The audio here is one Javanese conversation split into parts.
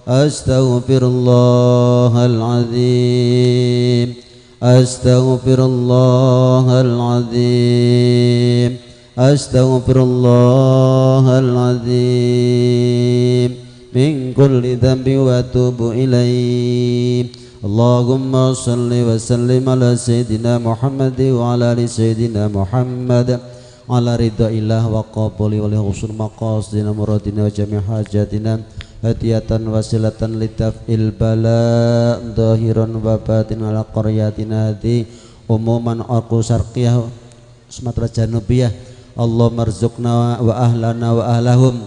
Astaghfirullahal azim. Astaghfirullahal azim. Astaghfirullahal azim. Min kulli dhanbi wa atubu ilaih. Allahumma salli wa sallim ala sayyidina Muhammad wa ala ali sayyidina Muhammad. Ala ridha illah wa qabuli wa li husnul maqasidina muradina wa jami' hajatina hadiyatan wasilatan lidaf'il bala zahiran wa batin ala qaryatina hadi umuman arqu sarqiyah Sumatera Janubiyah. Allahumma rzuqna wa ahlana wa ahlahum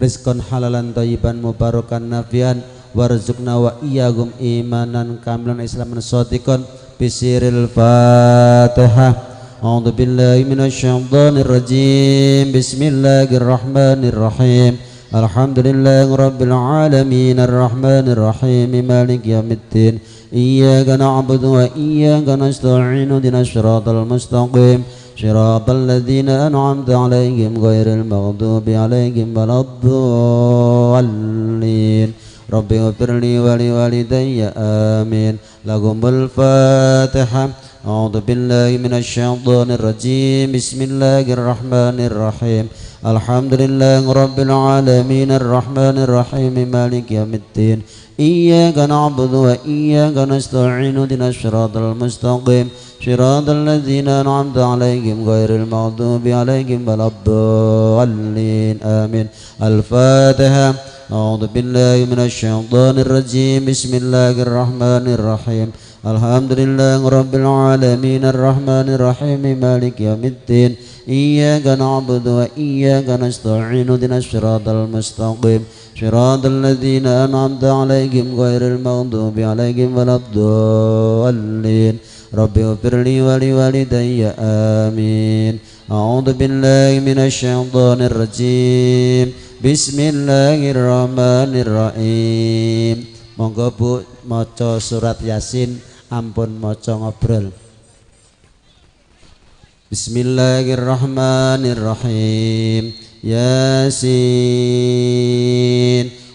rizqan halalan thayyiban mubarakan nafian warzuqna wa iyyahum imanan kamilan islaman shadiqan bisiril Fatihah. A'udzu billahi minasyaitonir rajim. Bismillahirrahmanirrahim. Alhamdulillahi rabbil alamin arrahmanir rahim maliki yaumiddin. Iyyaka na'budu wa iyyaka nasta'in ihdinas siratal mustaqim siratal ladzina an'amta 'alaihim ghairil maghdubi 'alaihim waladdallin. Rabbi ighfirli wa liwalidayya amin. Lahumul Fatihah. A'udzu billahi minasyaitonir rajim. Bismillahirrahmanirrahim. Alhamdulillahi rabbil alamin arrahmanir rahim maliki yaumiddin. Iyyaka na'budu wa iyyaka nasta'in ihdinas siratal mustaqim siratal ladzina an'amta 'alaihim ghairil maghdubi 'alaihim waladdallin. Amin. Al-Fatihah. A'udzu billahi minasyaitonir rajim. Bismillahirrahmanirrahim. Alhamdulillahi rabbil alamin arrahmanir rahim maliki yaumiddin. Iyyaka na'budu wa iyyaka nasta'in ihdinas siratal mustaqim siratal ladzina an'amta 'alaihim ghairil maghdubi 'alaihim waladdallin. Rabbi ighfirli wa liwalidayya amin. A'udzu billahi minasyaitonir rajim. Bismillahirrahmanirrahim. Monggo Bu maca surat Yasin, ampun maca ngobrol. Bismillahirrahmanirrahim. Yasin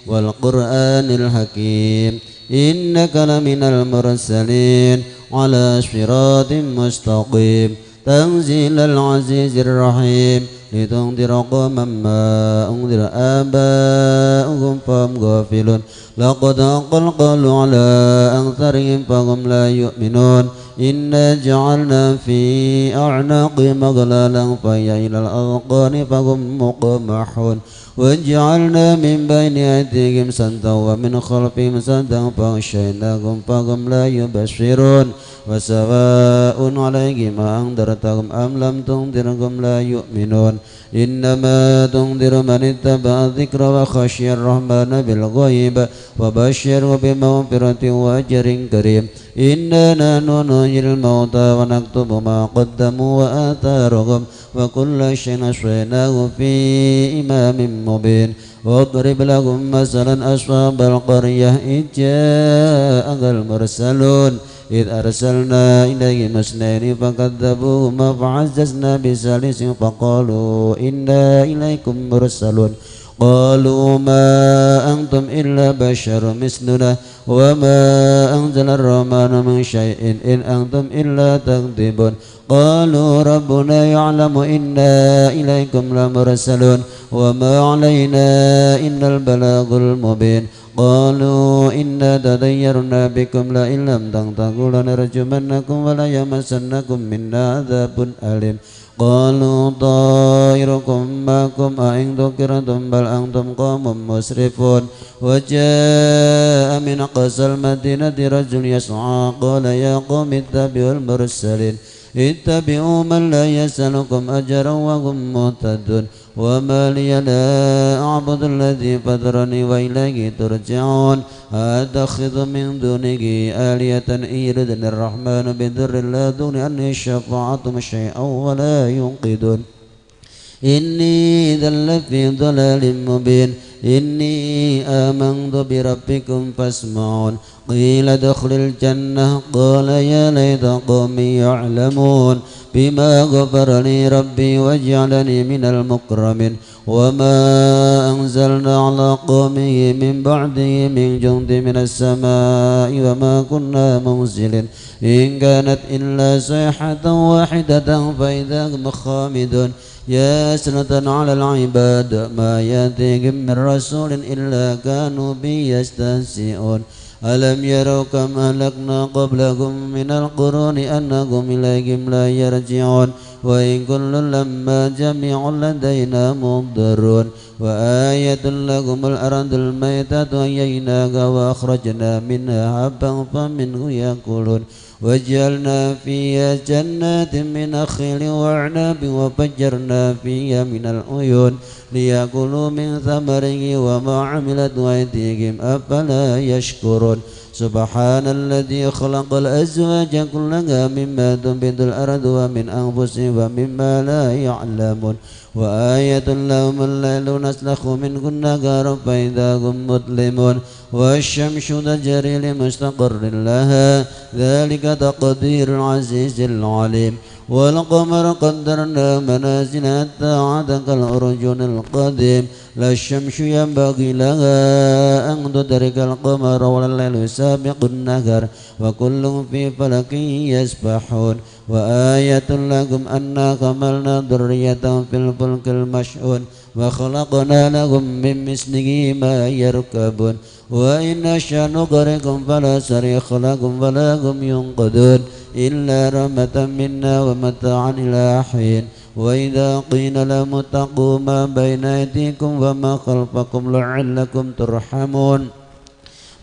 wal Qur'anil Hakim. Innaka laminal mursalin ala siratim mustaqim. Tanzilal azizir rahim. Litundira qauman ma unzira aba'uhum fahum ghafilun. Laqad haqqal qawlu ala aktharihim fahum la yu'minun. Inna ja'alna fi a'naqihim aghlalan fahiya ilal adqani fahum muqmahun. Wa ja'alna min baini aydihim saddan wa min khalfihim saddan faghshaynahum fahum la yubshirun. Wa sawa'un 'alaihim anzartahum am lam tunzirhum la yu'minun. Innama tunziru man ittaba'a dzikra wa khashiya ar-rahmana bil ghaib wa basyirhu bi maghfiratin wa ajrin karim. Inna nahnu nuhyil mauta wa naktubu ma qaddamu wa atharahum wa kulla shay'in ahsaynahu fi imamin mubin. Wadrib lahum masalan ashabal qaryah id ja'al mursalun id arsalna ilaihim isnaini fakadzabuhuma fa'azzazna bisalisin faqalu inna ilaikum mursalun. Qalu ma antum illa basharun misluna wa ma anzala ar-rahmanu min syai'in in antum illa takdzibun. Qalu rabbuna ya'lamu inna ilaikum lamursalun wa ma 'alaina illal balagul mubin. Qalu inna tadayyarna bikum la illam tantahu lanarjumannakum wa la yamassannakum minna adzabun alim. Qalu ta'irukum ma'akum a'in dzukirtum bal antum qaumun musrifun. Wa jaa'a min aqsal madinati rajulun yas'a qala ya qaumi ittabi'ul mursalin ittabi'u man la yas'alukum ajran wa hum muhtadun. Wa ma liya la a'budu alladhi fatarani wa ilayhi turja'un. Attakhidhu min dunihi alihatan in yuridni ar-rahmanu bidurrin la tughni anni syafa'atuhum syai'an wa la yunqidun. Inni idzan lafi dhalalin mubin. Inni amantu bi rabbikum fasma'un. Qila udkhulil jannah qala ya laita qaumi ya'lamun bima ghafara li rabbi waj'alani minal mukramin. وما أنزلنا على قومه من بعده من جند من السماء وما كنا منزلين إن كانت إلا صيحة واحدة فإذا هم خامدون يا سنة على العباد ما يأتيهم من رسول إلا كانوا به يستهزئون ألم يروا كم أهلكنا قبلهم من القرون أنهم إليهم لا يرجعون وإن كل لما جميع لدينا محضرون وآية لهم الأرض الميتة أحييناها وأخرجنا منها حبا فمنه يأكلون وجعلنا فيها جنات من نخيل وأعناب وفجرنا فيها من العيون ليأكلوا من ثمره وما عملت أيديهم أفلا يشكرون سبحان الذي خلق الأزواج كلها مما تنبت الأرض ومن أنفسهم ومما لا يعلمون وآية لهم الليل نسلخ منه النهار فإذا هم مظلمون والشمس تجري لمستقر لها ذلك تقدير العزيز العليم والقمر قدرنا منازل حتى عاد كالأرجون القديم لا الشمس ينبغي لها أن تدرك القمر ولا الليل سابق النهار وكل في فلك يسبحون وآية لكم أنا حملنا ذريتهم في الفلك المشحون وخلقنا لهم من مثله ما يركبون وإن نشأ نغرقهم فلا صريخ لهم ولا هم ينقذون إلا رحمة منا ومتاعا إلى حين وإذا قيل لهم اتقوا ما بين أيديكم وما خلفكم لعلكم ترحمون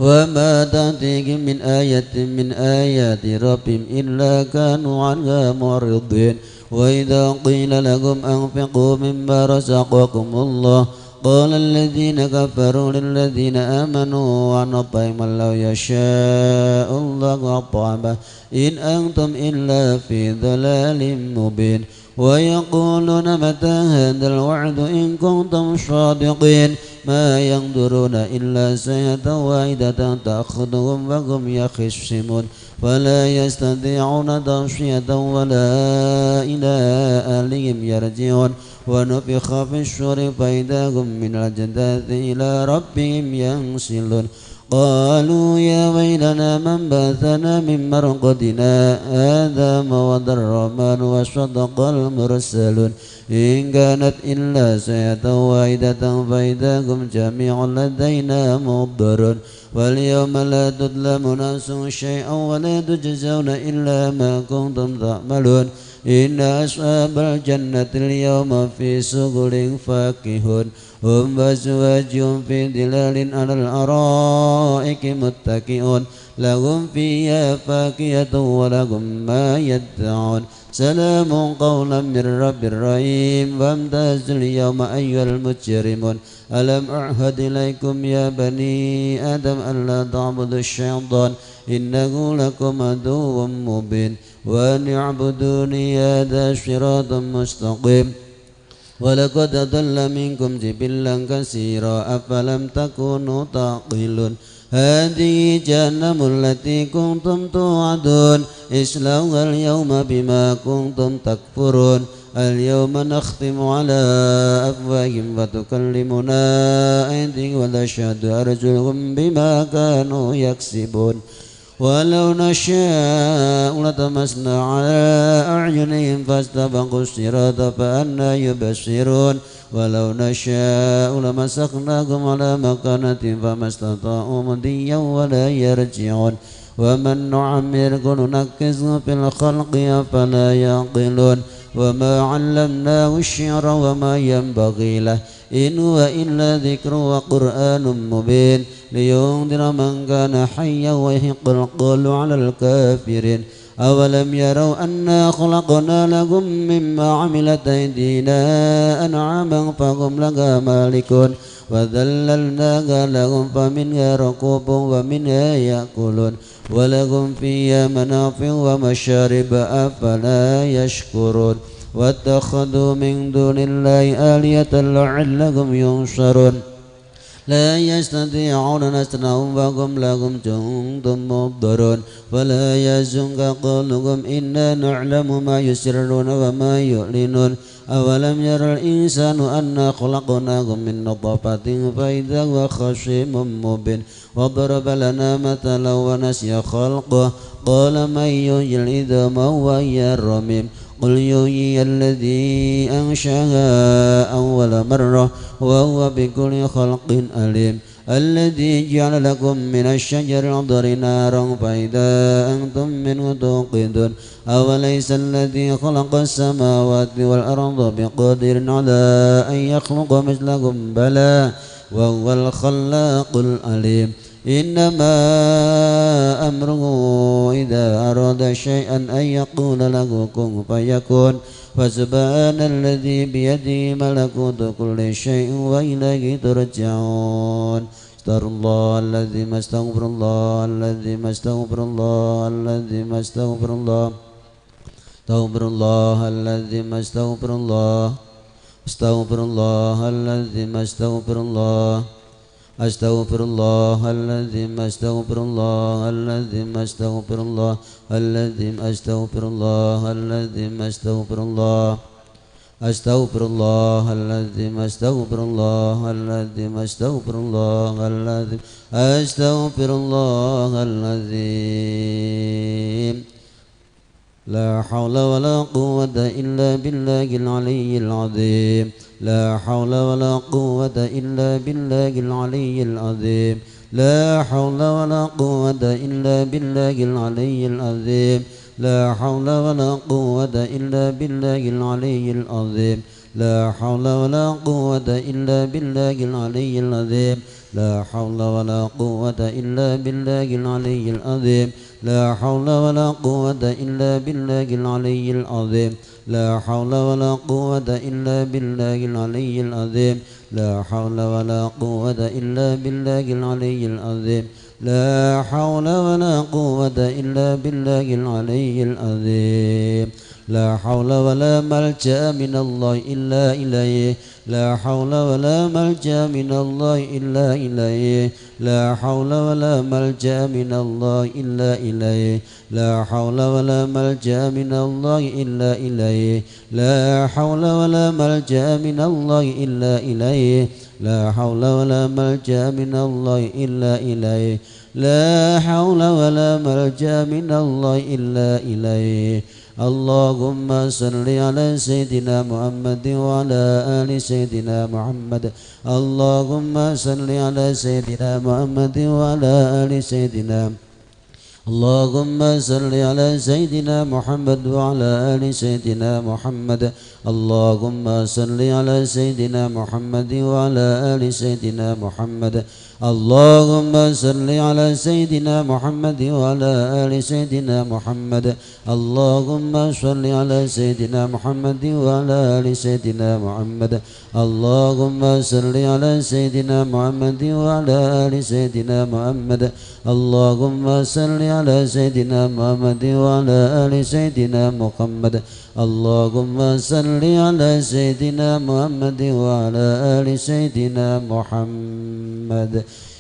وما تأتيهم من آية من آيات ربهم إلا كانوا عنها معرضين وإذا قيل لهم أنفقوا مما رزقكم الله قال الذين كفروا للذين آمنوا ونطعم لو يشاء الله أطعمه إن أنتم إلا في ضلال مبين ويقولون متى هذا الوعد إن كنتم صادقين ما ينظرون إلا سيئة واحدة تأخذهم وهم يخصمون فلا يستطيعون توصية ولا إلى أهلهم يرجعون ونفخ في الصور فإذا هم من الأجداث إلى ربهم ينسلون قالوا يا ويلنا من بعثنا من مرقدنا هذا ما وعد الرحمن وصدق المرسلون إن كانت إلا سيئة واحدة فإذا هم جميع لدينا محضرون واليوم لا تظلم نفس شيئا ولا تجزون إلا ما كنتم تعملون إن أصحاب الجنة اليوم في سغل فاكهون هم وأزواجهم في ظلال على الأرائك متكئون لهم فيها فاكهة ولهم ما يدعون سلام قولا من رب رحيم وامتازوا اليوم أيها المجرمون ألم أعهد إليكم يا بني آدم ألا تعبدوا الشيطان إنه لكم عدو مبين وأن اعبدوني هذا صراط مستقيم ولقد أضل منكم جبلا كثيرا أفلم تكونوا تعقلون هذه جهنم التي كنتم توعدون اصلوها اليوم بما كنتم تكفرون اليوم نختم على أفواههم وتكلمنا أيديهم وتشهد أرجلهم بما كانوا يكسبون ولو نشاء لطمسنا على أعينهم فاستبقوا الصراط فأنى يبصرون ولو نشاء لمسخناهم على مكانتهم فما استطاعوا مضيا ولا يرجعون ومن نعمره ننكسه في الخلق أفلا يعقلون وما علمناه الشعر وما ينبغي له إن هو إلا ذكر وقرآن مبين لينذر من كان حيا ويحق القول على الكافرين أولم يروا أنا خلقنا لهم مما عملت أيدينا أنعاما فهم لها مالكون وذللناها لهم فمنها ركوبهم ومنها يأكلون ولهم فيها منافع ومشارب أفلا يشكرون واتخذوا من دون الله آلهة لعلهم ينصرون. لا يستطيعون نصرهم وهم لهم جند محضرون. فلا يحزنك قولهم إنا نعلم ما يسرون وما يعلنون. أولم ير الإنسان أنا خلقناه من نطفة فإذا هو خصيم مبين. وضرب لنا مثلا ونسي خلقه قال من يحيي العظام وهي رميم. قل يحيي الذي أنشأها أول مرة وهو بكل خلق عليم. الذي جعل لكم من الشجر الأخضر نارا فإذا أنتم منه توقدون. أوليس الذي خلق السماوات والأرض بقادر على أن يخلق مثلهم؟ بلى وهو الخلاق العليم. إنما أمره إذا أراد شيئا أن يقول له كن فيكون. فسبحان الذي بيده ملكوت كل شيء وإليه ترجعون. استغفر الله الذي ما استغفر الله الذي ما استغفر الله الذي ما استغفر الله استغفر الله الذي ما استغفر الله استغفر الله الذي ما استغفر الله أستغفر الله الذي ما استغفر الله الذي ما استغفر الله الذي ما استغفر الله الذي ما استغفر الله أستغفر الله الذي ما استغفر الله الذي ما استغفر الله الذي أستغفر الله العظيم. لا حول ولا قوة إلا بالله العلي العظيم. لا حول ولا قوة إلا بالله العلي العظيم. لا حول ولا قوة إلا بالله العلي العظيم. لا حول ولا قوة إلا بالله العلي العظيم. لا حول ولا قوة إلا بالله العلي العظيم. لا حول ولا قوة إلا بالله العلي العظيم. لا حول ولا قوة إلا بالله العلي العظيم. لا حول ولا قوة إلا بالله العلي العظيم. لا حول ولا قوة إلا بالله العلي العظيم. لا حول ولا قوة إلا بالله العلي العظيم. لا حول ولا ملجأ من الله إلا إليه. لا حول ولا ملجأ من الله إلا إليه. لا حول ولا ملجأ من الله إلا إليه. لا حول ولا ملجأ من الله إلا إليه. لا حول ولا ملجأ من الله إلا إليه. لا حول ولا ملجأ من الله إلا إليه. لا حول ولا ملجأ من الله إلا إليه. اللهم صل على سيدنا محمد وعلى آل سيدنا محمد. اللهم صل على سيدنا محمد وعلى آل سيدنا. اللهم صل على سيدنا محمد وعلى آل سيدنا محمد. اللهم صل على سيدنا محمد وعلى آل سيدنا محمد. اللهم صل على سيدنا محمد وعلى آل سيدنا محمد. اللهم صل على سيدنا محمد وعلى آل سيدنا محمد. اللهم صل على سيدنا محمد وعلى آل سيدنا محمد. اللهم صل على سيدنا محمد وعلى آل سيدنا محمد. اللهم صل على سيدنا محمد وعلى آل سيدنا محمد.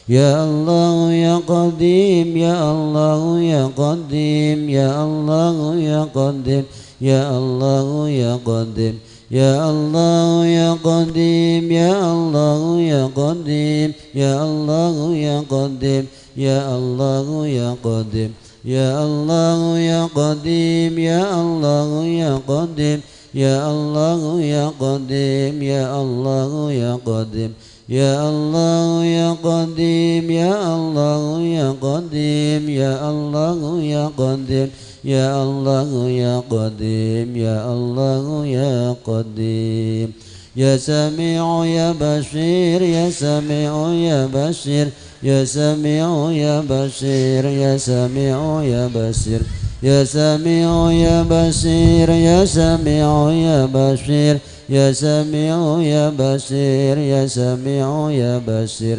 يا الله يا قديم، يا الله يا قديم، يا الله يا قديم، يا الله يا قديم، يا الله يا قديم، يا الله يا قديم، يا الله يا قديم، يا الله يا قديم، يا الله يا قديم، يا الله يا قديم، يا الله يا قديم، يا الله يا قديم، يا الله يا قديم، يا الله يا قديم، يا الله يا قديم، يا الله يا قديم، يا الله يا قديم. يا سميع يا بشير، يا سميع يا بشير، يا سميع يا بشير، يا سميع يا بشير، يا سميع يا بشير، يا سميع يا بشير، يا سميع يا بشير، يا سميع يا بشير،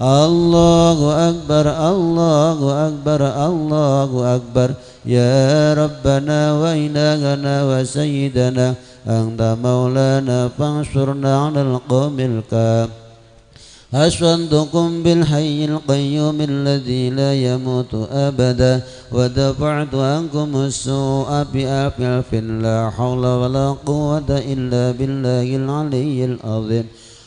الله أكبر الله أكبر الله أكبر. يا ربنا وإلهنا وسيدنا أنت مولانا فانصرنا على القوم الكافرين. أشهدكم بالحي القيوم الذي لا يموت أبدا ودفعت عنكم السوء بألف ألف لا حول ولا قوة إلا بالله العلي العظيم.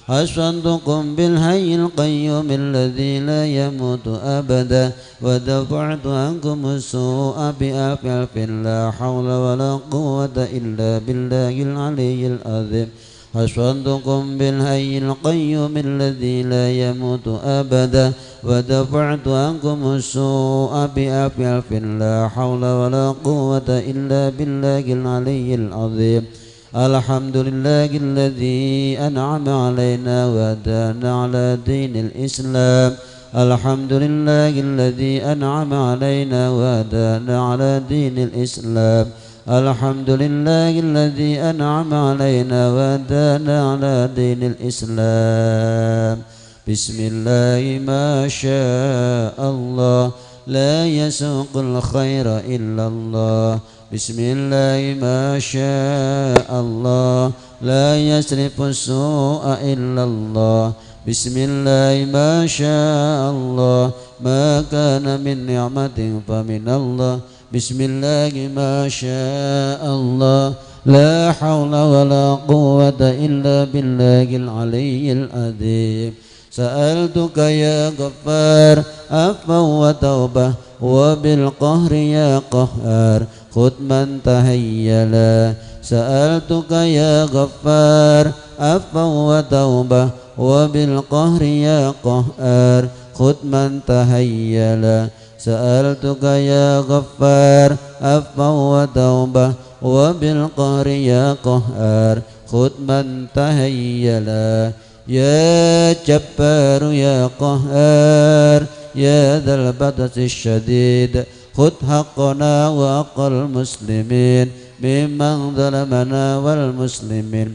أشهدكم بالحي القيوم الذي لا يموت أبدا ودفعت عنكم السوء بألف ألف لا حول ولا قوة إلا بالله العلي العظيم. أشهدكم بالحي القيوم الذي لا يموت أبدا ودفعت عنكم السوء بألف ألف لا حول ولا قوة إلا بالله العلي العظيم. الحمد لله الذي أنعم علينا وهدانا على دين الإسلام. الحمد لله الذي أنعم علينا وهدانا على دين الإسلام. الحمد لله الذي أنعم علينا وهدانا على دين الإسلام. بسم الله ما شاء الله لا يسوق الخير إلا الله. بسم الله ما شاء الله لا يصرف السوء إلا الله. بسم الله ما شاء الله ما كان من نعمة فمن الله. بسم الله ما شاء الله لا حول ولا قوة إلا بالله العلي العظيم. سألتك يا غفار عفوا وتوبة وبالقهر يا قهار خذ من تهيلا. سألتك يا غفار عفوا وتوبة وبالقهر يا قهار خذ من تهيلا. سألتك يا غفار عفوا وتوبة وبالقهر يا قهار خذ من تهيلا. يا جبار يا قهار يا ذا البطش الشديد خذ حقنا وحق المسلمين ممن ظلمنا والمسلمين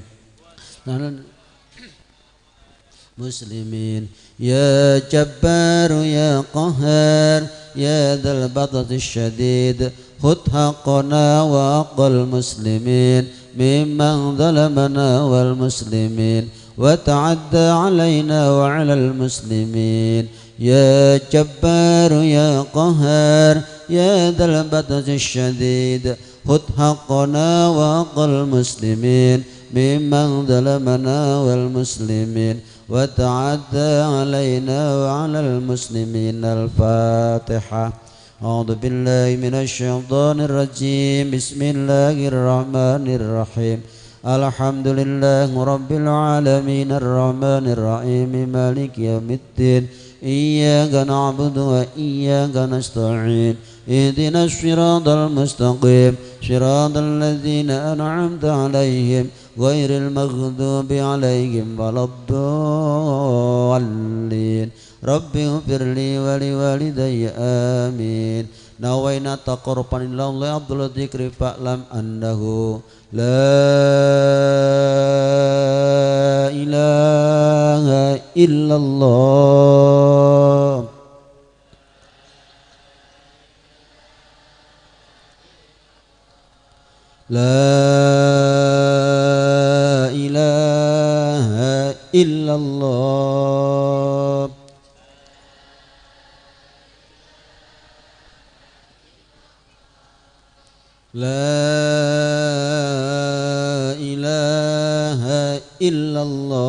مسلمين. يا جبار يا قهار يا ذا البطش الشديد خذ حقنا وحق المسلمين ممن ظلمنا والمسلمين وتعدى علينا وعلى المسلمين. يا جبار يا قهار يا ذا البطش الشديد خذ حقنا وحق المسلمين ممن ظلمنا والمسلمين وتعدى علينا وعلى المسلمين. الفاتحة. أعوذ بالله من الشيطان الرجيم. بسم الله الرحمن الرحيم. الحمد لله رب العالمين الرحمن الرحيم مالك يوم الدين. إياك نعبد وإياك نستعين. اهدنا الصراط المستقيم صراط الذين أنعمت عليهم غير المغضوب عليهم ولا الضالين. رب اغفر لي ولوالدي آمين. نوينا تقربا إلى الله أفضل الذكر فاعلم أنه لا إله إلا الله. لا إله إلا الله. لا إله إلا الله.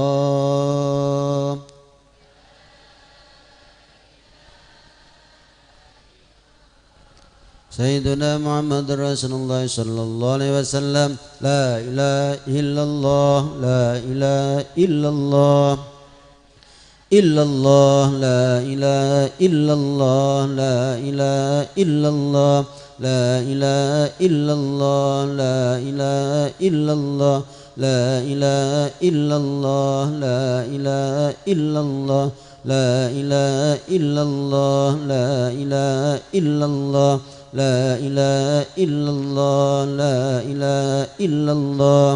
سيدنا محمد رسول الله صلى الله عليه وسلم. لا إله إلا الله لا إله إلا الله إلا الله لا إله إلا الله لا إله إلا الله لا إله إلا الله لا إله إلا الله لا إله إلا الله لا إله إلا الله لا إله إلا الله لا إله إلا الله لا إله إلا الله لا إله إلا الله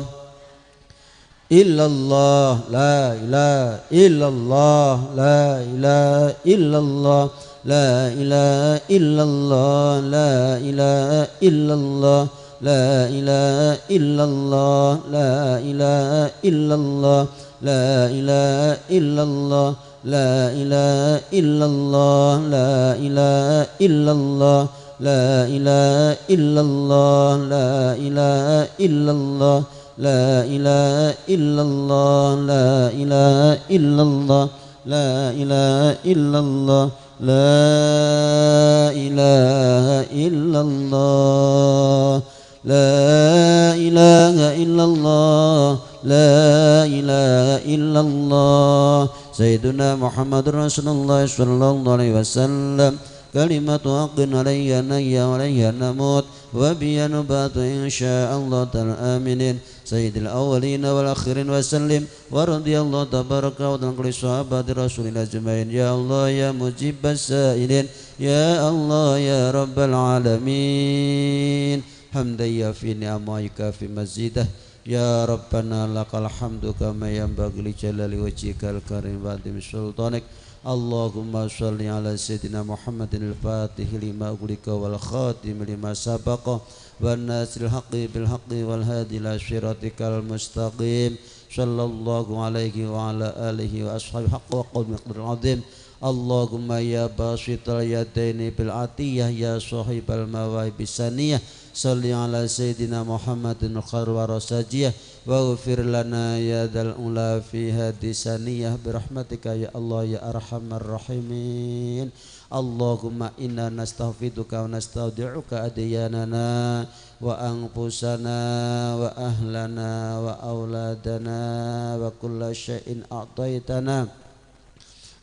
illallah, la ilaha illallah, la ilaha illallah, la ilaha illallah, la ilaha illallah, la ilaha illallah, la ilaha illallah, la ilaha illallah, la ilaha illallah, la ilaha illallah, la ilaha illallah, la ilaha illallah, la ilaha illallah, la ilaha illallah, la ilaha illallah, la ilaha illallah, la ilaha illallah, la ilaha illallah. Sayyiduna Muhammadur Rasulullah sallallahu alaihi wasallam. Kalimatu haqqin alayya nayya wa alayya namut wa biya nubatu insyaallah ta'ala aminin. Sayyidil awwalin wal akhirin wa sallim wa radiyallahu tabaraka wa ta'ala kulli sahabati rasulillah ajmain. Ya Allah ya mujibas sa'ilin, ya Allah ya rabbal alamin. Hamdan yafi ni'amaika fi mazidah. Ya Rabbana lakal hamdu kama yanbaghi li jalali wajhikal karim wa azimi sultanik. Allahumma shalli ala sayyidina Muhammadin al-fatih lima ughliqa wal khatim lima sabaqa wan nasril haqqi bil haqqi wal hadi ila siratikal mustaqim. Sallallahu alaihi wa ala alihi wa ashabihi haqqa qadri azim. Allahumma ya basital yadaini bil atiyah ya sahibal mawahib saniyah salli ala sayyidina Muhammadin khair wa rasajiyah waghfir lana ya dzal ula fi hadisaniyah birahmatika ya Allah ya arhamar rahimin. Allahumma inna nastaghfiruka wa nastaudi'uka adyanana wa anfusana wa ahlana wa auladana wa kulla syai'in a'taitana.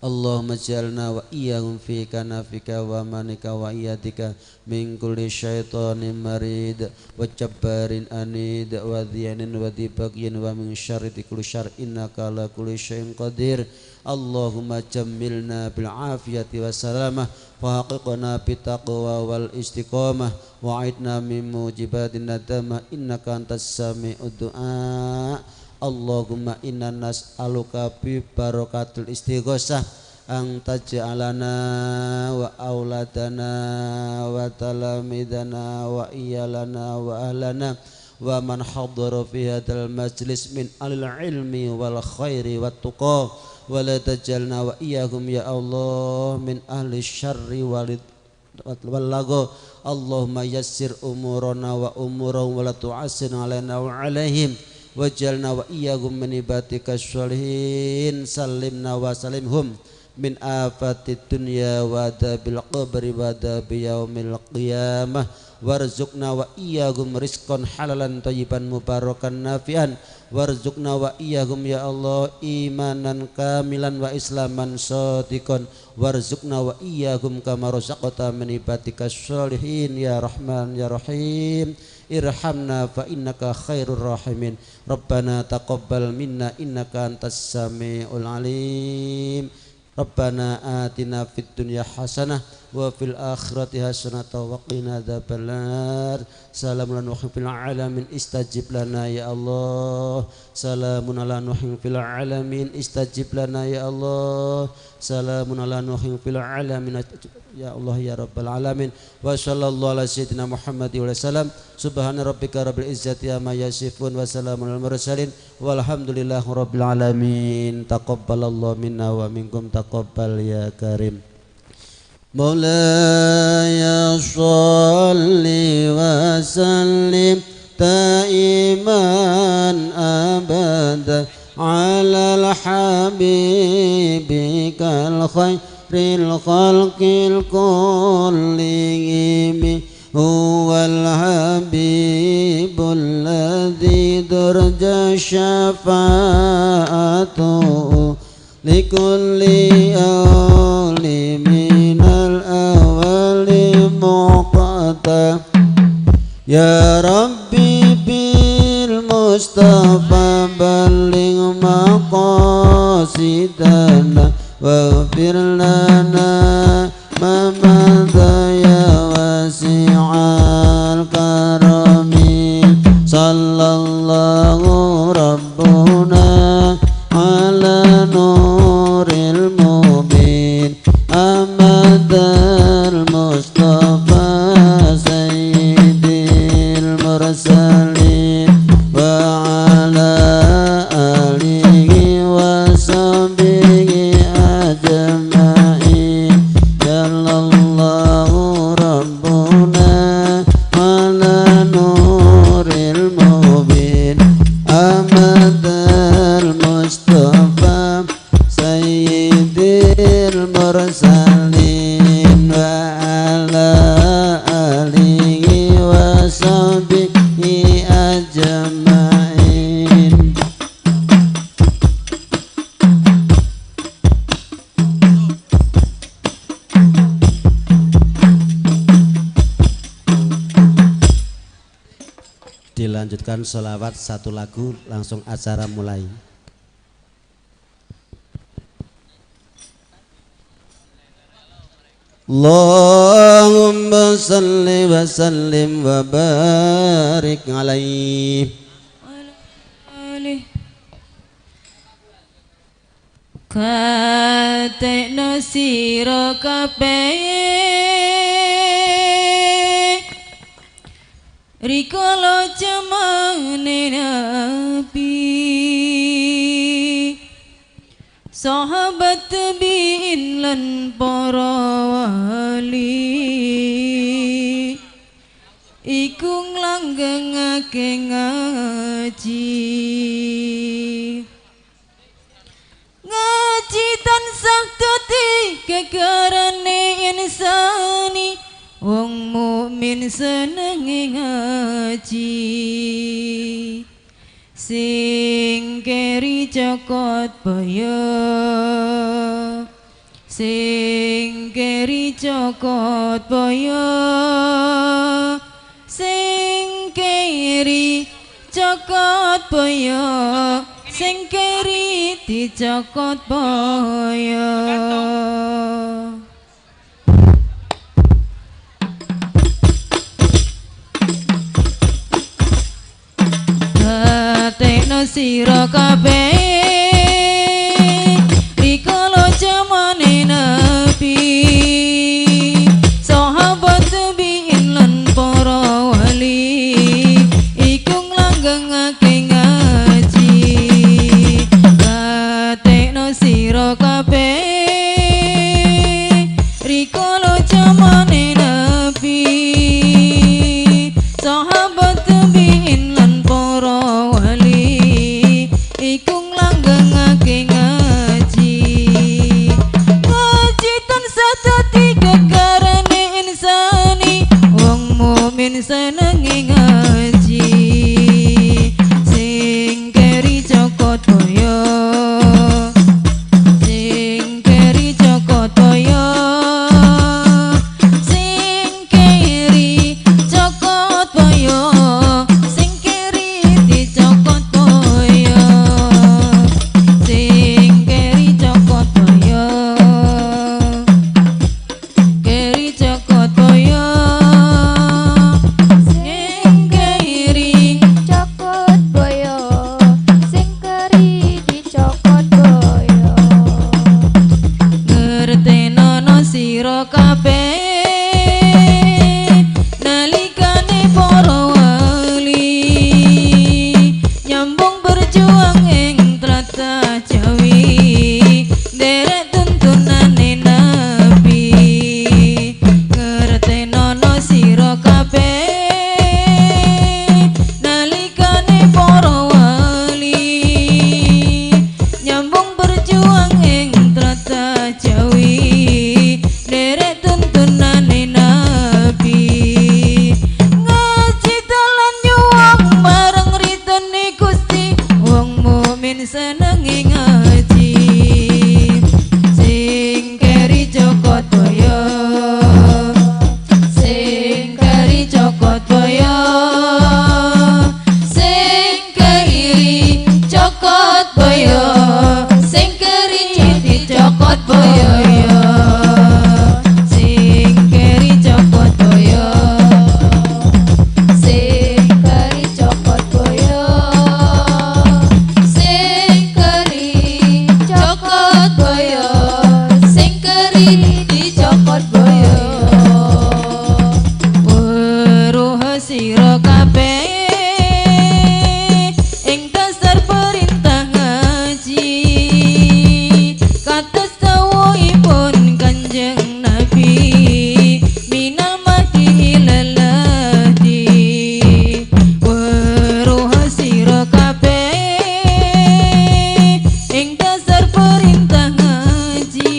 Allahumma ij'alna wa iyyahum fi kanafika wa manika wa iyatika min kulli syaitanin marid wa jabbarin anid wa dhiyanin wa dhibagyin wa min syarri kulli syarr innaka ala kulli syai'in qadir. Allahumma jammilna bil afiyati was salamah wa haqiqna bit taqwa wal istiqamah wa a'idna min mujibatin nadamah innaka antas sami'ud du'a. Allahumma inna nas'aluka bi barakatil istighosah ang taj'alana wa auladana wa talamidana wa iyalana wa ahlana wa man hadara fi hadzal majlis min alil ilmi wal khairi wat tuqa wa la taj'alna wa iyyahum ya Allah min ahli syarri wal lago. Allahumma yassir umurana wa umurahum wa la tu'assir alaina wa alaihim wajalna wa iyyahum min ibadika sholihin. Salimna wa salimhum min afatid dunya wa adabil qabri wa adabi yaumil qiyamah warzuqna wa iyyahum rizqan halalan thayyiban mubarakan nafi'an warzuqna wa iyyahum ya Allah imanan kamilan wa islaman shadiqan warzuqna wa iyyahum kama razaqta min ibadika sholihin ya Rahman ya Rahim. Irhamna fa innaka khairur rahimin. Rabbana taqabbal minna innaka antas samiul alim. Rabbana atina fid dunya hasanah wa fil akhirati hasanah wa qina adzabannar. Salamun ala nuhin fil alamin istajib lana ya Allah. Salamun ala nuhin fil alamin istajib lana ya Allah. Salamun ala nuhin fil alamin ya Allah ya rabbal alamin. Wa sallallahu ala sayyidina Muhammad wa sallam. Subhana rabbika rabbil izzati amma yasifun wa salamun alal mursalin walhamdulillahi rabbil alamin. Taqabbalallahu minna wa minkum taqabbal ya karim. Maulaya sholli wa sallim daiman abada ala al-habibikal khairil khalqil kullihim huwal habibul ladzi darja syafa'atuhu likulli awli minal awali muqata. Ya Rabbi bil Mustafa balligh maqasidana waghfir lana ma madha ya wasi'al karami. Sallallahu rabbuna Dilanjutkan sholawat satu lagu, langsung acara mulai. Allahumma salli wa sallim wa barik alaihi. Katekno sira kabeh rikala jamane Nabi, sahabat tabi'in lan para wali, iku nglanggengake ngaji. Ngaji tansah dadi gegarane insani, wong mukmin senenge ngaji. Sing keri cokot boyo, sing keri cokot boyo, sing keri cokot boyo, sing keri dicokot boyo. Katekno sira kabeh rikala jamane Nabi, sahabat tabi'in lan para wali, iku nglanggengake ngaji. Katekno sira kabeh rikala jamane Nabi, sahabat tabi'in lan para wali, iku nglanggengake ngaji. Ngaji tansah dadi gegarane insani, wong mukmin senenge ngaji. Sing keri cokot boyo, sing keri cokot boyo, sing keri cokot boyo, sing keri dicokot boyo, sing keri cokot boyo, keri cokot boyo, sing keri cokot boyo, sing keri dicokot boyo. Ngertenono sira kabeh nalikane para wali nyambung berjuang ing tlatah Jawi, nderek tuntunane Nabi. Ngertenono sira kabeh nalikane para wali nyambung berjuang ing tlatah Jawi, nderek tuntunane Nabi. Ngaji dalan nyuwung marang ridhone Gusti, wong mukmin senenge ngaji. Sing keri cokot boyo, sing keri cokot boyo, sing keri cokot boyo, sing keri dicokot boyo, sing keri cokot boyo, Sing keri cokot boyo, sing keri cokot boyo, sing keri dicokot boyo. Weruh sira kabeh ing dasar perintah ngaji, kados dawuhipun Kanjeng Nabi, minal mahdi ilal lahdi. Weruh sira kabeh ing dasar perintah ngaji,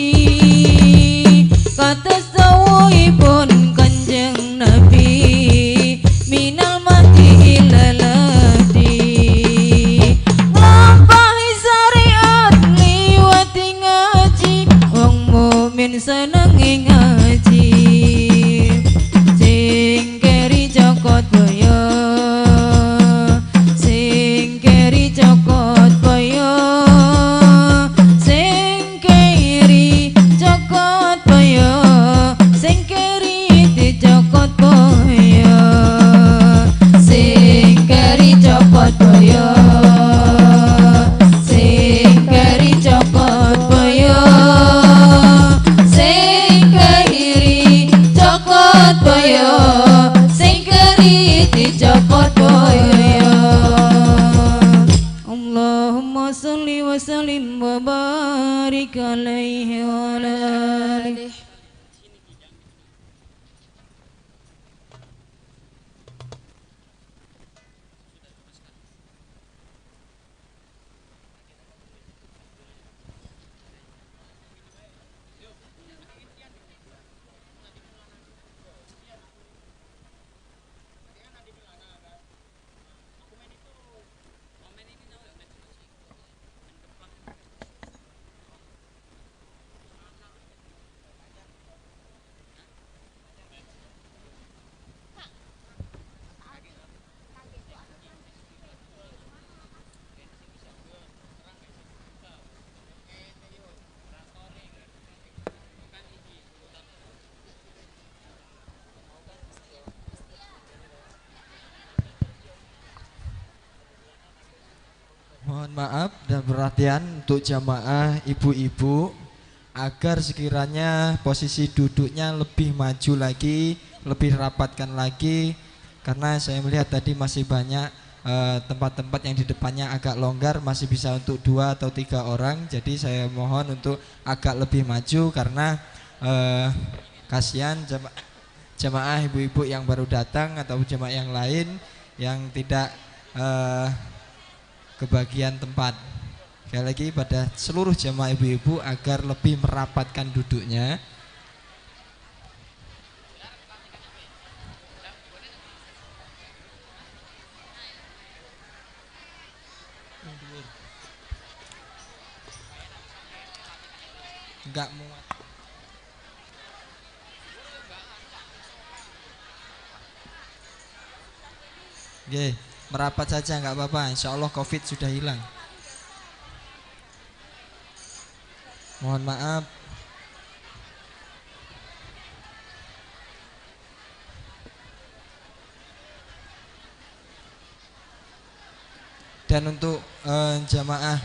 kados dawuhipun Kanjeng Nabi, minal keri dicokot boyo. Allahumma sholli wa sallim wa barik alaihi wa ala alihi. Mohon maaf dan perhatian untuk jamaah ibu-ibu agar sekiranya posisi duduknya lebih maju lagi, lebih rapatkan lagi, karena saya melihat tadi masih banyak tempat-tempat yang di depannya agak longgar, masih bisa untuk 2 atau 3 orang. Jadi saya mohon untuk agak lebih maju karena kasihan jamaah ibu-ibu yang baru datang atau jamaah yang lain yang tidak kebagian tempat. Sekali lagi pada seluruh jamaah ibu-ibu agar lebih merapatkan duduknya. Enggak muat. Oke, merapat saja enggak apa-apa. Insya Allah COVID sudah hilang. Mohon maaf. Dan untuk jamaah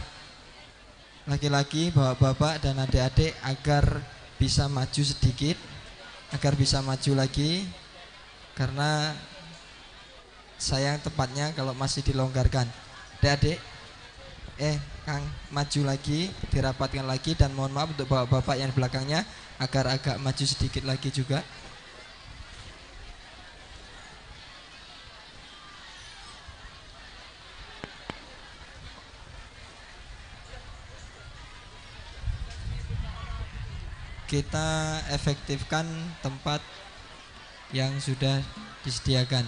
laki-laki, bapak-bapak dan adik-adik agar bisa maju sedikit, agar bisa maju lagi, karena sayang tempatnya kalau masih dilonggarkan. Adik-adik, Kang, maju lagi, dirapatkan lagi, dan mohon maaf untuk bapak-bapak yang di belakangnya agar agak maju sedikit lagi juga. Kita efektifkan tempat yang sudah disediakan.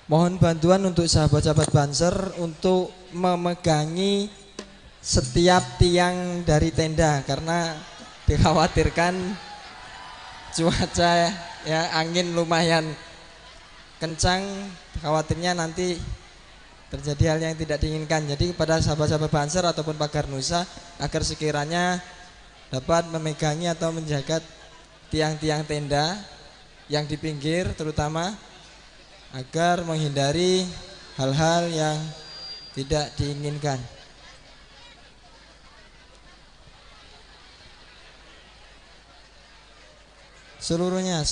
Mohon bantuan untuk sahabat-sahabat Banser untuk memegangi setiap tiang dari tenda karena dikhawatirkan cuaca ya, angin lumayan kencang, khawatirnya nanti terjadi hal yang tidak diinginkan. Jadi kepada sahabat-sahabat Banser ataupun Pagar Nusa agar sekiranya dapat memegangi atau menjaga tiang-tiang tenda yang di pinggir terutama agar menghindari hal-hal yang tidak diinginkan. Seluruhnya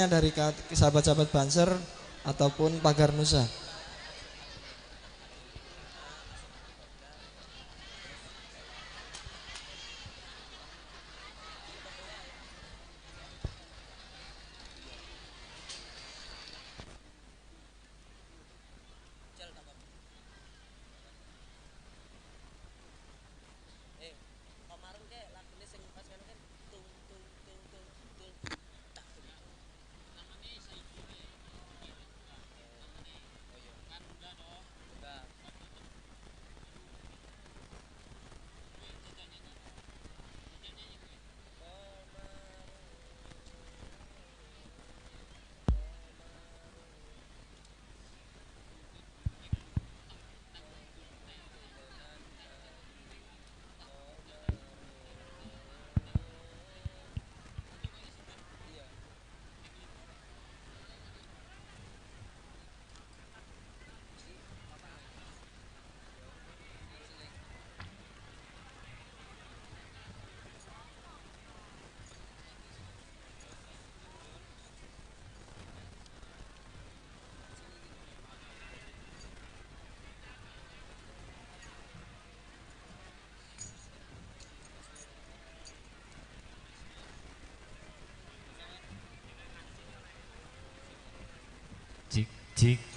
dari sahabat-sahabat Banser ataupun Pagar Nusa. Cik.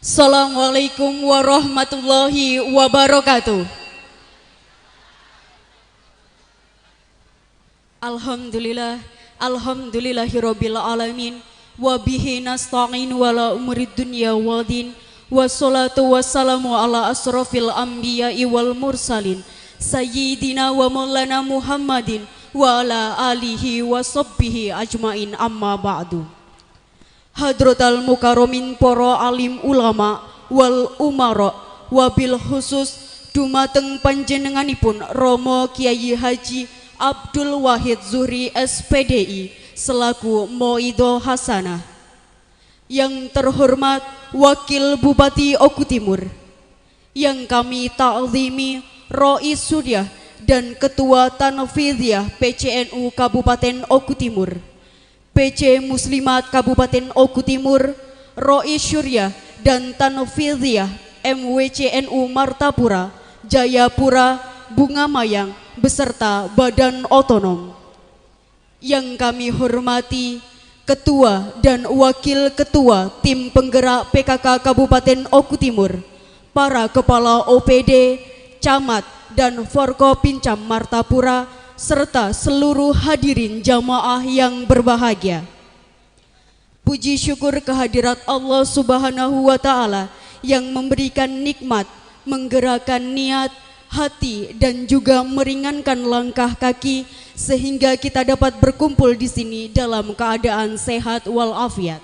Assalamualaikum warahmatullahi wabarakatuh. Alhamdulillah, alhamdulillahirabbil alamin, wa bihi nasta'in wala umurid dunya wadin, wassalatu wassalamu ala asrafil anbiya'i wal mursalin, sayyidina wa maulana Muhammadin wa ala alihi wa sahbihi ajmain, amma ba'du. Hadratal mukarromin para alim ulama wal umara, wabil khusus dumateng panjenenganipun Romo Kiai Haji Abdul Wahid Zuhri SPDI selaku Moido Hasanah. Yang terhormat Wakil Bupati Oku Timur, yang kami ta'zimi Rois Suryah dan Ketua Tanfidiyah PCNU Kabupaten Oku Timur, PC Muslimat Kabupaten Oku Timur, Rois Syuriah dan Tanfidiyah MWCNU Martapura, Jayapura, Bunga Mayang beserta Badan Otonom. Yang kami hormati Ketua dan Wakil Ketua Tim Penggerak PKK Kabupaten Oku Timur, para Kepala OPD, Camat dan Forkopincam Martapura, serta seluruh hadirin jamaah yang berbahagia. Puji syukur kehadirat Allah Subhanahu wa Ta'ala yang memberikan nikmat, menggerakkan niat, hati, dan juga meringankan langkah kaki sehingga kita dapat berkumpul di sini dalam keadaan sehat walafiat.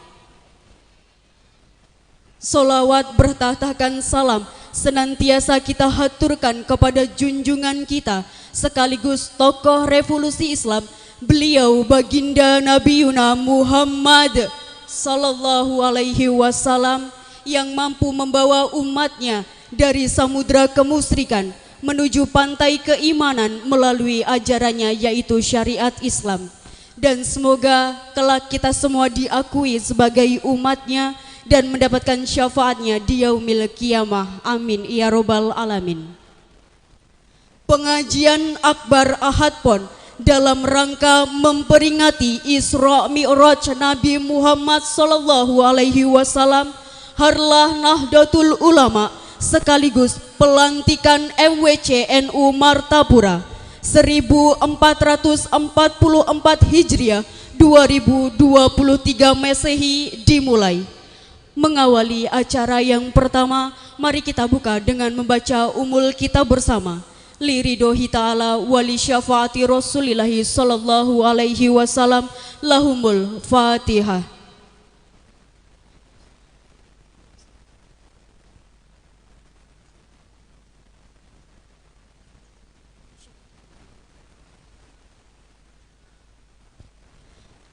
Solawat bertahtakan salam senantiasa kita haturkan kepada junjungan kita sekaligus tokoh revolusi Islam, beliau baginda Nabiuna Muhammad sallallahu alaihi wasallam yang mampu membawa umatnya dari samudra kemusyrikan menuju pantai keimanan melalui ajarannya, yaitu syariat Islam. Dan semoga kelak kita semua diakui sebagai umatnya dan mendapatkan syafaatnya di yaumil kiamah. Amin ya robbal alamin. Pengajian Akbar Ahad Pon dalam rangka memperingati Isra Mi'raj Nabi Muhammad sallallahu alaihi wasallam, Harlah Nahdlatul Ulama sekaligus pelantikan MWC NU Martapura 1444 Hijriah 2023 Masehi dimulai. Mengawali acara yang pertama, mari kita buka dengan membaca umul kita bersama. Liridohi ta'ala wali syafaati Rasulillahi sallallahu alaihi wasallam, lahumul fatihah.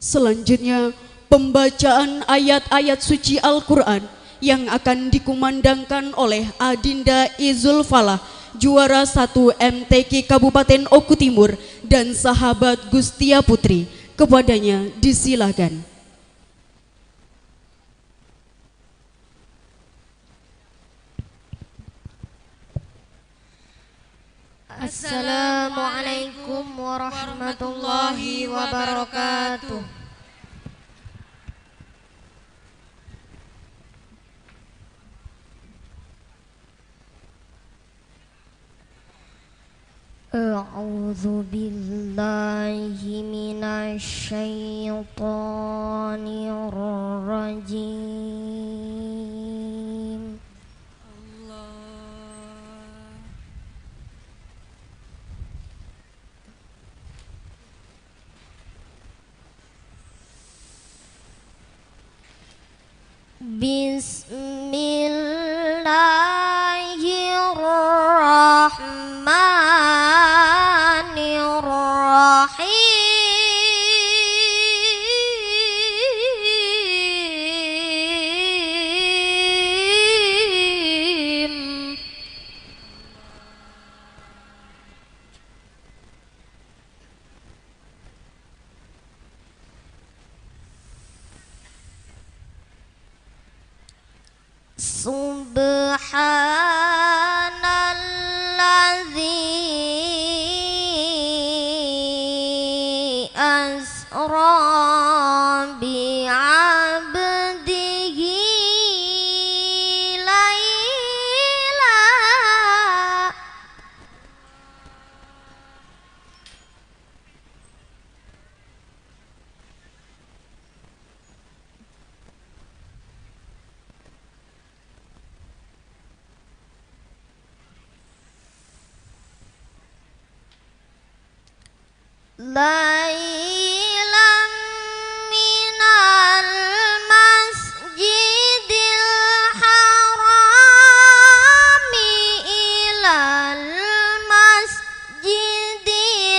Selanjutnya, pembacaan ayat-ayat suci Al-Quran yang akan dikumandangkan oleh Adinda Izul Falah, juara 1 MTQ Kabupaten Oku Timur dan sahabat Gustia Putri. Kepadanya disilakan. Assalamualaikum warahmatullahi wabarakatuh. A'udzu billahi minasy syaithanir rajim. Bismillahirrahmanirrahim. Subhanalladzi asra bi'abdihi ليلا من المسجد الحرام إلى المسجد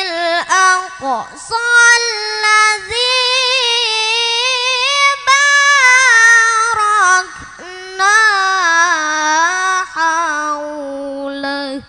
الأقصى الذي باركنا حوله.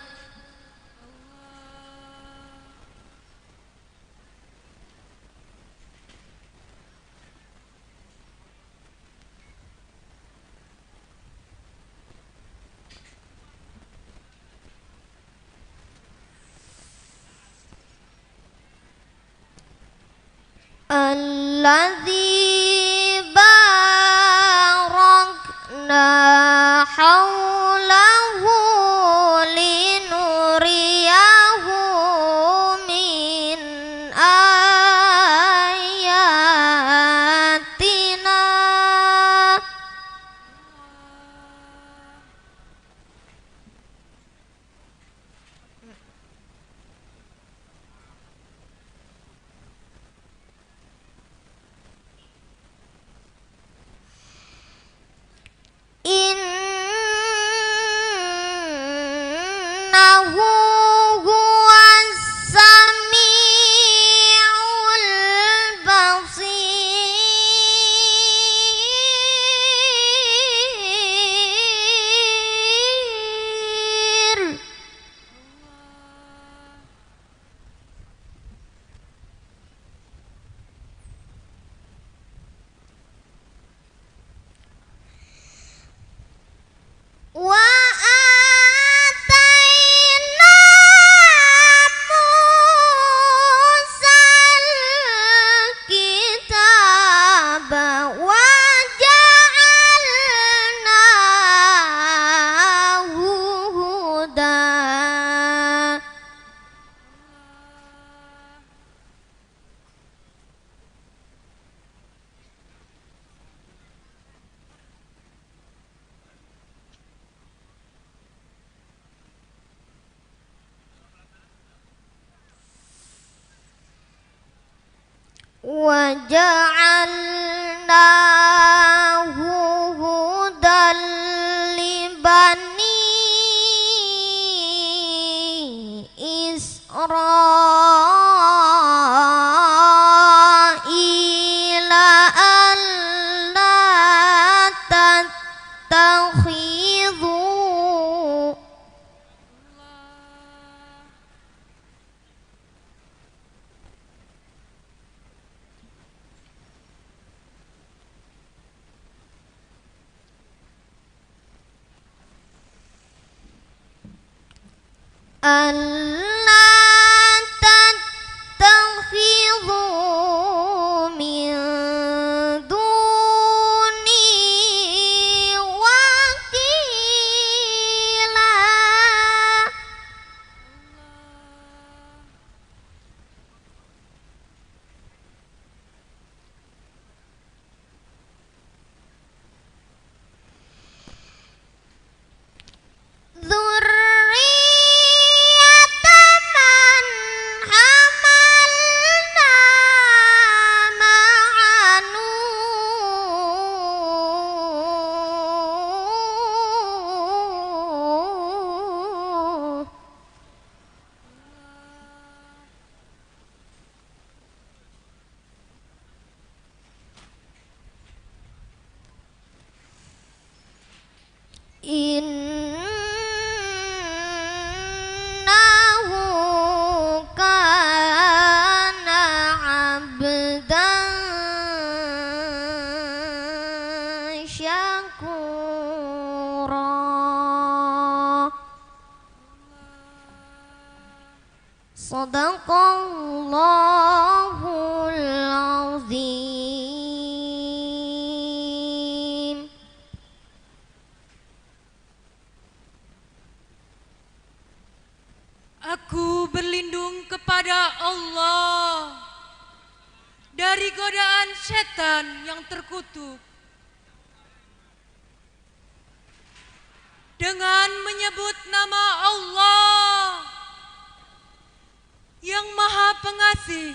الذي باركنا حوله لنريه من آياتنا. إنه هو السميع البصير. وآتينا موسى الكتاب وجعلناه هدى. وجعلناه هدى لبني إسرائيل ألا تتخذوا ألا تتخذوا من دوني وكيلا. ذرية من حملنا مع نوح إنه كان عبدا شكورا. صدق الله العظيم. Aku berlindung kepada Allah dari godaan setan yang terkutuk. Dengan menyebut nama Allah yang Maha Pengasih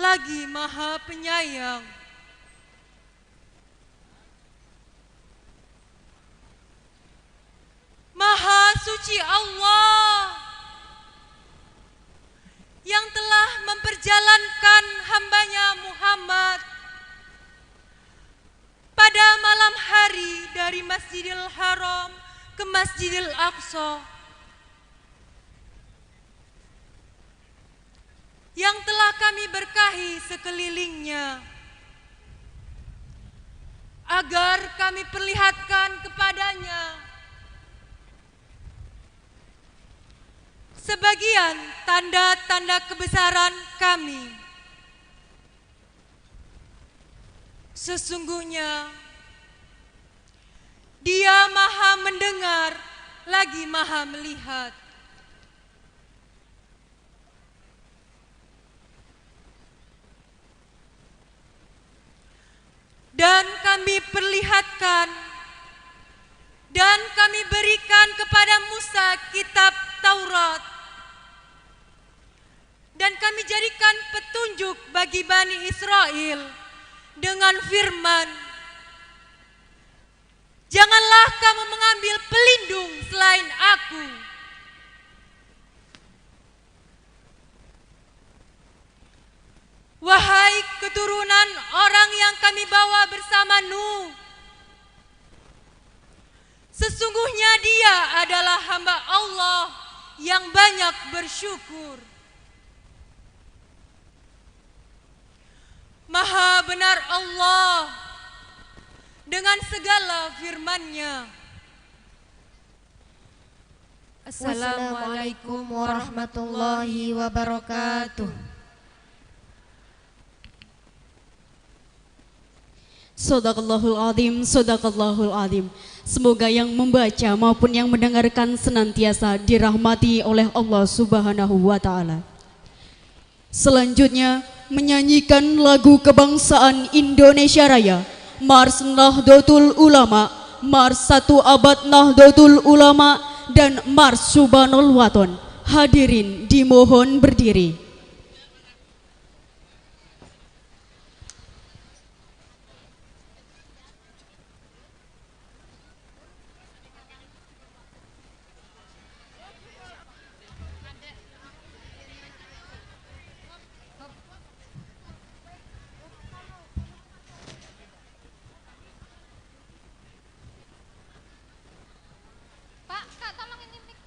lagi Maha Penyayang. Maha suci Allah yang telah memperjalankan hambanya Muhammad pada malam hari dari Masjidil Haram ke Masjidil Aqsa, yang telah kami berkahi sekelilingnya, agar kami perlihatkan kepadanya sebagian tanda-tanda kebesaran kami. Sesungguhnya Dia Maha Mendengar lagi Maha Melihat. Dan kami perlihatkan dan kami berikan kepada Musa kitab Taurat, dan kami jadikan petunjuk bagi Bani Israel dengan firman, janganlah kamu mengambil pelindung selain aku. Wahai keturunan orang yang kami bawa bersama Nuh, sesungguhnya dia adalah hamba Allah yang banyak bersyukur. Maha benar Allah dengan segala firman-Nya. Wassalamualaikum warahmatullahi wabarakatuh. Sadaqallahul azim, sadaqallahul azim. Semoga yang membaca maupun yang mendengarkan senantiasa dirahmati oleh Allah Subhanahu wa taala. Selanjutnya menyanyikan lagu kebangsaan Indonesia Raya, Mars Nahdlatul Ulama, Mars Satu Abad Nahdlatul Ulama, dan Mars Subhanul Waton. Hadirin dimohon berdiri. Kak, tolong ini mic.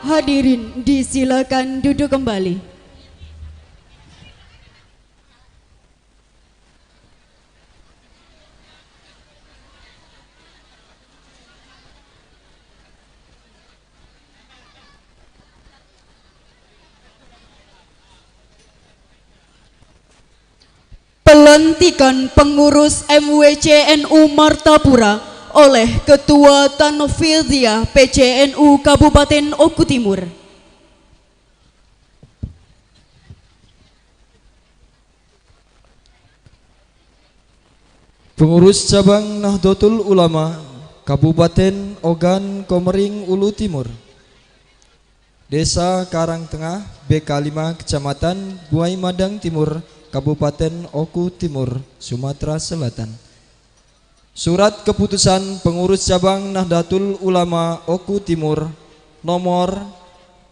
Hadirin disilakan duduk kembali. Pelantikan pengurus MWCNU Martapura oleh Ketua Tanfidiyah PCNU Kabupaten Oku Timur. Pengurus Cabang Nahdlatul Ulama Kabupaten Ogan Komering Ulu Timur, Desa Karangtengah, BK5, Kecamatan Buai Madang Timur, Kabupaten Oku Timur, Sumatera Selatan. Surat Keputusan Pengurus Cabang Nahdlatul Ulama Oku Timur nomor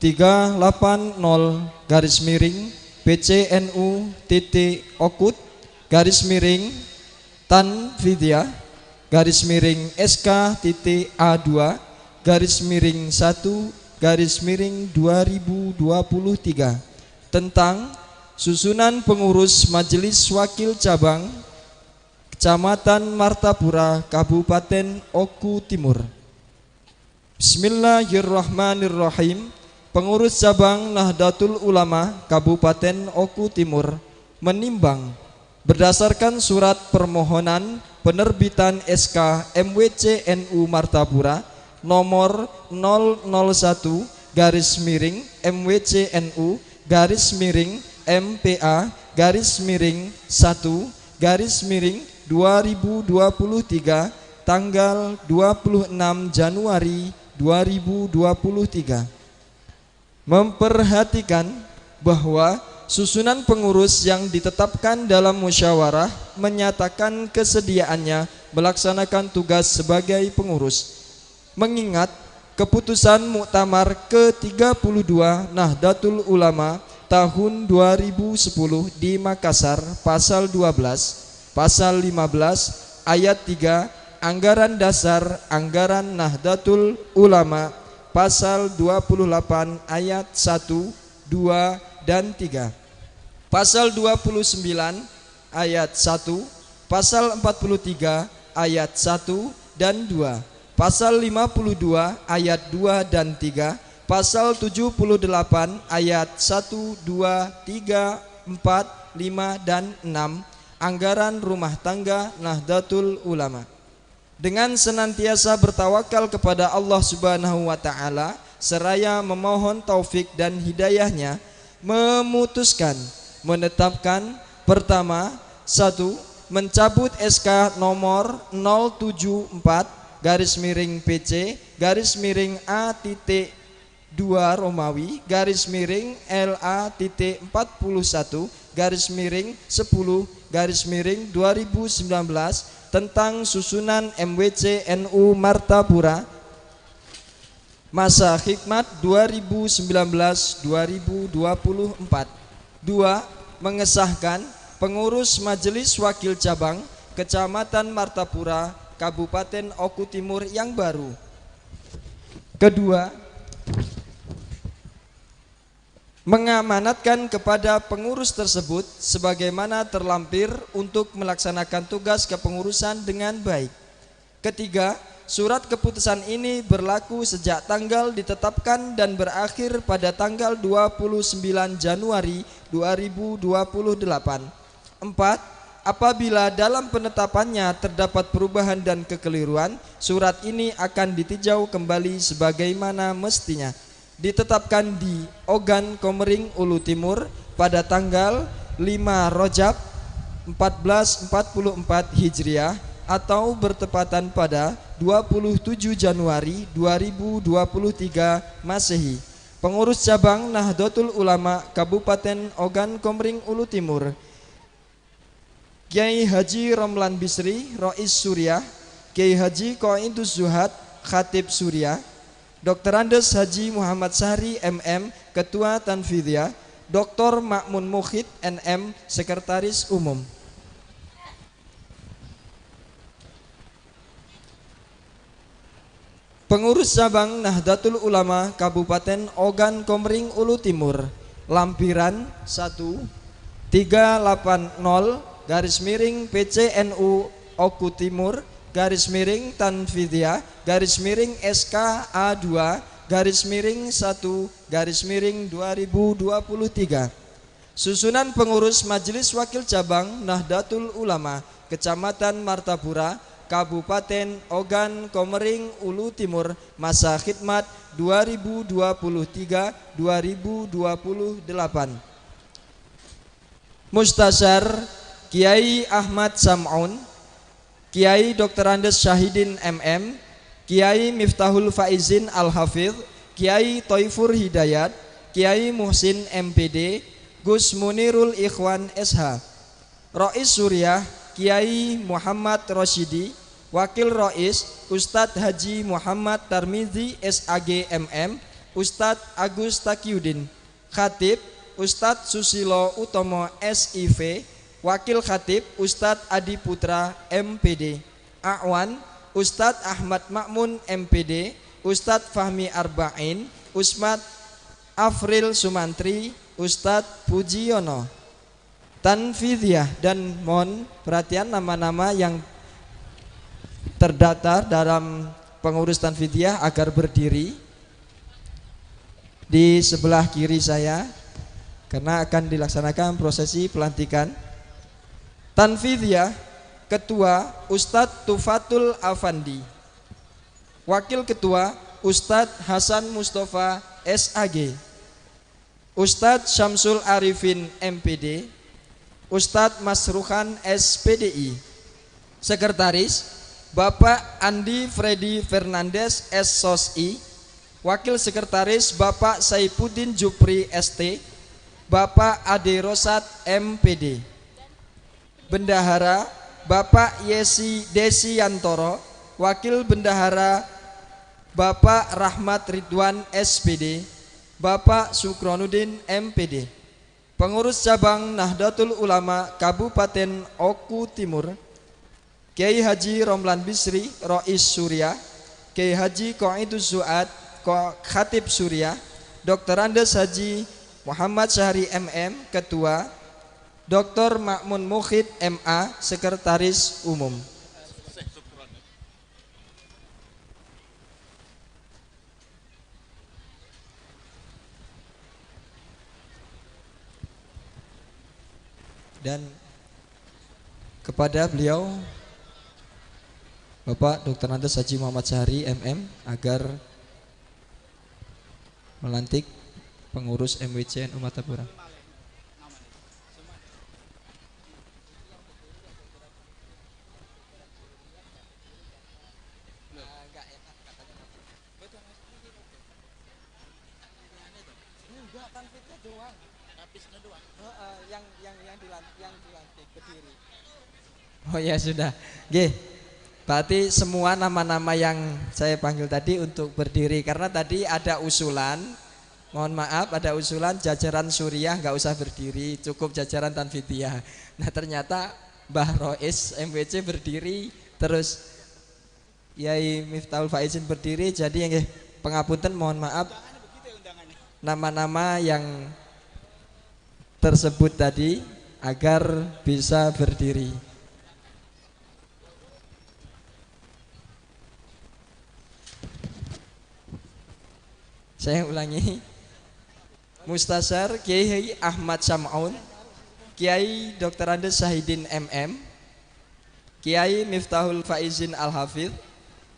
380 garis miring PCNU titik Okut garis miring Tanfidiyah garis miring SK titik A2 garis miring 1 garis miring 2023 tentang susunan pengurus Majelis Wakil Cabang Kecamatan Martapura, Kabupaten Oku Timur. Bismillahirrahmanirrahim. Pengurus Cabang Nahdlatul Ulama Kabupaten Oku Timur menimbang berdasarkan surat permohonan penerbitan SK MWCNU Martapura nomor 001 garis miring MWCNU garis miring MPA garis miring 1 garis miring 2023 tanggal 26 Januari 2023, memperhatikan bahwa susunan pengurus yang ditetapkan dalam musyawarah menyatakan kesediaannya melaksanakan tugas sebagai pengurus, mengingat keputusan Muktamar ke-32 Nahdlatul Ulama tahun 2010 di Makassar pasal 12, pasal 15 ayat 3 Anggaran Dasar Anggaran Nahdlatul Ulama pasal 28 ayat 1, 2, dan 3, pasal 29 ayat 1, pasal 43 ayat 1 dan 2, pasal 52 ayat 2 dan 3, pasal 78 ayat 1, 2, 3, 4, 5, dan 6 Anggaran Rumah Tangga Nahdlatul Ulama. Dengan senantiasa bertawakal kepada Allah Subhanahu wa Ta'ala seraya memohon taufik dan hidayahnya, memutuskan menetapkan pertama, 1. Mencabut SK nomor 074 garis miring PC garis miring A titik 2 Romawi garis miring LA titik 41 garis miring 10 garis miring 2019 tentang susunan MWC NU Martapura masa khidmat 2019-2024. 2. Mengesahkan pengurus Majelis Wakil Cabang Kecamatan Martapura Kabupaten Oku Timur yang baru. Kedua, mengamanatkan kepada pengurus tersebut sebagaimana terlampir untuk melaksanakan tugas kepengurusan dengan baik. Ketiga, surat keputusan ini berlaku sejak tanggal ditetapkan dan berakhir pada tanggal 29 Januari 2028. 4. Apabila dalam penetapannya terdapat perubahan dan kekeliruan, surat ini akan ditinjau kembali sebagaimana mestinya. Ditetapkan di Ogan Komering Ulu Timur pada tanggal 5 Rajab 1444 Hijriah atau bertepatan pada 27 Januari 2023 Masehi. Pengurus Cabang Nahdlatul Ulama Kabupaten Ogan Komering Ulu Timur, Kiai Haji Romlan Bisri Rois Suriah, Kiai Haji Qoidus Zuhad Khatib Suriah, Dr. Andes Haji Muhammad Sahri MM Ketua Tanfidiyah, Dr. Makmun Mukhid NM Sekretaris Umum. Pengurus Cabang Nahdlatul Ulama Kabupaten Ogan Komering Ulu Timur, lampiran 1 380 garis miring PCNU Oku Timur garis miring Tanfidiyah garis miring SKA2 garis miring 1 garis miring 2023. Susunan Pengurus Majelis Wakil Cabang Nahdlatul Ulama Kecamatan Martapura, Kabupaten Ogan Komering Ulu Timur, masa khidmat 2023-2028. Mustasar Kiai Ahmad Sam'un, Kiai Dr. Andes Syahidin MM, Kiai Miftahul Faizin Al-Hafidh, Kiai Toifur Hidayat, Kiai Muhsin MPD, Gus Munirul Ikhwan SH. Rois Suriah Kiai Muhammad Roshidi, Wakil Rois Ustadz Haji Muhammad Tarmizi SAG MM, Ustadz Agus Takiudin, Khatib Ustadz Susilo Utomo SIV, Wakil Khatib Ustadz Adi Putra MPD, A'wan Ustadz Ahmad Makmun MPD, Ustadz Fahmi Arba'in, Ustadz Afril Sumantri, Ustadz Pujiono. Tanfidiyah, dan mohon perhatian nama-nama yang terdaftar dalam pengurus Tanfidiyah agar berdiri di sebelah kiri saya karena akan dilaksanakan prosesi pelantikan. Tanfidiyah, Ketua Ustadz Tufatul Afandi, Wakil Ketua Ustadz Hasan Mustafa SAG, Ustadz Syamsul Arifin MPD, Ustadz Masruhan SPDI, Sekretaris Bapak Andi Freddy Fernandes SSOSI, Wakil Sekretaris Bapak Saipuddin Jupri ST, Bapak Ade Rosat MPD, Bendahara Bapak Yesi Desi Yantoro, Wakil Bendahara Bapak Rahmat Ridwan SPD, Bapak Sukronudin MPD. Pengurus Cabang Nahdlatul Ulama Kabupaten Oku Timur, Kiai Haji Romlan Bisri Rois Suriah, Kiai Haji Qoidus Suad Khatib Suriah, Dr. Andes Haji Muhammad Syahri MM Ketua, Dr. Makmun Mukhid MA Sekretaris Umum. Dan kepada beliau Bapak Dr. Andes Haji Muhammad Syahri MM agar melantik pengurus MWC NU Martapura. Oh ya sudah. Oke. Berarti semua nama-nama yang saya panggil tadi untuk berdiri karena tadi ada usulan, mohon maaf ada usulan jajaran Suriah nggak usah berdiri, cukup jajaran Tanfidiyah. Nah ternyata Mbah Rois MWC berdiri, terus Yai Miftahul Faizin berdiri, jadi yang pengapunten mohon maaf nama-nama yang tersebut tadi agar bisa berdiri. Saya ulangi, Mustasar Kiai Ahmad Sam'un, Kiai Dr. Andes Syahidin MM, Kiai Miftahul Faizin Al-Hafidh,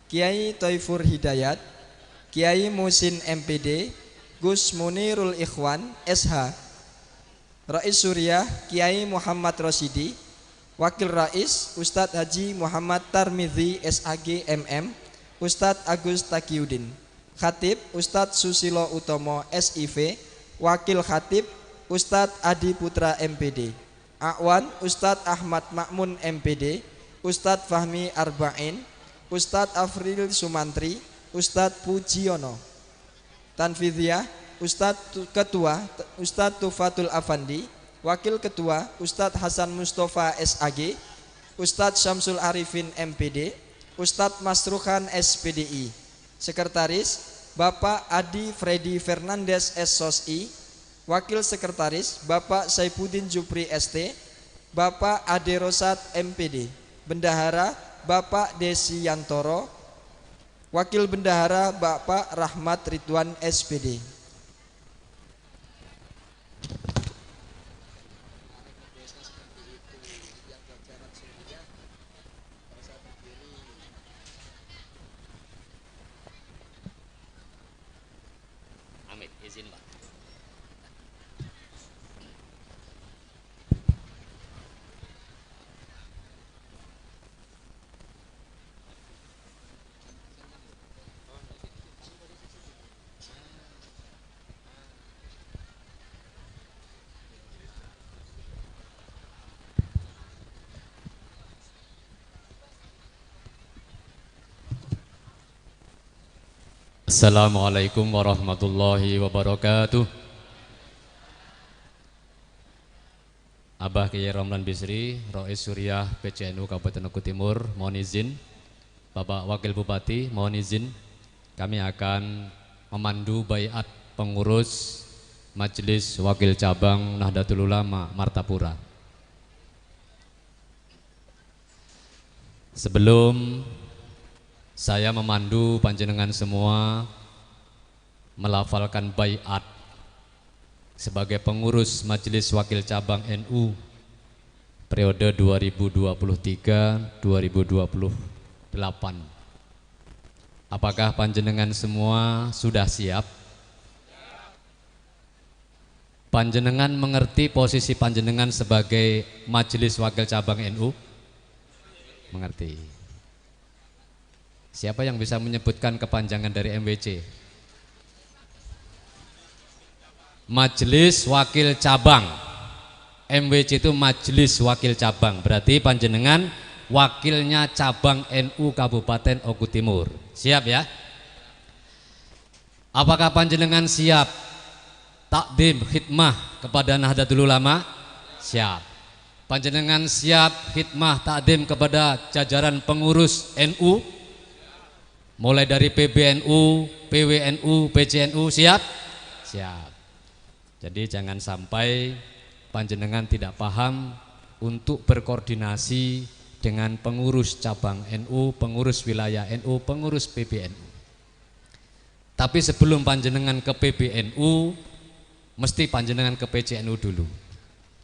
Kiai Toifur Hidayat, Kiai Musin MPD, Gus Munirul Ikhwan SH, Rais Suriah Kiai Muhammad Rosidi, Wakil Rais Ustadz Haji Muhammad Tarmidzi SAG MM, Ustadz Agus Takiudin, Khatib Ustadz Susilo Utomo SIV, Wakil Khatib Ustadz Adi Putra MPD, A'wan Ustadz Ahmad Makmun MPD, Ustadz Fahmi Arba'in, Ustadz Afril Sumantri, Ustadz Pujiono. Tanfidiyah Ustadz Ketua Ustadz Tufatul Afandi, Wakil Ketua Ustadz Hasan Mustafa SAG, Ustadz Syamsul Arifin MPD, Ustadz Masruhan SPDI, Sekretaris Bapak Adi Freddy Fernandes SOSI, Wakil Sekretaris Bapak Saifuddin Jupri ST, Bapak Ade Rosat MPD, Bendahara Bapak Desi Yantoro, Wakil Bendahara Bapak Rahmat Ridwan SPD. Amit, izin Pak. Assalamualaikum warahmatullahi wabarakatuh. Abah Kiai Romlan Bisri, Rois Suriah PCNU Kabupaten Oku Timur, mohon izin. Bapak Wakil Bupati, mohon izin. Kami akan memandu baiat pengurus Majelis Wakil Cabang Nahdlatul Ulama Martapura. Sebelum saya memandu panjenengan semua melafalkan baiat sebagai pengurus Majelis Wakil Cabang NU periode 2023-2028. Apakah panjenengan semua sudah siap? Panjenengan mengerti posisi panjenengan sebagai Majelis Wakil Cabang NU? Mengerti. Siapa yang bisa menyebutkan kepanjangan dari MWC? Majelis Wakil Cabang. MWC itu Majelis Wakil Cabang. Berarti panjenengan wakilnya cabang NU Kabupaten Oku Timur. Siap ya? Apakah panjenengan siap takdim khidmah kepada Nahdlatul Ulama? Siap. Panjenengan siap khidmah takdim kepada jajaran pengurus NU? Mulai dari PBNU, PWNU, PCNU, siap? Siap. Jadi jangan sampai panjenengan tidak paham untuk berkoordinasi dengan pengurus cabang NU, pengurus wilayah NU, pengurus PBNU. Tapi sebelum panjenengan ke PBNU, mesti panjenengan ke PCNU dulu.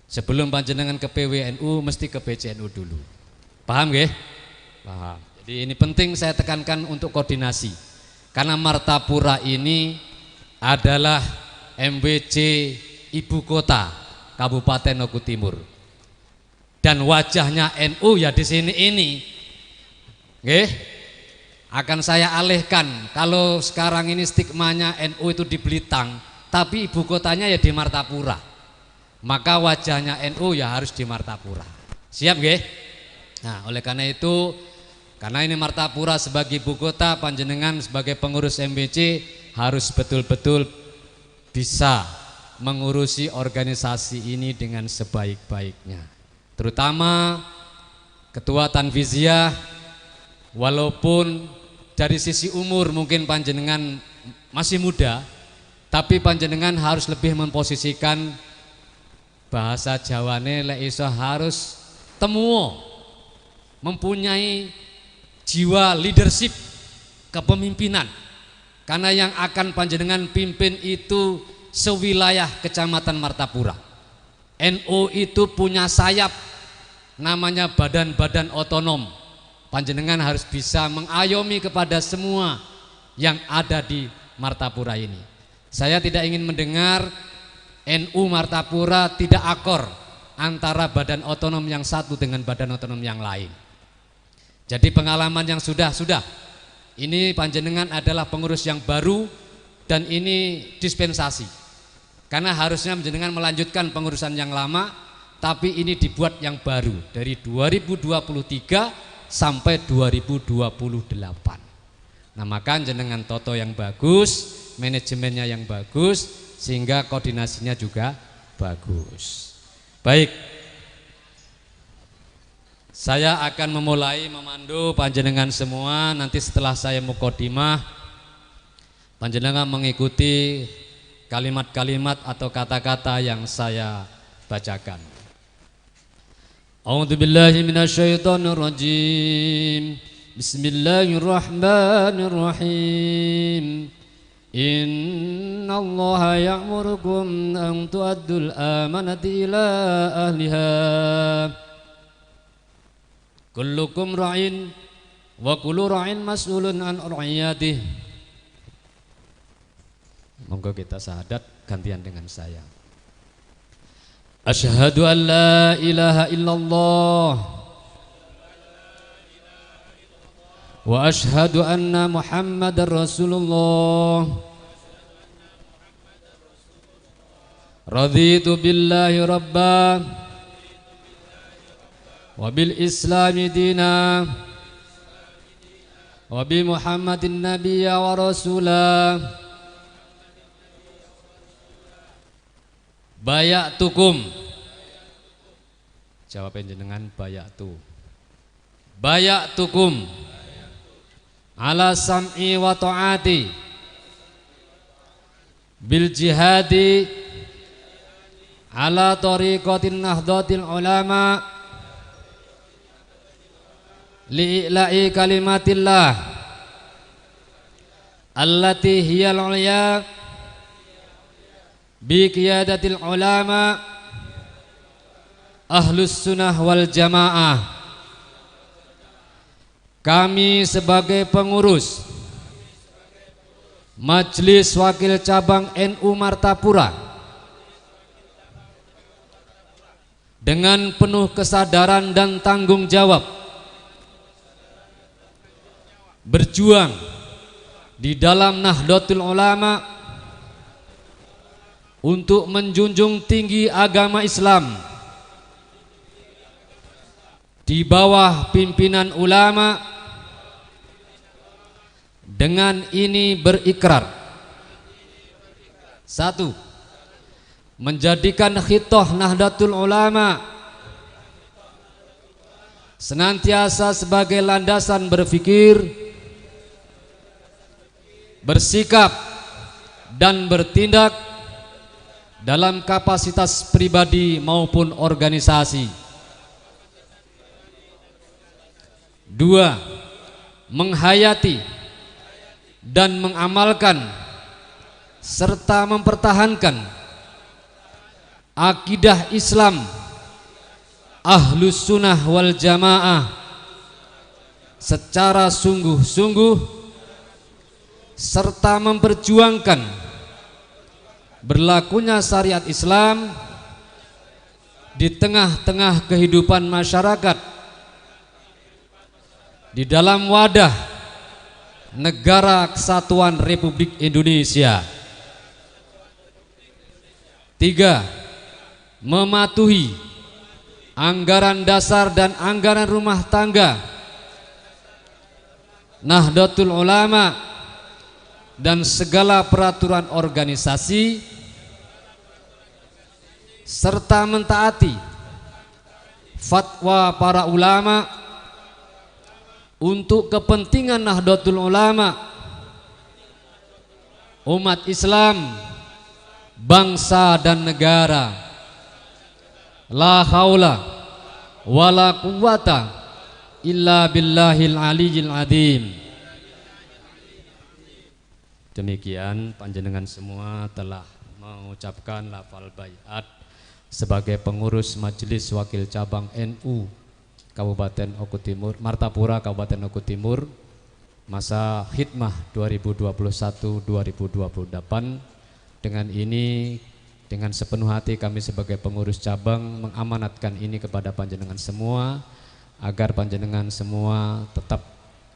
Sebelum panjenengan ke PWNU, mesti ke PCNU dulu. Paham nggih? Paham. Jadi ini penting saya tekankan untuk koordinasi. Karena Martapura ini adalah MWC ibu kota Kabupaten Oku Timur. Dan wajahnya NU ya di sini ini. Nggih. Akan saya alihkan. Kalau sekarang ini stigmanya NU itu di Belitang, tapi ibu kotanya ya di Martapura. Maka wajahnya NU ya harus di Martapura. Siap nggih? Nah, oleh karena itu, karena ini Martapura sebagai ibu kota, panjenengan sebagai pengurus MWC harus betul-betul bisa mengurusi organisasi ini dengan sebaik-baiknya. Terutama Ketua Tanfiziah, walaupun dari sisi umur mungkin panjenengan masih muda, tapi panjenengan harus lebih memposisikan bahasa Jawane lek iso harus temuo, mempunyai jiwa leadership kepemimpinan. Karena yang akan panjenengan pimpin itu sewilayah Kecamatan Martapura. NU itu punya sayap namanya badan-badan otonom. Panjenengan harus bisa mengayomi kepada semua yang ada di Martapura ini. Saya tidak ingin mendengar NU Martapura tidak akor antara badan otonom yang satu dengan badan otonom yang lain. Jadi pengalaman yang sudah-sudah. Ini panjenengan adalah pengurus yang baru dan ini dispensasi. Karena harusnya panjenengan melanjutkan pengurusan yang lama, tapi ini dibuat yang baru dari 2023 sampai 2028. Nah, maka jenengan toto yang bagus, manajemennya yang bagus, sehingga koordinasinya juga bagus. Baik. Saya akan memulai memandu panjenengan semua. Nanti setelah saya mukodimah, Panjenengan mengikuti kalimat-kalimat atau kata-kata yang saya bacakan. A'udzubillahi minasyaitonirrajim. Bismillahirrahmanirrahim. Innallaha ya'murukum an tu'addul amanati ila ahliha. Kullukum ra'in wa kullu ra'in mas'ulun an ra'iyatih. Monggo kita syahadat gantian dengan saya. Asyhadu an la ilaha illallah wa asyhadu anna Muhammadar Rasulullah. Raditu billahi rabba wa bil islami dina wa bi Muhammadin nabiyya wa rasula. Bayatukum. Jawab jenengan bayatu. Bayatukum ala sam'i wa ta'ati bil jihadi ala tariqatin nahdlatil ulama li'ila'i kalimatillah allati hiyal ulya bi qiyadatil ulama ahlus sunnah wal jamaah. Kami sebagai pengurus Majelis Wakil Cabang NU Martapura dengan penuh kesadaran dan tanggung jawab berjuang di dalam Nahdlatul Ulama untuk menjunjung tinggi agama Islam di bawah pimpinan ulama. Dengan ini berikrar: 1. Menjadikan khitoh Nahdlatul Ulama senantiasa sebagai landasan berfikir, bersikap, dan bertindak dalam kapasitas pribadi maupun organisasi. 2. Menghayati dan mengamalkan serta mempertahankan akidah Islam Ahlus Sunnah wal Jamaah secara sungguh-sungguh serta memperjuangkan berlakunya syariat Islam di tengah-tengah kehidupan masyarakat di dalam wadah Negara Kesatuan Republik Indonesia. 3. Mematuhi anggaran dasar dan anggaran rumah tangga Nahdlatul Ulama dan segala peraturan organisasi serta mentaati fatwa para ulama untuk kepentingan Nahdlatul Ulama, umat Islam, bangsa dan negara. La haula wala quwata illa billahil aliyyil azim. Demikian panjenengan semua telah mengucapkan lafal baiat sebagai pengurus Majelis Wakil Cabang NU Kabupaten Oku Timur, Martapura Kabupaten Oku Timur masa khidmah 2021-2028. Dengan ini, dengan sepenuh hati kami sebagai pengurus cabang mengamanatkan ini kepada panjenengan semua agar panjenengan semua tetap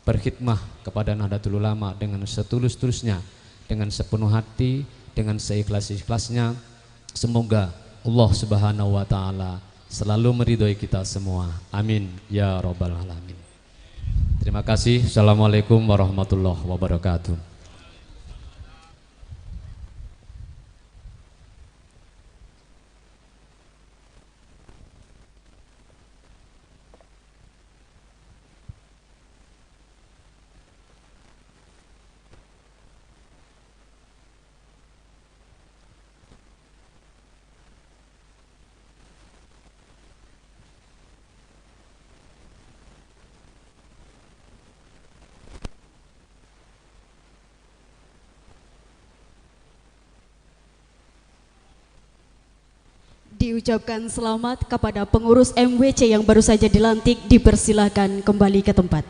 berkhidmah kepada Nahdlatul Ulama dengan setulus-tulusnya, dengan sepenuh hati, dengan seikhlas-ikhlasnya. Semoga Allah Subhanahu wa taala selalu meridhoi kita semua. Amin ya robbal alamin. Terima kasih. Assalamualaikum warahmatullahi wabarakatuh. Diucapkan selamat kepada pengurus MWC yang baru saja dilantik, dipersilahkan kembali ke tempat.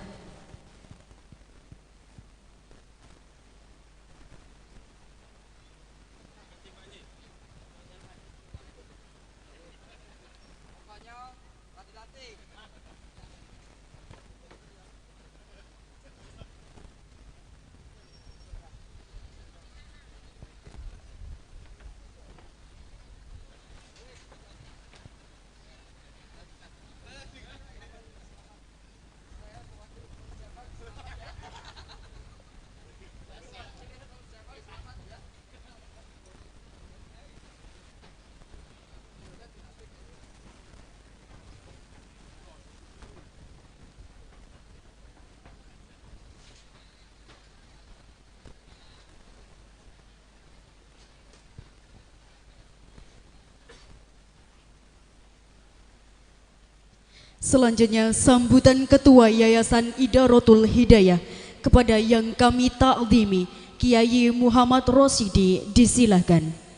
Selanjutnya sambutan Ketua Yayasan Idaratul Hidayah kepada yang kami ta'zimi Kiai Muhammad Rosidi, disilahkan.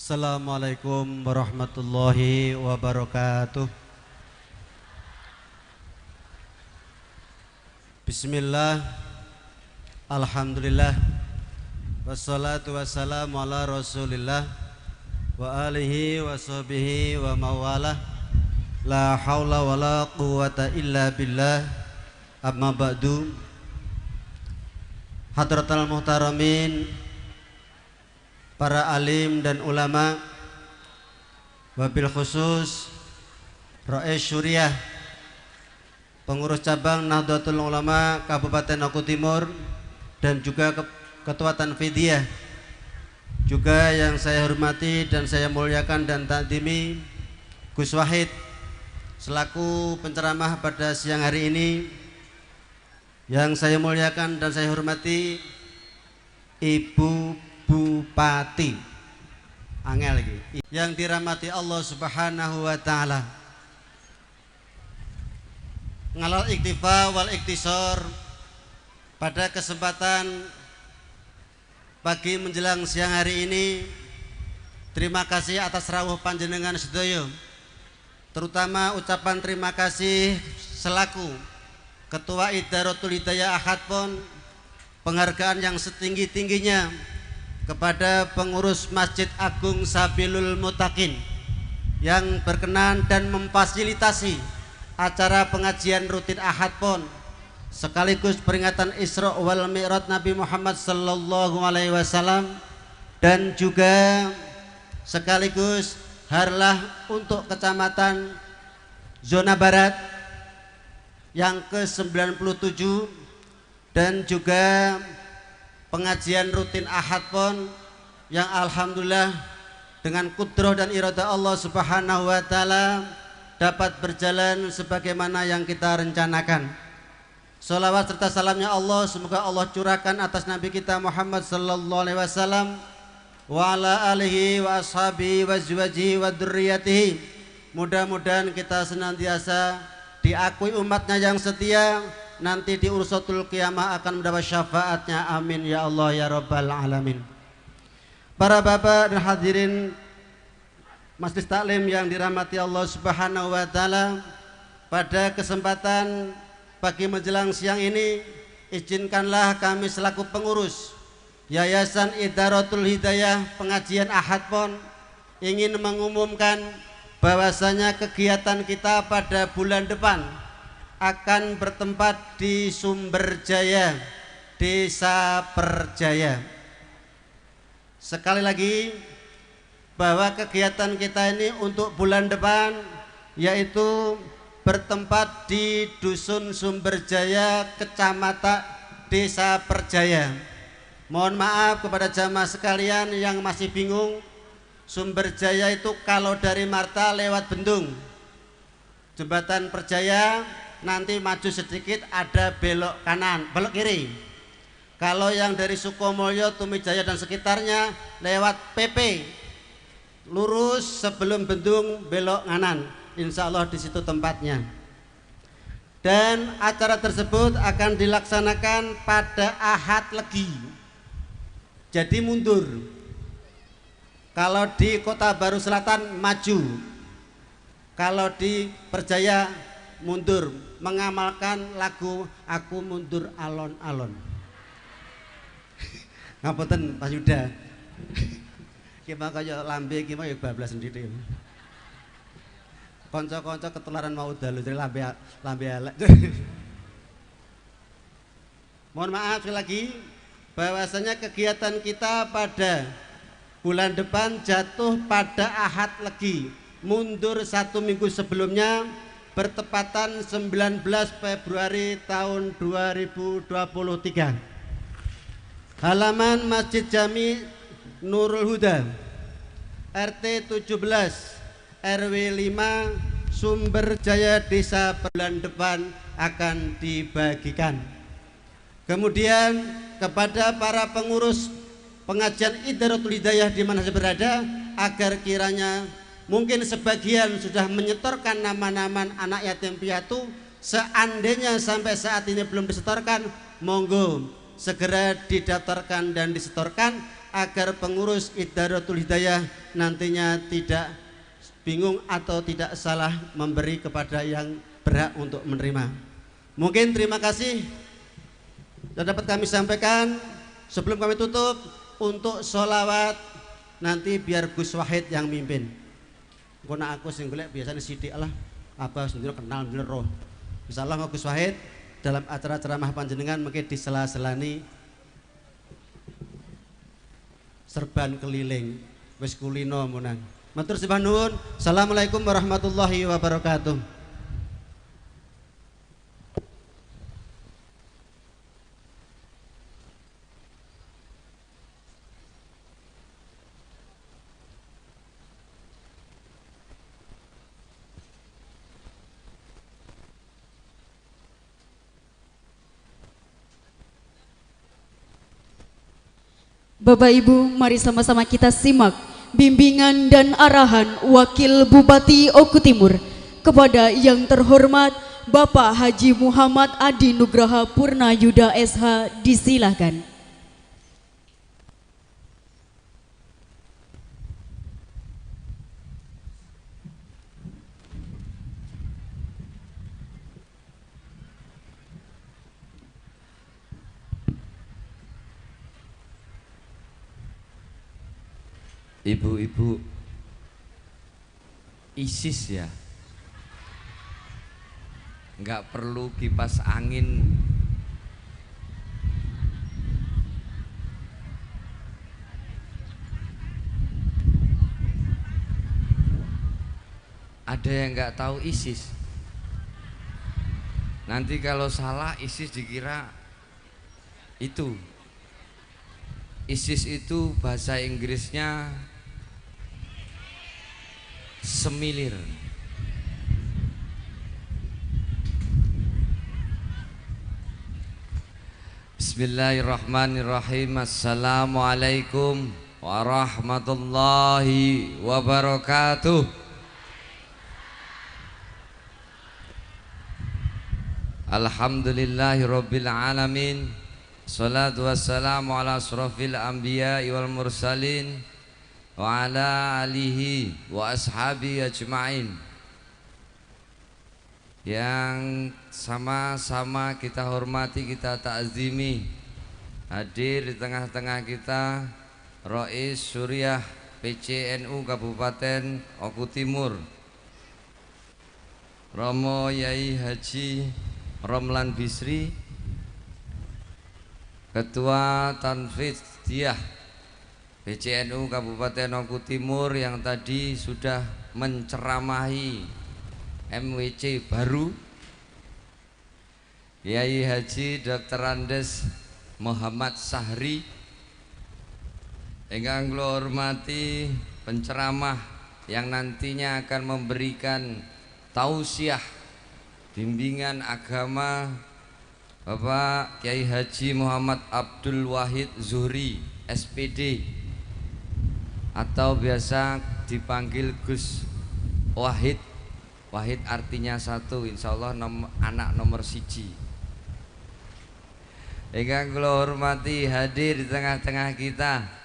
Assalamualaikum warahmatullahi wabarakatuh. Bismillah, alhamdulillah, wassalatu wassalamu ala rasulillah wa alihi wa sahbihi wa mawalah. La hawla wa la quwata illa billah. Amma ba'du. Hadratal muhtaramin, para alim dan ulama, wabil khusus Rais Syuriah, pengurus cabang Nahdlatul Ulama Kabupaten Oku Timur, dan juga Ketua Tanfidiyah, juga yang saya hormati dan saya muliakan dan takdimi Gus Wahid selaku penceramah pada siang hari ini, yang saya muliakan dan saya hormati Ibu Bupati angel lagi, yang dirahmati Allah Subhanahu wa taala. Ngalal iktifa wal iktisor, pada kesempatan pagi menjelang siang hari ini, terima kasih atas rawuh panjenengan sedaya, terutama ucapan terima kasih selaku Ketua Idaratul Hidayah Ahad Pon, penghargaan yang setinggi-tingginya kepada pengurus Masjid Agung Sabilul Muttaqin yang berkenan dan memfasilitasi acara pengajian rutin Ahad Pon sekaligus peringatan Isra wal Mi'raj Nabi Muhammad sallallahu alaihi wasallam, dan juga sekaligus harlah untuk Kecamatan Zona Barat yang ke-97, dan juga pengajian rutin Ahad Pon yang alhamdulillah dengan kudroh dan iradah Allah Subhanahu wa taala dapat berjalan sebagaimana yang kita rencanakan. Sholawat serta salamnya Allah semoga Allah curahkan atas Nabi kita Muhammad sallallahu alaihi wasallam wa ala alihi wa ashabihi wa azwajihi wa dzurriyyatihi. Mudah-mudahan kita senantiasa diakui umatnya yang setia, nanti di ursatul kiamah akan mendapat syafaatnya. Amin ya Allah ya Rabbal alamin. Para bapak dan hadirin Majelis Taklim yang dirahmati Allah Subhanahu wa taala, pada kesempatan pagi menjelang siang ini izinkanlah kami selaku pengurus Yayasan Idaratul Hidayah Pengajian Ahad Pon ingin mengumumkan bahwasanya kegiatan kita pada bulan depan akan bertempat di Sumberjaya, Desa Perjaya. Sekali lagi bahwa kegiatan kita ini untuk bulan depan yaitu bertempat di Dusun Sumberjaya, Kecamatan Desa Perjaya. Mohon maaf kepada jamaah sekalian yang masih bingung, Sumberjaya itu kalau dari Marta lewat Bendung, Jembatan Perjaya, nanti maju sedikit ada belok kanan, belok kiri. Kalau yang dari Sukomulyo, Tumijaya dan sekitarnya lewat PP, lurus sebelum Bendung belok kanan. Insya Allah di situ tempatnya. Dan acara tersebut akan dilaksanakan pada Ahad Legi. Jadi mundur. Kalau di Kota Baru Selatan maju, kalau di Perjaya mundur, mengamalkan lagu Aku Mundur Alon-Alon. Ngapunten Pak Yuda. Ki mau kaya lambe ki mau ya bablas sendiri. Kanca-kanca ketularan mau dalu jadi lambe lambe elek. Mohon maaf sekali lagi bahwasanya kegiatan kita pada bulan depan jatuh pada Ahad Legi, mundur 1 minggu sebelumnya, bertepatan 19 Februari tahun 2023. Halaman Masjid Jami Nurul Huda, RT 17 RW 5 Sumberjaya Desa, bulan depan akan dibagikan. Kemudian kepada para pengurus pengajian Idaratul Hidayah di mana saya berada, agar kiranya mungkin sebagian sudah menyetorkan nama-nama anak yatim piatu, seandainya sampai saat ini belum disetorkan, monggo segera didaftarkan dan disetorkan agar pengurus Idaratul Hidayah nantinya tidak bingung atau tidak salah memberi kepada yang berhak untuk menerima. Mungkin terima kasih dan dapat kami sampaikan. Sebelum kami tutup, untuk sholawat nanti biar Gus Wahid yang mimpin. Karena aku sing golek biasanya sithik lah, apa sendiri kenal sendiri roh. Insyaallah Gus Wahid dalam acara ceramah panjenengan mungkin disela-selani serban keliling wis kulino munan. Matur sembah nuwun. Assalamualaikum warahmatullahi wabarakatuh. Bapak Ibu, mari sama-sama kita simak bimbingan dan arahan Wakil Bupati Oku Timur kepada yang terhormat Bapak Haji Muhammad Adi Nugraha Purnayuda SH, disilahkan. Ibu-ibu ISIS ya, nggak perlu kipas angin. Ada yang nggak tahu ISIS? Nanti kalau salah ISIS dikira itu. ISIS itu bahasa Inggrisnya semilir. Bismillahirrahmanirrahim. Assalamualaikum warahmatullahi wabarakatuh. Alhamdulillahirabbil alamin. Salatu wassalamu ala asrafil anbiya'i wal mursalin wa ala alihi wa ashabi ajma'in. Yang sama-sama kita hormati, kita ta'zimi, hadir di tengah-tengah kita Rois Suriah PCNU Kabupaten Oku Timur, Romo Yai Haji Romlan Bisri, Ketua Tanfidziyah PCNU Kabupaten Oku Timur yang tadi sudah menceramahi MWC baru, Yai Haji Dr. Andes Muhammad Sahri, Ingkang kula hormati penceramah yang nantinya akan memberikan tausiah bimbingan agama, Bapak Kiai Haji Muhammad Abdul Wahid Zuhri SPD atau biasa dipanggil Gus Wahid. Wahid artinya satu, insyaallah anak nomor 1. Ingkang kula hormati hadir di tengah-tengah kita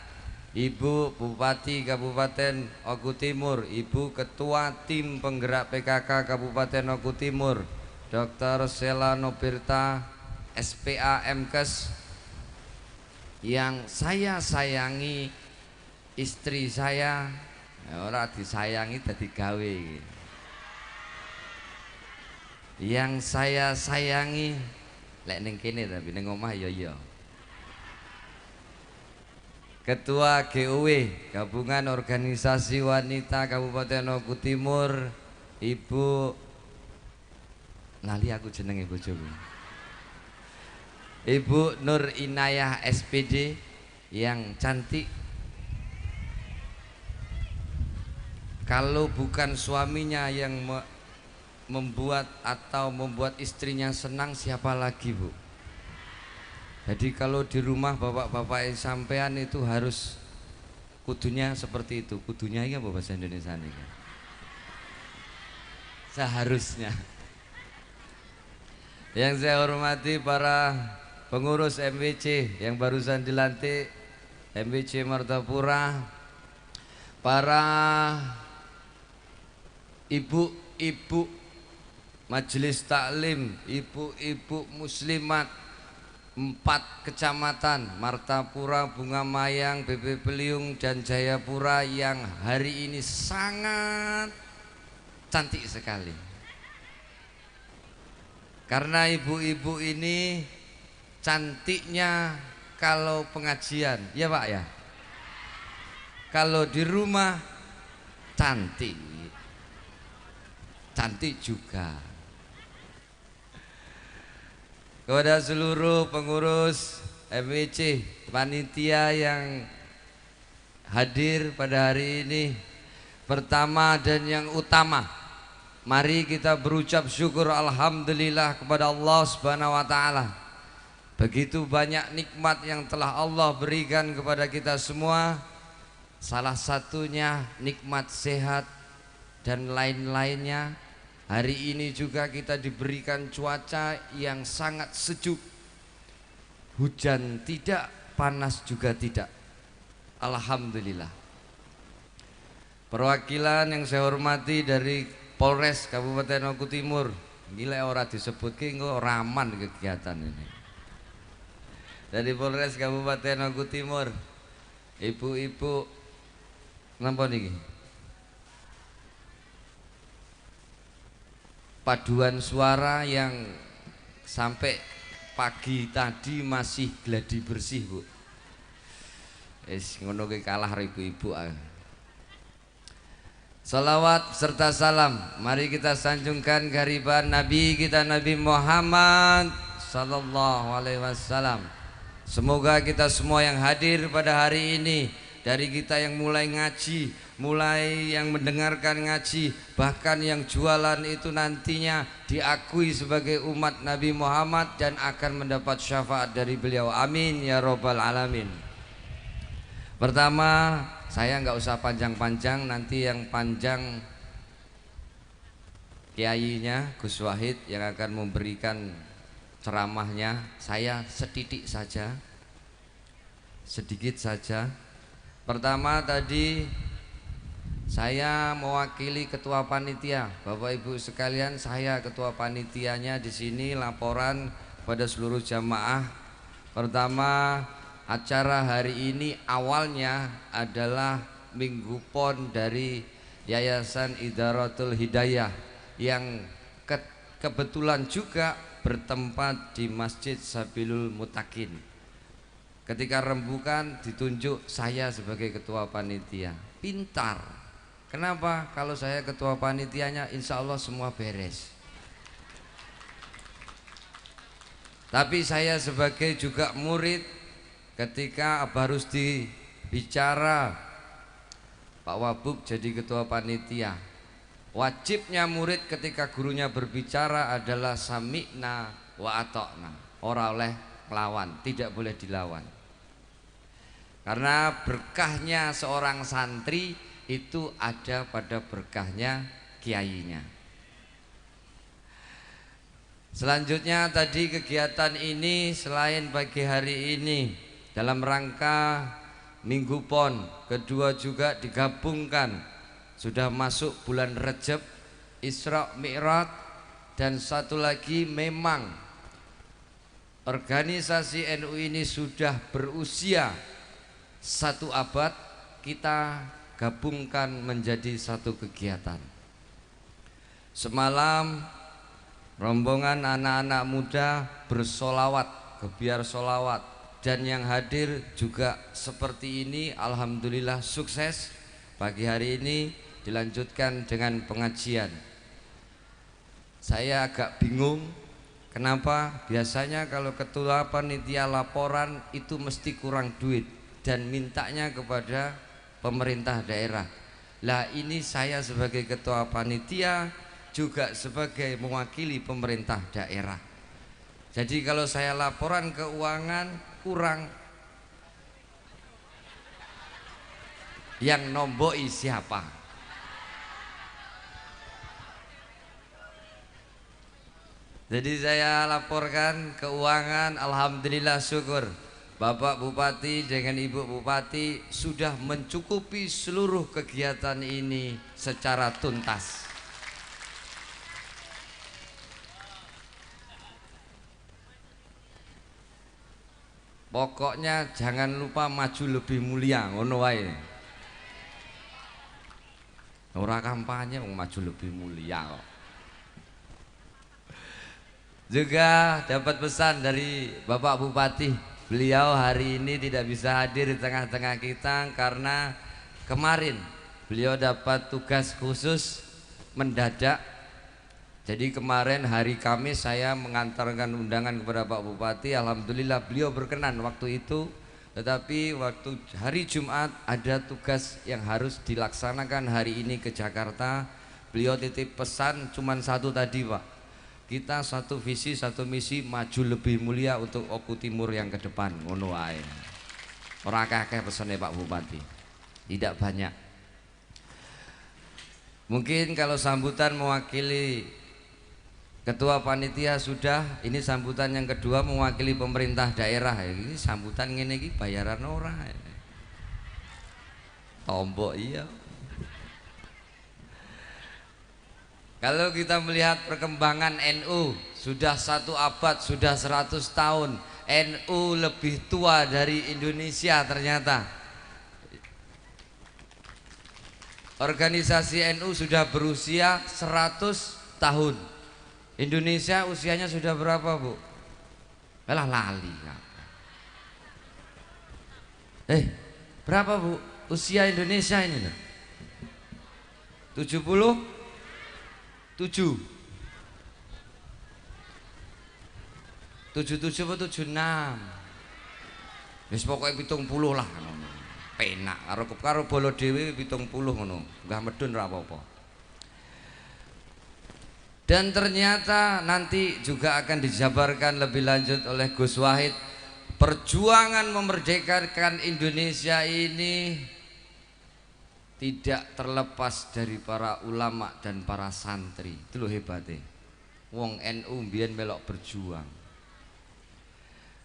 Ibu Bupati Kabupaten Oku Timur, Ibu Ketua Tim Penggerak PKK Kabupaten Oku Timur, Dr. Sela Nobirta SPA MKes, yang saya sayangi istri saya, ora disayangi dadi gawe. Yang saya sayangi lek ning kene tapi ning omah ya iya. Ketua GOW Gabungan Organisasi Wanita Kabupaten Oku Timur, Ibu lali aku jenenge bojoku, Ibu Nur Inayah SPD yang cantik. Kalau bukan suaminya yang membuat atau membuat istrinya senang, siapa lagi, Bu? Jadi kalau di rumah bapak-bapak sampean itu harus kudunya seperti itu. Kudunya ini apa bahasa Indonesia ini? Seharusnya. Yang saya hormati para pengurus MWC yang barusan dilantik, MWC Martapura, para ibu-ibu majelis taklim, ibu-ibu muslimat 4 kecamatan Martapura, Bunga Mayang, BP Peliung, dan Jayapura yang hari ini sangat cantik sekali. Karena ibu-ibu ini cantiknya kalau pengajian, ya Pak ya. Kalau di rumah cantik, cantik juga. Kepada seluruh pengurus MWC, panitia yang hadir pada hari ini, pertama dan yang utama, mari kita berucap syukur alhamdulillah kepada Allah Subhanahu wa taala. Begitu banyak nikmat yang telah Allah berikan kepada kita semua, salah satunya nikmat sehat dan lain-lainnya. Hari ini juga kita diberikan cuaca yang sangat sejuk. Hujan tidak, panas juga tidak. Alhamdulillah. Perwakilan yang saya hormati dari Polres Kabupaten Oku Timur. Gila ora disebutke engko raman kegiatan ini. Dari Polres Kabupaten Oku Timur, ibu-ibu napa niki? Paduan suara yang sampai pagi tadi masih gladi bersih, Bu. Wis ngono ki kalah ibu-ibu. Salawat serta salam mari kita sanjungkan kehadiran Nabi kita Nabi Muhammad sallallahu alaihi wasallam. Semoga kita semua yang hadir pada hari ini, dari kita yang mulai ngaji, mulai yang mendengarkan ngaji, bahkan yang jualan itu nantinya diakui sebagai umat Nabi Muhammad dan akan mendapat syafaat dari beliau. Amin ya robbal alamin. Pertama, saya nggak usah panjang-panjang, nanti yang panjang kiainya Gus Wahid yang akan memberikan ceramahnya. Saya setitik saja, sedikit saja. Pertama tadi saya mewakili ketua panitia. Bapak Ibu sekalian, saya ketua panitianya di sini, laporan pada seluruh jamaah. Pertama, acara hari ini awalnya adalah Minggu Pon dari Yayasan Idaratul Hidayah yang kebetulan juga bertempat di Masjid Sabilul Mutakin. Ketika rembukan ditunjuk saya sebagai ketua panitia. Pintar. Kenapa? Kalau saya ketua panitianya insya Allah semua beres. Tapi saya sebagai juga murid, ketika Abah Rusdi bicara, Pak Wabub jadi ketua panitia. Wajibnya murid ketika gurunya berbicara adalah sami'na wa atokna, ora oleh melawan, tidak boleh dilawan. Karena berkahnya seorang santri itu ada pada berkahnya kiainya. Selanjutnya tadi kegiatan ini selain pagi hari ini dalam rangka Minggu Pon, kedua juga digabungkan, sudah masuk bulan Rejab, Isra Mi'raj, dan satu lagi memang organisasi NU ini sudah berusia 1 abad, kita gabungkan menjadi satu kegiatan. Semalam rombongan anak-anak muda bersolawat, gebiar solawat, dan yang hadir juga seperti ini, alhamdulillah sukses. Pagi hari ini dilanjutkan dengan pengajian. Saya agak bingung kenapa biasanya kalau ketua panitia laporan itu mesti kurang duit dan mintanya kepada pemerintah daerah. Lah ini saya sebagai ketua panitia juga sebagai mewakili pemerintah daerah. Jadi kalau saya laporan keuangan kurang, yang nomboi siapa? Jadi saya laporkan keuangan, alhamdulillah syukur Bapak Bupati dengan Ibu Bupati sudah mencukupi seluruh kegiatan ini secara tuntas. Pokoknya jangan lupa maju lebih mulia, ngono wae. Ora kampanye wong maju lebih mulia kok. Juga dapat pesan dari Bapak Bupati, beliau hari ini tidak bisa hadir di tengah-tengah kita karena kemarin beliau dapat tugas khusus mendadak. Jadi kemarin hari Kamis saya mengantarkan undangan kepada Pak Bupati, alhamdulillah beliau berkenan waktu itu. Tetapi waktu hari Jumat ada tugas yang harus dilaksanakan hari ini ke Jakarta. Beliau titip pesan cuman satu tadi, Pak. Kita satu visi, satu misi, maju lebih mulia untuk Oku Timur yang ke depan. Ngono wae. Ora akeh pesane Pak Bupati. Tidak banyak. Mungkin kalau sambutan mewakili ketua panitia sudah, ini sambutan yang kedua mewakili pemerintah daerah. Ini sambutan ngene iki bayaran ora. Tombok iya. Kalau kita melihat perkembangan NU sudah 1 abad, sudah 100 tahun, NU lebih tua dari Indonesia ternyata. Organisasi NU sudah berusia 100 tahun. Indonesia usianya sudah berapa, Bu? Alah lali. Berapa, Bu? Usia Indonesia ini loh. 77. 77 atau 76. Wis pokoke 70 lah ngono. Penak karo karo bolo dhewe 70 ngono. Enggak medun ora apa-apa. Dan ternyata nanti juga akan dijabarkan lebih lanjut oleh Gus Wahid. Perjuangan memerdekakan Indonesia ini tidak terlepas dari para ulama dan para santri. Itu loh hebatnya. Wong NU mbiyen melok berjuang.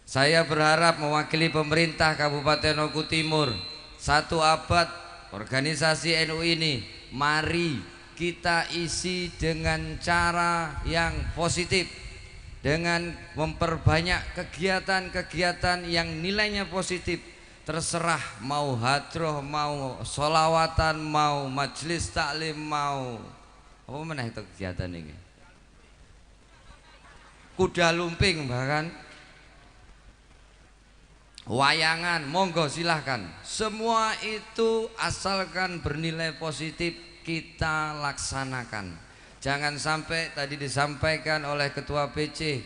Saya berharap mewakili pemerintah Kabupaten Oku Timur, 1 abad organisasi NU ini, mari kita isi dengan cara yang positif, dengan memperbanyak kegiatan-kegiatan yang nilainya positif. Terserah mau hadroh, mau sholawatan, mau majelis taklim, mau apa meneh itu kegiatan ini, kuda lumping, bahkan wayangan, monggo silahkan. Semua itu asalkan bernilai positif kita laksanakan. Jangan sampai tadi disampaikan oleh Ketua PC,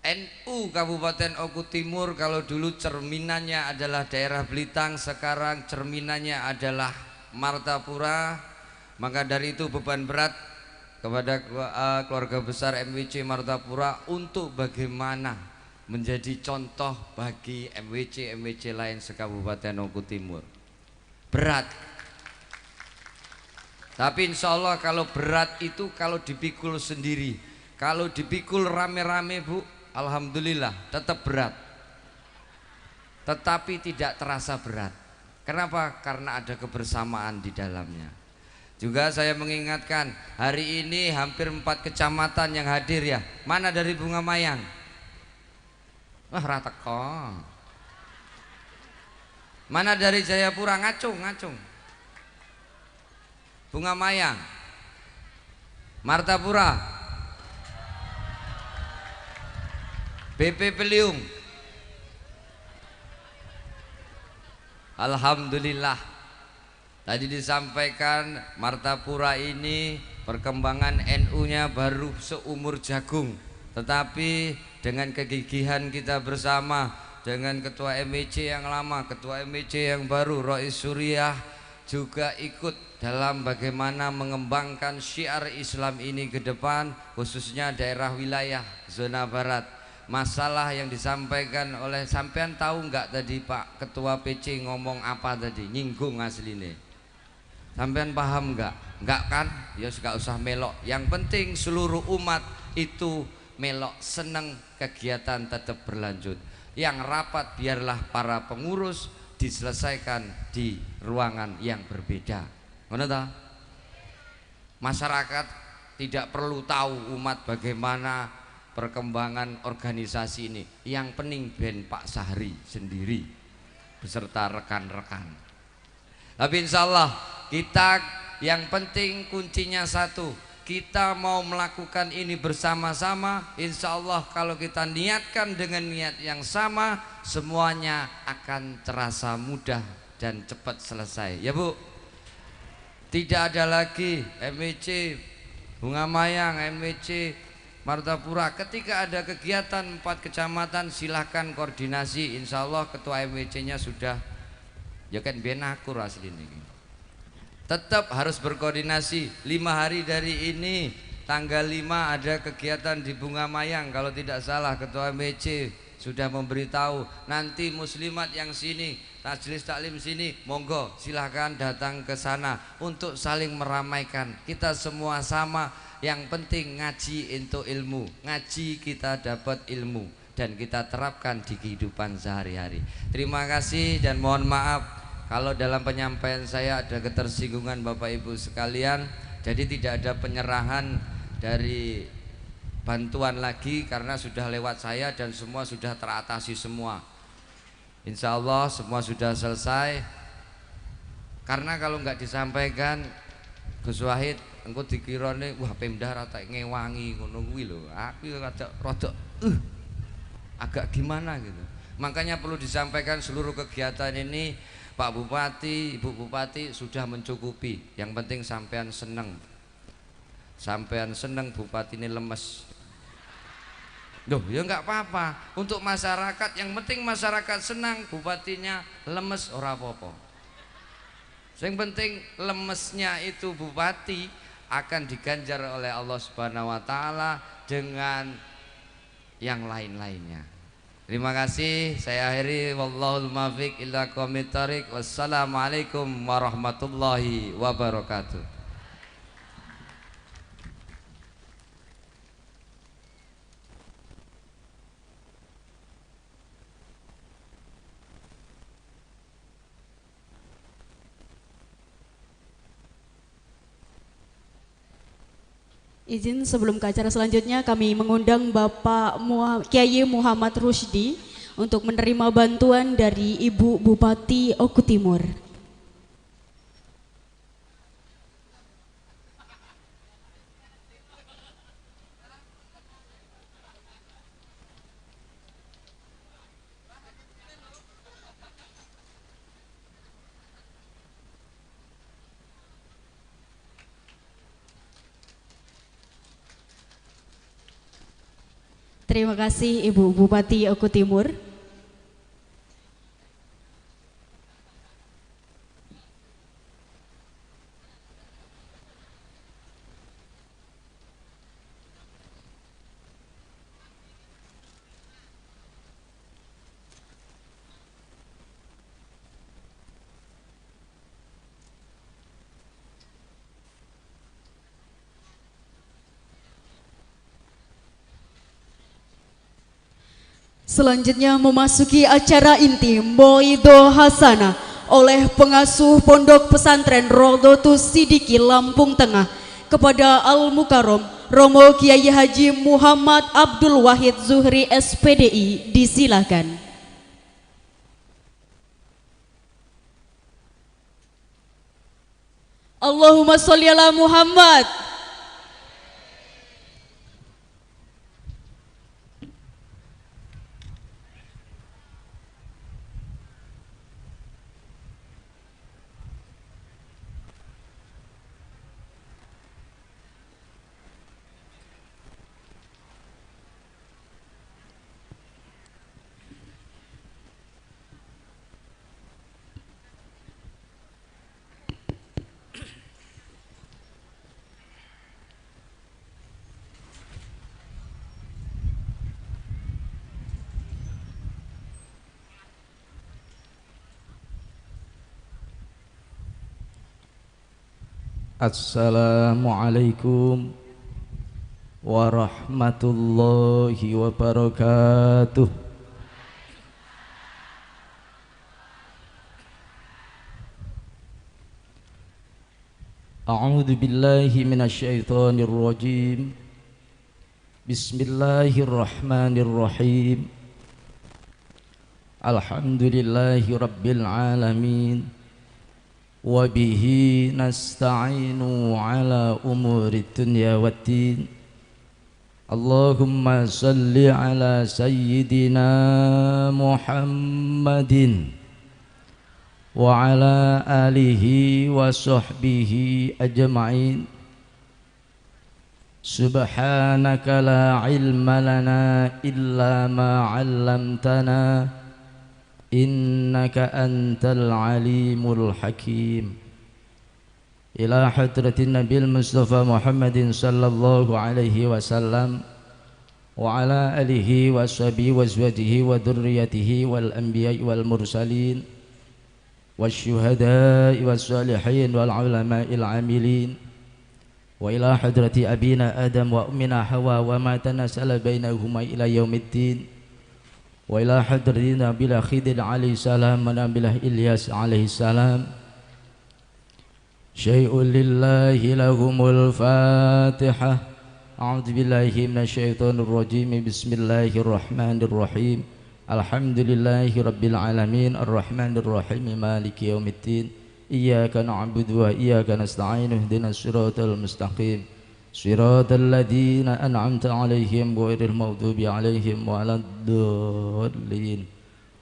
NU Kabupaten Oku Timur kalau dulu cerminannya adalah daerah Belitang, sekarang cerminannya adalah Martapura. Maka dari itu beban berat kepada keluarga besar MWC Martapura untuk bagaimana menjadi contoh bagi MWC-MWC lain sekabupaten Oku Timur. Berat. Tapi insya Allah kalau berat itu kalau dipikul sendiri, kalau dipikul rame-rame Bu, alhamdulillah tetap berat, tetapi tidak terasa berat. Kenapa? Karena ada kebersamaan di dalamnya. Juga saya mengingatkan, hari ini hampir 4 kecamatan yang hadir ya. Mana dari Bunga Mayang? Wah, rata kok. Mana dari Jayapura? Ngacung, ngacung. Bunga Mayang, Martapura, BP Peliung. Alhamdulillah. Tadi disampaikan Martapura ini perkembangan NU-nya baru seumur jagung. Tetapi dengan kegigihan kita bersama, dengan ketua MEC yang lama, ketua MEC yang baru, Rois Suriah juga ikut dalam bagaimana mengembangkan syiar Islam ini ke depan, khususnya daerah wilayah zona barat. Masalah yang disampaikan oleh sampean, tahu nggak tadi Pak Ketua PC ngomong apa tadi, nyinggung asline. Sampean paham nggak? Nggak kan? Ya nggak usah melok. Yang penting seluruh umat itu melok, seneng, kegiatan tetap berlanjut. Yang rapat biarlah para pengurus diselesaikan di ruangan yang berbeda. Ngono ta? Masyarakat tidak perlu tahu umat bagaimana perkembangan organisasi ini. Yang penting ben Pak Sahri sendiri beserta rekan-rekan. Tapi insya Allah kita yang penting kuncinya satu, kita mau melakukan ini bersama-sama. Insya Allah kalau kita niatkan dengan niat yang sama, semuanya akan terasa mudah dan cepat selesai. Ya Bu, tidak ada lagi MEC Bunga Mayang, MEC Martapura. Ketika ada kegiatan 4 kecamatan silahkan koordinasi. Insya Allah ketua MEC-nya sudah, ya kan ben akur asli ini. Tetap harus berkoordinasi. 5 hari dari ini tanggal 5 ada kegiatan di Bunga Mayang, kalau tidak salah ketua MEC sudah memberitahu. Nanti muslimat yang sini, majelis taklim sini, monggo silahkan datang ke sana untuk saling meramaikan. Kita semua sama, yang penting ngaji untuk ilmu. Ngaji kita dapat ilmu dan kita terapkan di kehidupan sehari-hari. Terima kasih dan mohon maaf kalau dalam penyampaian saya ada ketersinggungan Bapak Ibu sekalian. Jadi tidak ada penyerahan dari bantuan lagi karena sudah lewat saya dan semua sudah teratasi semua. Insya Allah semua sudah selesai. Karena kalau nggak disampaikan Gus Wahid engko dikirane wah Pemda rata ngewangi ngono kuwi lho. Aku rada rada agak gimana gitu. Makanya perlu disampaikan seluruh kegiatan ini Pak Bupati, Ibu Bupati sudah mencukupi. Yang penting sampean seneng. Sampean seneng, bupati ini lemes. Loh, ya nggak apa-apa. Untuk masyarakat, yang penting masyarakat senang, bupatinya lemes ora apa-apa. Yang penting lemesnya itu bupati akan diganjar oleh Allah Subhanahu wa taala dengan yang lain-lainnya. Terima kasih, saya akhiri, wallahul muwaffiq ila aqwamit thoriq. Wassalamualaikum warahmatullahi wabarakatuh. Izin sebelum ke acara selanjutnya kami mengundang Bapak Kiai Muhammad Rusdi untuk menerima bantuan dari Ibu Bupati Oku Timur. Terima kasih Ibu Bupati Oku Timur. Selanjutnya memasuki acara inti Mauidhoh Hasanah oleh pengasuh Pondok Pesantren Roudhotus Shiddiqi Lampung Tengah kepada Al Mukarrom Romo Kiai Haji Muhammad Abdul Wahid Zuhri SPDI, disilakan. Allahumma sholli ala Muhammad. Assalamualaikum warahmatullahi wabarakatuh. A'udzu billahi minasyaitonir rajim. Bismillahirrahmanirrahim. Alhamdulillahi rabbil alamin. Wabihi nasta'inu ala umuri dunya waddin. Allahumma salli ala sayyidina Muhammadin wa ala alihi wa sahbihi ajma'in. Subhanaka la ilma lana illa ma 'allamtana innaka antal alimul hakim. Ila hadratin nabil Mustafa Muhammadin sallallahu alaihi wasallam wa ala alihi wa sahbihi wa azwajihi wa dhurriyyatihi wal anbiya'i wal mursalin wasyuhada'i wassalihin wal ulama'il amilin wa ila hadrati abina Adam wa ummina Hawa wa ma tanasala bainahuma ila yaumiddin wa ila hadrati Nabilah Khidir alaihi salam wa Nabilah Ilyas alaihi salam. Syai'un lillahi lahumul fatihah. A'udzu billahi minasyaitonir rajim. Bismillahirrahmanirrahim. Alhamdulillahi rabbil alamin arrahmanir rahim maliki yaumiddin. Iyyaka na'budu wa iyyaka nasta'in ihdinas siratal mustaqim. Siratal ladzina an'amta 'alaihim ghairil maghdubi 'alaihim waladdallin.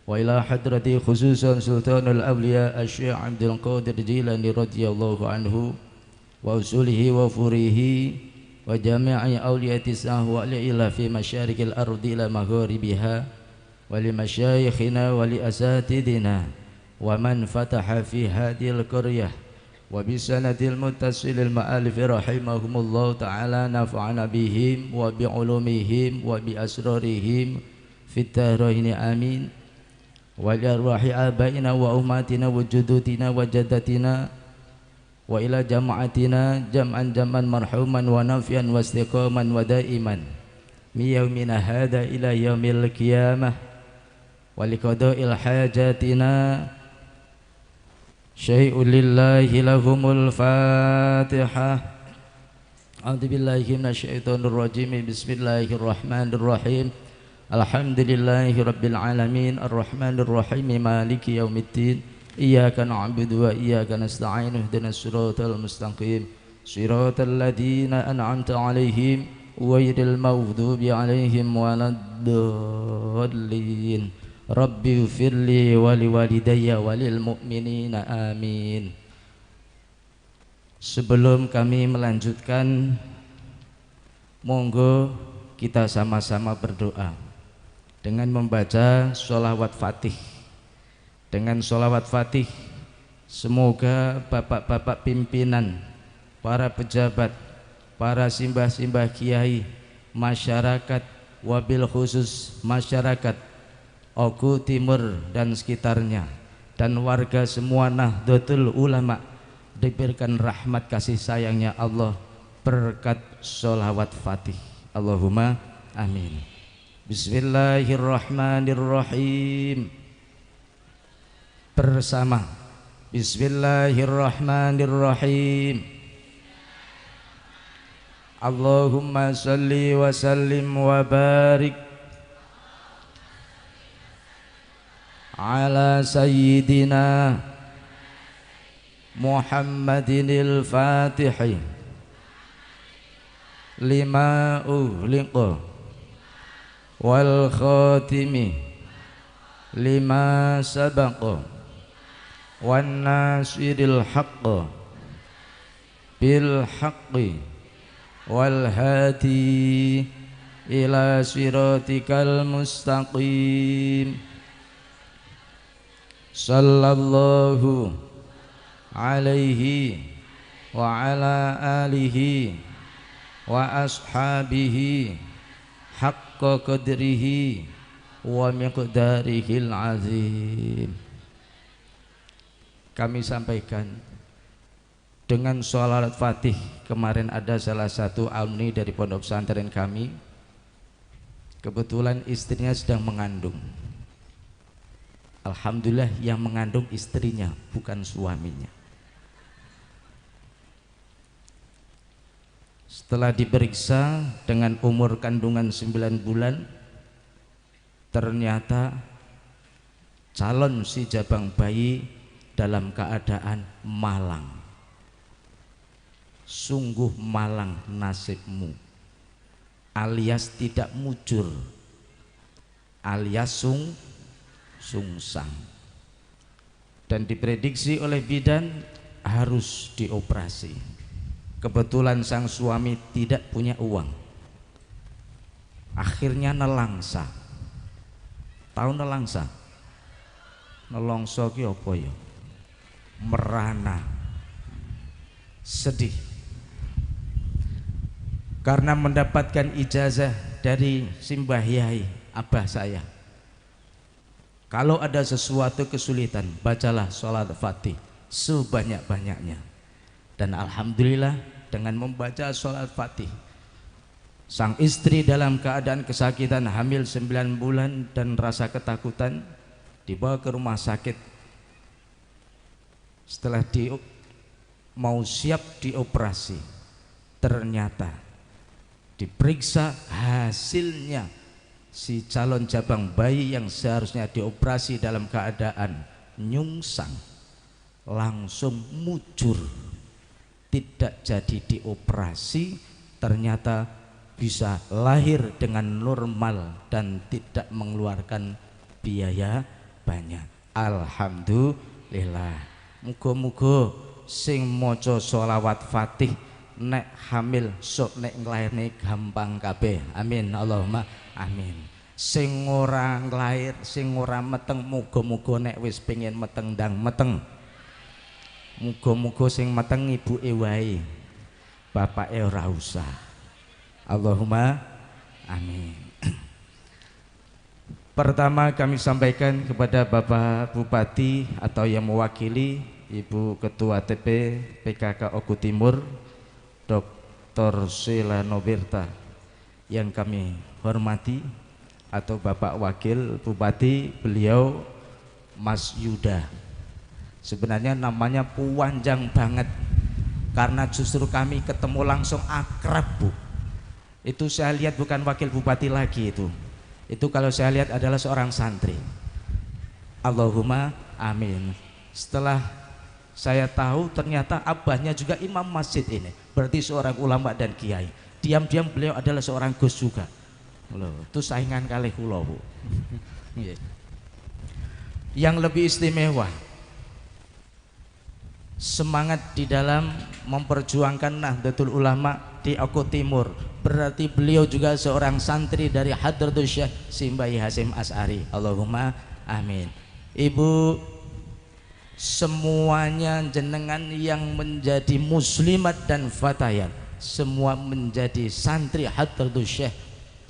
Wa ila hadrati khususan sultanul awliya asy-Syaikh Abdul Qadir Jilani radhiyallahu anhu wa usulihi wa furihi wa jami'i awliyati sahwa ila fi masyariqil ardi ila magharibiha wa li masyayikhina wa li asatidina wa man fataha fi hadhil qaryah wa bisanadil muttasilil ma'alif rahimahumullah ta'ala nafa'ana bihim wa bi'ulumihim wa biasrarihim fit daraini amin. Wa li arwahi abaina wa ummatina wa jududina wa jaddatina wa ila jama'atina jam'an jam'an marhuman wa nafian wa istiqaman wa daiman mi yaumina hadha ila yaumil qiyamah wa liqada'il hajatina. Syai'un lillahi lahumul fatihah. A'udzu billahi minasyaitonir rajim. Bismillahirrahmanirrahim. Alhamdulillahi rabbil alamin arrahmanir rahim maliki yaumiddin. Iyyaka na'budu wa iyyaka nasta'in ihdinas siratal mustaqim siratal ladzina an'amta 'alaihim ghairil maghdubi 'alaihim waladdallin. Rabbi firli wali walidayya walil mu'minina amin. Sebelum kami melanjutkan, monggo kita sama-sama berdoa dengan membaca sholawat fatih. Dengan sholawat fatih, semoga bapak-bapak pimpinan, para pejabat, para simbah-simbah kiai, masyarakat, wabil khusus masyarakat Oku Timur dan sekitarnya, dan warga semua Nahdlatul Ulama diberikan rahmat kasih sayangnya Allah berkat sholawat fatih. Allahumma amin. Bismillahirrahmanirrahim. Bersama Bismillahirrahmanirrahim. Allahumma salli wa sallim wa barik ala sayyidina Muhammadinil Fatihi lima ughliqa wal khatimi lima sabaqa wan nasiril haqq bil haqqi wal hadi ila siratikal mustaqim. Sallallahu alaihi wa ala alihi wa ashabihi haqqa qadrihi wa miqdarihil azim. Kami sampaikan dengan sholawat fatih. Kemarin ada salah satu alumni dari pondok pesantren kami, kebetulan istrinya sedang mengandung. Alhamdulillah yang mengandung istrinya, bukan suaminya. Setelah diperiksa dengan umur kandungan 9 bulan, ternyata calon si jabang bayi dalam keadaan malang. Sungguh malang nasibmu, alias tidak mujur, alias sungsang. Dan diprediksi oleh bidan harus dioperasi. Kebetulan sang suami tidak punya uang, akhirnya nelangsa. Tahu nelangsa? Nelongso ki apa ya? Merana, sedih karena mendapatkan ijazah dari simbah yai abah saya. Kalau ada sesuatu kesulitan, bacalah sholat fatih sebanyak-banyaknya. Dan alhamdulillah dengan membaca sholat fatih, sang istri dalam keadaan kesakitan hamil 9 bulan dan rasa ketakutan, dibawa ke rumah sakit. Setelah mau siap dioperasi, ternyata diperiksa hasilnya si calon jabang bayi yang seharusnya dioperasi dalam keadaan nyungsang langsung mujur, tidak jadi dioperasi, ternyata bisa lahir dengan normal dan tidak mengeluarkan biaya banyak. Alhamdulillah. Muga-muga sing maca sholawat fatih nek hamil sok nek nglairne gampang kabeh. Amin Allahumma amin. Sing ora nglair, sing ora meteng, muga-muga nek wis pengin meteng ndang meteng. Muga-muga sing meteng ibuke wae, bapake ora usah. Allahumma amin. Pertama kami sampaikan kepada Bapak Bupati atau yang mewakili Ibu Ketua TP PKK Oku Timur Dr. Sheila Noberta yang kami hormati, atau Bapak Wakil Bupati beliau Mas Yuda. Sebenarnya namanya panjang banget karena justru kami ketemu langsung akrab, Bu. Itu saya lihat bukan wakil bupati lagi itu. Itu kalau saya lihat adalah seorang santri. Allahumma amin. Setelah saya tahu ternyata abahnya juga imam masjid ini, berarti seorang ulama dan kiai. Diam-diam beliau adalah seorang Gus juga. Loh, itu saingan kalih kula, Bu. Yang lebih istimewa, Semangat di dalam memperjuangkan Nahdlatul Ulama di Oku Timur. Berarti beliau juga seorang santri dari Hadratus Syekh Simbah Hasyim Asy'ari. Allahumma amin. Ibu, semuanya jenengan yang menjadi muslimat dan fatayat, semua menjadi santri Hadratus Syekh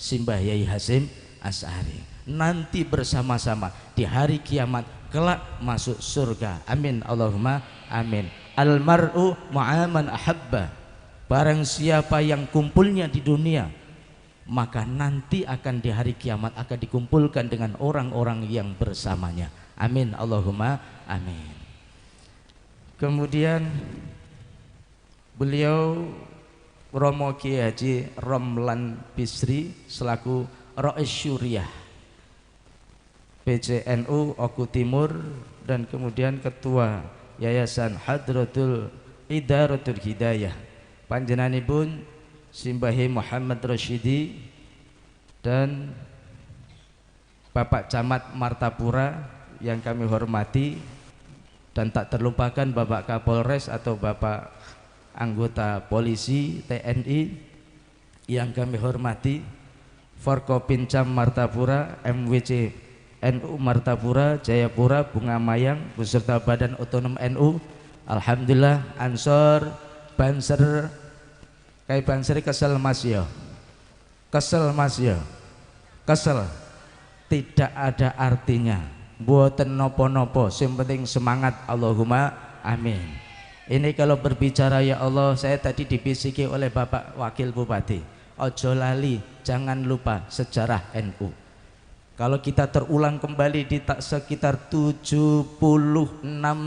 Simbah Yai Hasyim Asy'ari. Nanti bersama-sama di hari kiamat kelak masuk surga. Amin Allahumma amin. Almar'u ma'aman ahabba. Barang siapa yang kumpulnya di dunia, maka nanti akan di hari kiamat akan dikumpulkan dengan orang-orang yang bersamanya. Amin Allahumma amin. Kemudian beliau Romo Kiai Haji Romlan Bisri selaku Rois Syuriah PCNU Oku Timur dan kemudian Ketua Yayasan Hadratul Idaratul Hidayah. Panjenenganipun Simbahi Muhammad Rashidi dan Bapak Camat Martapura yang kami hormati, dan tak terlupakan Bapak Kapolres atau Bapak anggota polisi TNI yang kami hormati, Forkopincam Martapura, MWC NU Martapura, Jayapura, Bunga Mayang beserta Badan Otonom NU. Alhamdulillah Ansor, Banser, kayak Banser kesel mas yo, kesel mas yo, kesel, tidak ada artinya, buatan nopo-nopo, yang penting semangat. Allahumma amin. Ini kalau berbicara ya Allah, saya tadi dibisiki oleh Bapak Wakil Bupati, ojo lali, jangan lupa sejarah NU. Kalau kita terulang kembali di tak sekitar 76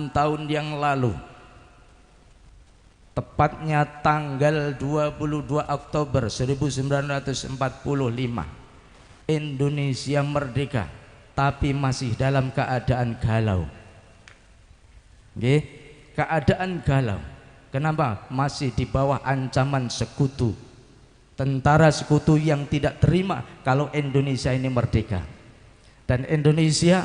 tahun yang lalu, tepatnya tanggal 22 Oktober 1945, Indonesia merdeka, tapi masih dalam keadaan galau. Nggih, keadaan galau. Kenapa? Masih di bawah ancaman sekutu. Tentara sekutu yang tidak terima kalau Indonesia ini merdeka. Dan Indonesia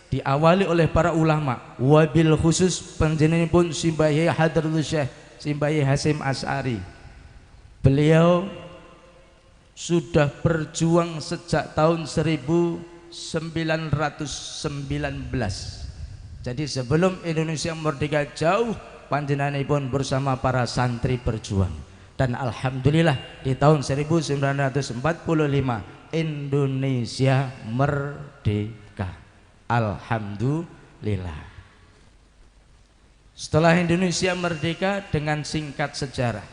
diawali oleh para ulama, wabil khusus panjenenganipun Simbah Yai Hadratus Syekh Simbah Yai Hasyim Asy'ari. Beliau sudah berjuang sejak tahun 1919. Jadi sebelum Indonesia merdeka jauh, panjenenganipun bersama para santri berjuang. Dan alhamdulillah di tahun 1945 Indonesia merdeka. Alhamdulillah. Setelah Indonesia merdeka, dengan singkat sejarah,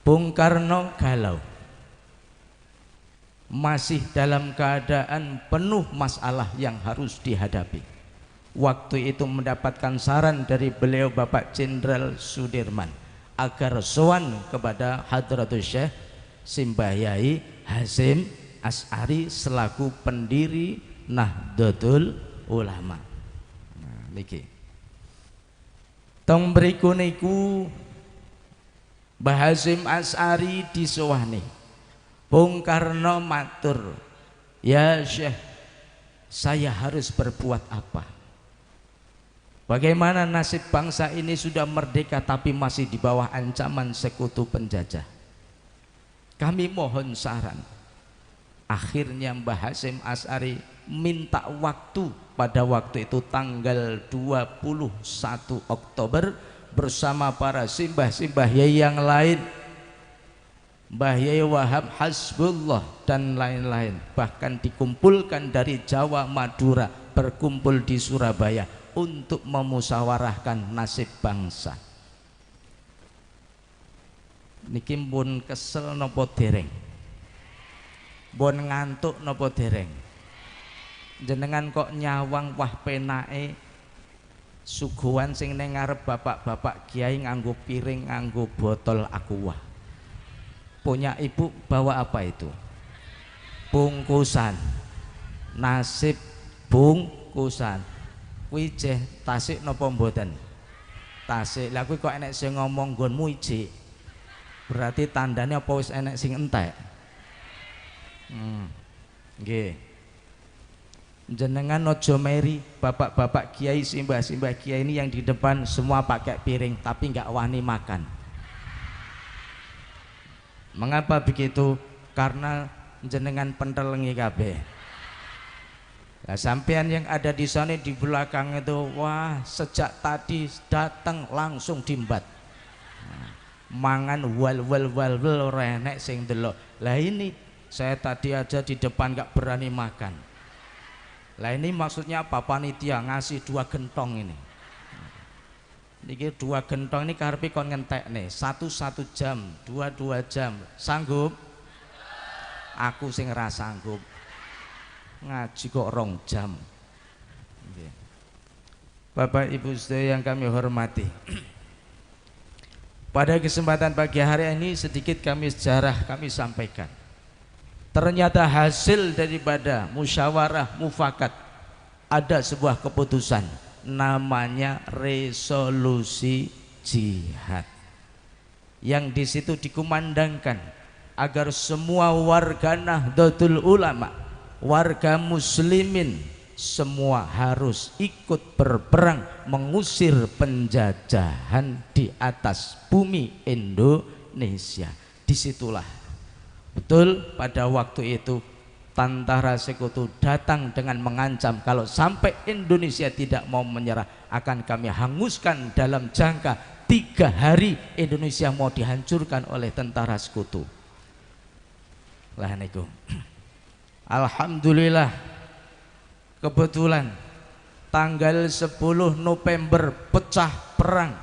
Bung Karno galau, masih dalam keadaan penuh masalah yang harus dihadapi. Waktu itu mendapatkan saran dari beliau Bapak Jenderal Sudirman agar sowan kepada Hadratus Syekh Simbah Yai Hasyim Asy'ari selaku pendiri Nahdlatul Ulama. Nah, niki. Teng mriku niku Mbah Hasyim Asy'ari disowani. Bung Karno matur, "Ya Syekh, saya harus berbuat apa? Bagaimana nasib bangsa ini sudah merdeka tapi masih di bawah ancaman sekutu penjajah. Kami mohon saran." Akhirnya Mbah Hasyim Asy'ari minta waktu pada waktu itu tanggal 21 Oktober bersama para simbah-simbah yai yang lain, Mbah Yai Wahab Hasbullah dan lain-lain, bahkan dikumpulkan dari Jawa, Madura, berkumpul di Surabaya untuk memusyawarahkan nasib bangsa. Niki pun kesel nopo dereng, pun ngantuk nopo dereng. Jenengan kok nyawang wah penake suguhan sing neng ngarep bapak-bapak kiai nganggo piring, nganggo botol aqua. Punya ibu bawa apa itu? Bungkusan. Nasib bungkusan. Kuwi jeh tasik napa mboten? Tasik. Lah kuwi kok enek sing ngomong nggonmu ijik. Berarti tandane apa wis enek sing entek? Nggih. Jenengan ojo meri, bapak-bapak kiai, simbah-simbah kiai ini yang di depan semua pakai piring tapi nggak wani makan. Mengapa begitu? Karena jenengan pentelengi kabeh. Nah, sampean yang ada di sana di belakang itu, wah sejak tadi datang langsung dimbat. Mangan wal wal wal wal ora enek sing delok. Lah ini saya tadi aja di depan nggak berani makan. Lah ini maksudnya apa? Panitia ngasih 2 gentong ini. Niki 2 gentong ini karepe kon ngentekne. 1 1 jam, 2 2 jam. Sanggup? Aku sing ra sanggup. Ngaji kok 2 jam. Bapak Ibu sedaya yang kami hormati. Pada kesempatan pagi hari ini sedikit kami sejarah kami sampaikan. Ternyata hasil daripada musyawarah mufakat ada sebuah keputusan namanya resolusi jihad, yang di situ dikumandangkan agar semua warga Nahdlatul Ulama, warga muslimin semua harus ikut berperang mengusir penjajahan di atas bumi Indonesia. Disitulah betul pada waktu itu tentara sekutu datang dengan mengancam kalau sampai Indonesia tidak mau menyerah akan kami hanguskan dalam jangka 3 hari. Indonesia mau dihancurkan oleh tentara sekutu. Lah niku. Alhamdulillah kebetulan tanggal 10 November pecah perang.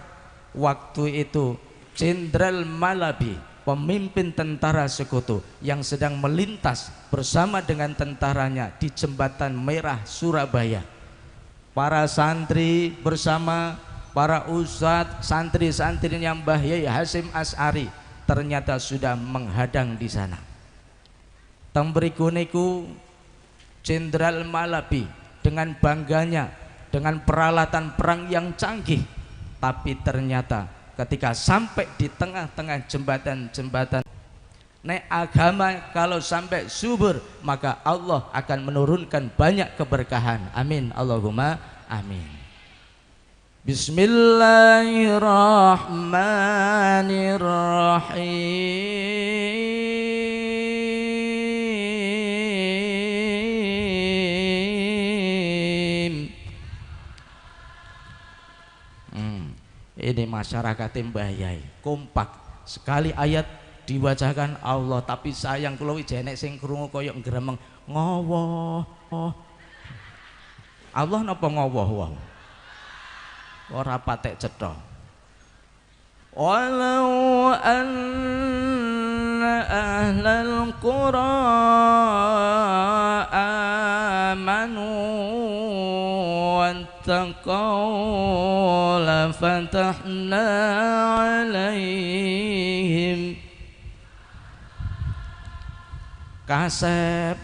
Waktu itu Jenderal Malabi, pemimpin tentara sekutu yang sedang melintas bersama dengan tentaranya di Jembatan Merah Surabaya. Para santri bersama para ustadz, santri-santrinya Mbah Yai Hasyim Asy'ari ternyata sudah menghadang di sana. Teng mriku niku Jenderal Malabi dengan bangganya, dengan peralatan perang yang canggih, tapi ternyata ketika sampai di tengah-tengah jembatan-jembatan, nek agama kalau sampai subur maka Allah akan menurunkan banyak keberkahan. Amin Allahumma amin. Bismillahirrahmanirrahim. Ini masyarakat Mbah Yai kompak sekali ayat dibacakan Allah, tapi sayang kula jenek sing krungu kaya gremeng ngowoh. Allah napa ngowoh wae ora patek cetha. Walau anna ahlal qura amanu wattaqau lafatahna alaihim. Kasep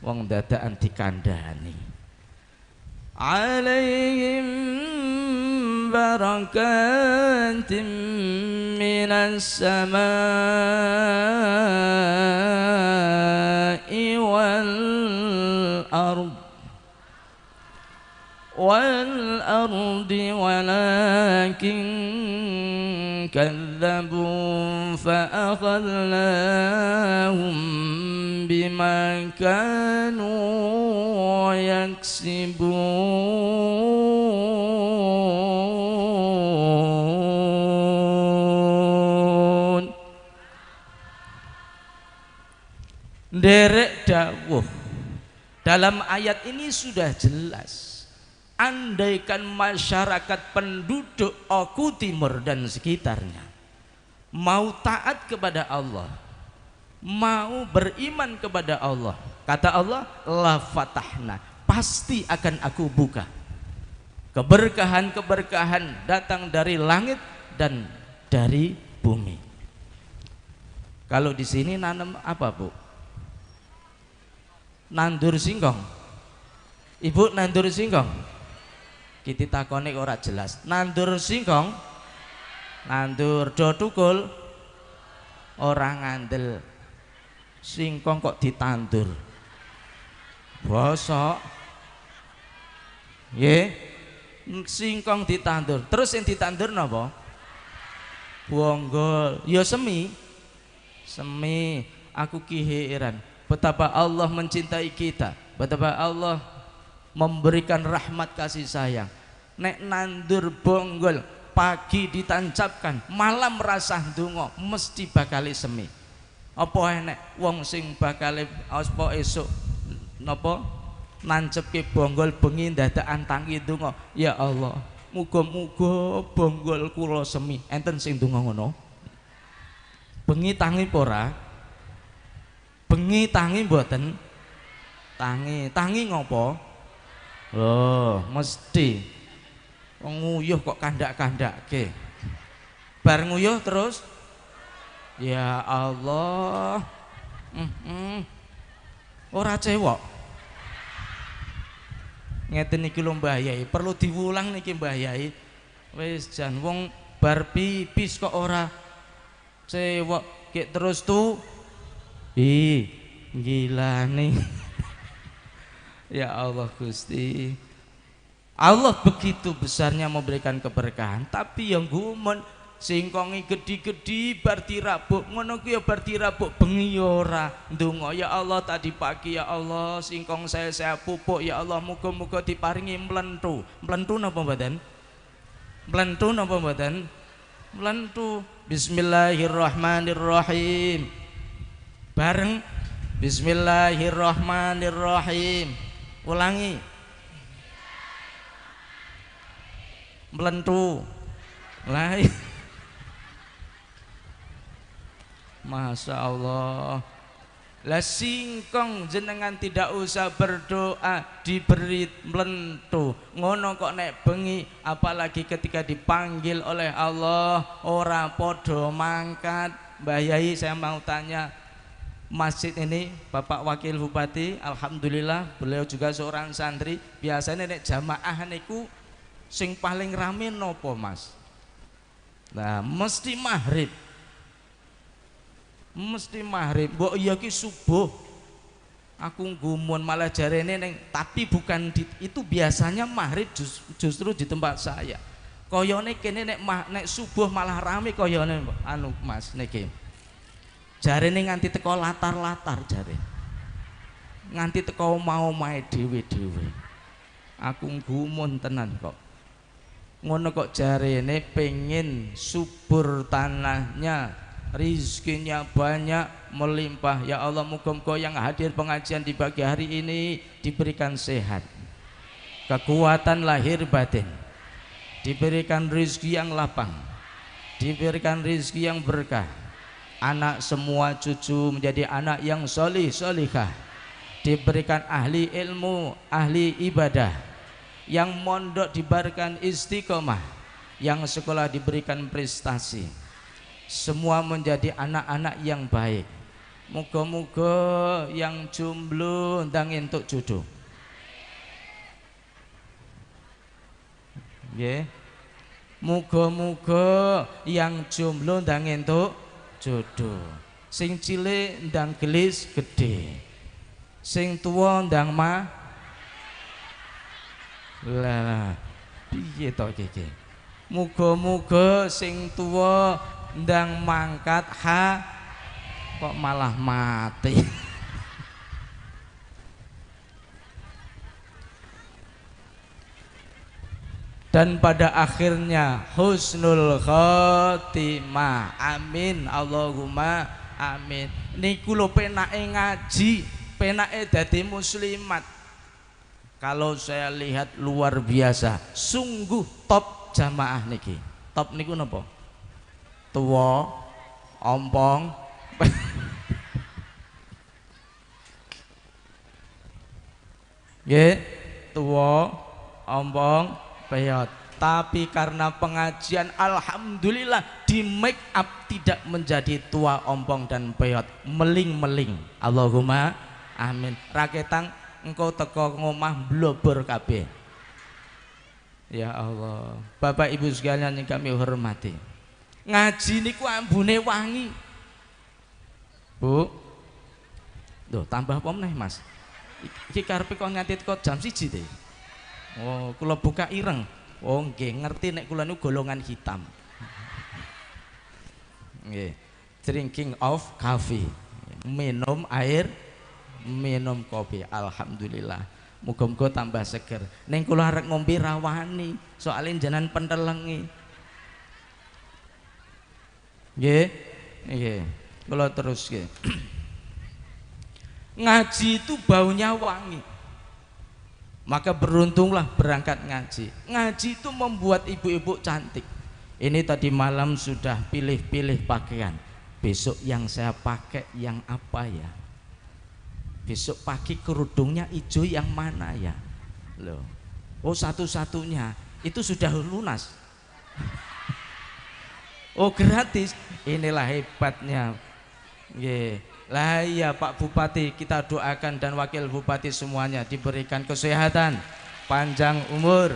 wong dadakan dikandhani. Alaihim barakatim minas samai wal ard wal ardi walakin kadzabu fa akhadnahum bima kanu yaksibun. Derek dawuh dalam ayat ini sudah jelas. Andaikan masyarakat penduduk Oku Timur dan sekitarnya mau taat kepada Allah, mau beriman kepada Allah, kata Allah, la fatahna, pasti akan aku buka keberkahan-keberkahan datang dari langit dan dari bumi. Kalau di sini nanam apa, Bu? Nandur singkong. Ibu nandur singkong? Kita takone ora jelas. Nandur singkong, nandur do tukul, ora ngandel. Singkong kok ditandur. Bosok. Nggih. Singkong ditandur. Terus sing ditandur napa? Bonggol. Ya semi. Semi. Aku ki heran betapa Allah mencintai kita, betapa Allah memberikan rahmat kasih sayang. Nek nandur bonggol pagi ditancapkan, malam rasah ndonga, mesti bakal semi. Apa enek wong sing bakal apa esuk napa nancepke bonggol bengi dadakan tangi ndonga, ya Allah, muga-muga bonggol kula semi. Enten sing ndonga ngono? Bengi tangi apa ora? Bengi tangi mboten? Tangi. Tangi ngopo? Loh, mesti wong nguyuh kok kandak-kandake. Bar nguyuh terus ya Allah. Ora cewek. Ngeten iki lho Mbah Yai, perlu diwulang niki Mbah Yai. Wis jan wong bar pipis kok ora cewek kek terus tuh. Ih, gila nih. Ya Allah Gusti. Allah begitu besarnya memberikan keberkahan, tapi yang gumun singkongi gede-gede bar dirabuk ngono ku ya bar dirabuk bengi ya ora ndonga, ya Allah tadi pagi ya Allah singkong saya pupuk ya Allah muga-muga diparingi mlentu. Mlentu napa mboten? Mlentu napa mboten? Mlentu. Bismillahirrahmanirrahim. Bareng bismillahirrahmanirrahim. Ulangi. Mlentu. Lah. Masya Allah. Lah singkong jenengan tidak usah berdoa diberi mlentu. Ngono kok nek bengi, apalagi ketika dipanggil oleh Allah ora padha mangkat. Mbah Yai saya mau tanya, masjid ini Bapak Wakil Bupati, alhamdulillah beliau juga seorang santri. Biasanya nek jamaah niku sing paling rame nopo Mas? Nah, mesti maghrib. Mesti maghrib. Mbok iya ki subuh. Aku gumun malah jarene neng, tapi bukan di, itu biasanya maghrib justru di tempat saya. Koyone kene nek nek subuh malah rame koyone anu Mas niki. Jarene nganti teko latar-latar jare. Nganti teko omah-omahe dhewe-dhewe. Aku gumun tenan kok. Ngono kok jarene pengen subur tanahnya, rizkinya banyak melimpah. Ya Allah, muga-muga yang hadir pengajian di pagi hari ini diberikan sehat, kekuatan lahir batin, diberikan rizki yang lapang, diberikan rizki yang berkah. Anak semua cucu menjadi anak yang solih solihah, diberikan ahli ilmu, ahli ibadah, yang mondok diberikan istiqomah, yang sekolah diberikan prestasi, semua menjadi anak-anak yang baik. Muga-muga yang jomblo ndang entuk jodoh. Nggih. Muga-muga yang jomblo ndang entuk jodoh. Sing cilik ndang gelis gede. Sing tuwa ndang ma. Lah, piye to iki? Muga-muga sing tuwa ndang mangkat ha kok malah mati. Dan pada akhirnya husnul khotimah. Amin Allahumma amin. Niku lho penake ngaji, penake dadi muslimat. Kalau saya lihat luar biasa, sungguh top jamaah niki. Top niku napa? Tuwa, ompong. Nggih, tuwa, ompong, peyot. Tapi karena pengajian alhamdulillah di make up tidak menjadi tua, ompong dan peyot, meling-meling. Allahumma amin. Raketang engkau teko ngomah blobor kabeh. Ya Allah. Bapak Ibu sekalian yang kami hormati, ngaji niku ambune wangi. Bu. Duh, tambah apa meneh, Mas? Iki karepe kok nganti teko jam 1 te. Oh, kula buka ireng. Oh nggih, ngerti nek kula niku golongan hitam. Nggih. Drinking of coffee. Minum air, minum kopi. Alhamdulillah. Muga-muga tambah seger. Ning kula arep ngombe rawani, soalnya jenengan pentelengi. Nggih. Nggih. Kula terus nggih. Ngaji itu baunya wangi. Maka beruntunglah berangkat ngaji. Ngaji itu membuat ibu-ibu cantik. Ini tadi malam sudah pilih-pilih pakaian. Besok yang saya pakai yang apa ya? Besok pagi kerudungnya hijau yang mana ya? Loh. Oh, satu-satunya itu sudah lunas. Oh, gratis. Inilah hebatnya. Nggih. Lah iya Pak Bupati, kita doakan dan Wakil Bupati semuanya diberikan kesehatan, panjang umur,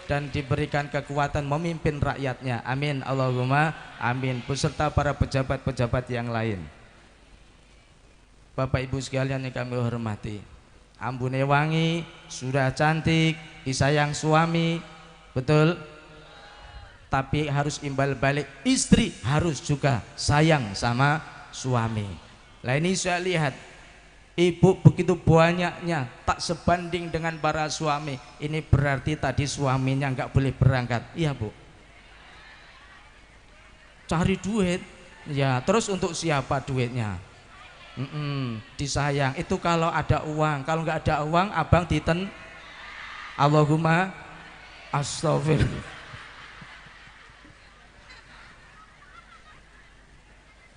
dan diberikan kekuatan memimpin rakyatnya. Amin Allahumma amin. Beserta para pejabat-pejabat yang lain. Bapak Ibu sekalian yang kami hormati, ambune wangi, sudah cantik, disayang suami, betul? Tapi harus imbal balik, istri harus juga sayang sama suami. Lah ini saya lihat ibu begitu banyaknya tak sebanding dengan para suami. Ini berarti tadi suaminya nggak boleh berangkat. Iya Bu, cari duit ya, terus untuk siapa duitnya? Disayang itu kalau ada uang. Kalau nggak ada uang abang diten. Allahumma astagfirullah.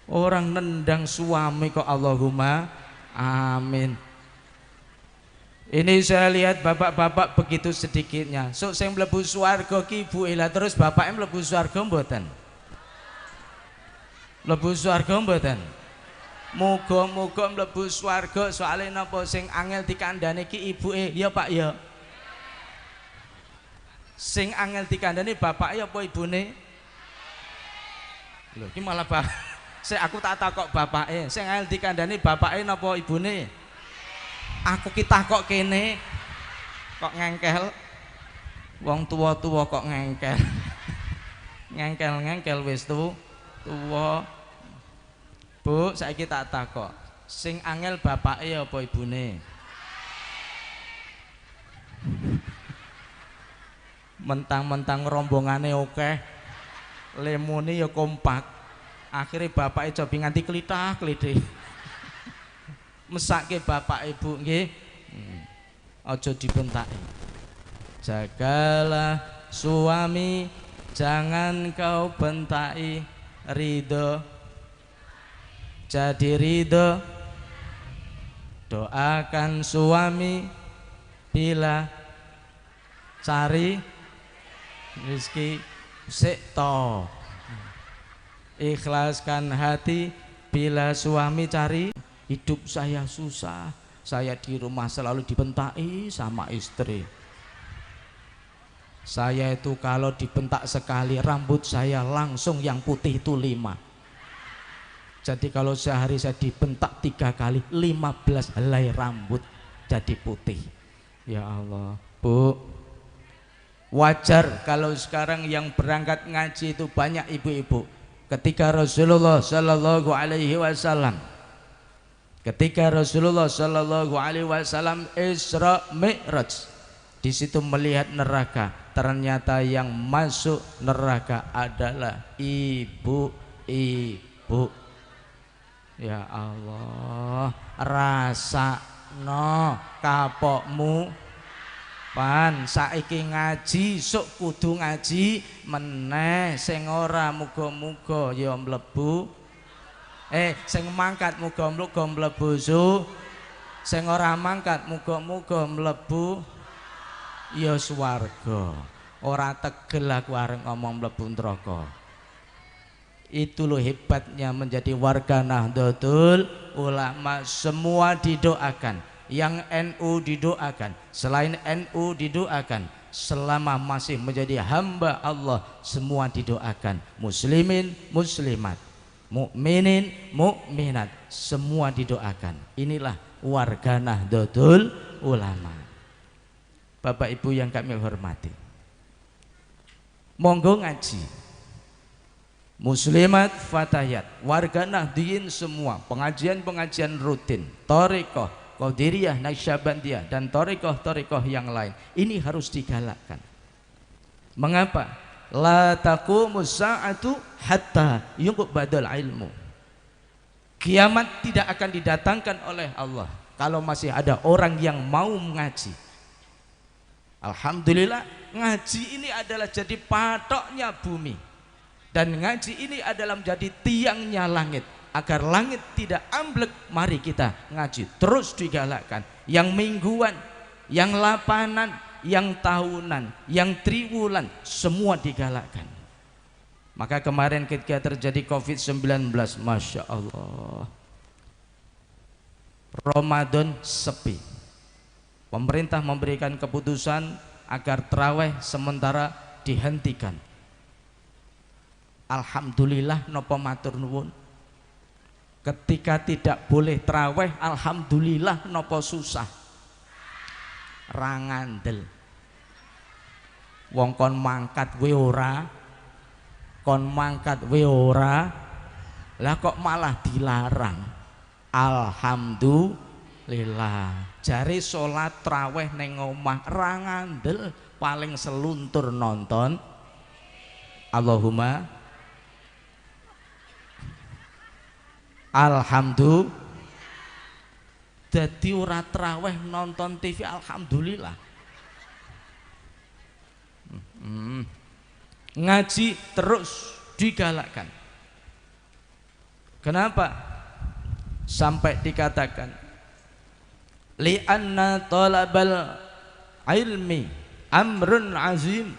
Orang nendang suami kok Allahumma amin. Ini saya lihat bapak-bapak begitu sedikitnya. Sok sing mlebu swarga ki ibu ila, terus bapake mlebu swarga mboten? Mlebu swarga mboten? Muga-muga mlebu swarga, soalnya napa sing angel dikandani ki ibuke ya Pak ya. Sing angel dikandani bapake apa ibune? Lho ki malah bah. Sik aku tak takok bapake, sing angel dikandani bapake napa ibune? Aku ki takok kene kok ngengkel. Wong tuwa-tuwa kok ngengkel. Ngengkel-ngengkel wis tuwa. Bu, saiki tak takok. Sing angel bapake apa ibune? Mentang-mentang rombongane akeh, lemune ya kompak. Akhire bapake cobi nganti klithah-klithih. Mesake bapak ibu nggih. Aja dibentaki. Jagalah suami, jangan kau bentai, ridho jadi ridho. Doakan suami bila cari rezeki sik to. Ikhlaskan hati bila suami cari. Hidup saya susah, saya di rumah selalu dibentai sama istri. Saya itu kalau dibentak sekali rambut saya langsung yang putih itu 5. Jadi kalau sehari saya dibentak 3 kali, 15 helai rambut jadi putih. Ya Allah, Bu. Wajar kalau sekarang yang berangkat ngaji itu banyak ibu-ibu. Ketika Rasulullah Shallallahu Alaihi Wasallam, ketika Rasulullah Shallallahu Alaihi Wasallam Isra Mi'raj, di situ melihat neraka, ternyata yang masuk neraka adalah ibu-ibu. Ya Allah, rasakno kapokmu pan saiki ngaji sok kudu ngaji meneh, sing ora muga-muga ya mlebu, sing mangkat muga-muga mlebu su, sing ora mangkat muga-muga mlebu ya swarga. Ora tegel aku arep ngomong mlebu neraka. Itu loh hebatnya menjadi warga Nahdlatul Ulama. Semua didoakan, yang NU didoakan, selain NU didoakan, selama masih menjadi hamba Allah semua didoakan. Muslimin, muslimat, mukminin, mukminat, semua didoakan. Inilah warga Nahdlatul Ulama. Bapak Ibu yang kami hormati, monggo ngaji. Muslimat Fatayat, warga Nahdliyin semua, pengajian-pengajian rutin, thariqah, Qadiriyah, Naqsyabandiyah, dan thariqah-thariqah yang lain, ini harus digalakkan. Mengapa? La taqumus sa'atu hatta yuqbadal ilmu. Kiamat tidak akan didatangkan oleh Allah kalau masih ada orang yang mau mengaji. Alhamdulillah, ngaji ini adalah jadi patoknya bumi, dan ngaji ini adalah menjadi tiangnya langit. Agar langit tidak amblek, mari kita ngaji terus digalakkan. Yang mingguan, yang lapanan, yang tahunan, yang triwulan, semua digalakkan. Maka kemarin ketika terjadi COVID-19, Masya Allah, Ramadan sepi. Pemerintah memberikan keputusan agar taraweh sementara dihentikan. Alhamdulillah, nopo matur nuwun. Ketika tidak boleh taraweh, alhamdulillah nopo susah. Rangandel. Wong kon mangkat we ora, kon mangkat we ora, lah kok malah dilarang. Alhamdulillah. Jare salat traweh neng omah ra ngandel, paling seluntur nonton. Allahumma alhamdulillah. Dadi ora traweh nonton TV, alhamdulillah. Ngaji terus digalakkan. Kenapa? Sampai dikatakan li'anna talabal ilmi amrun azim.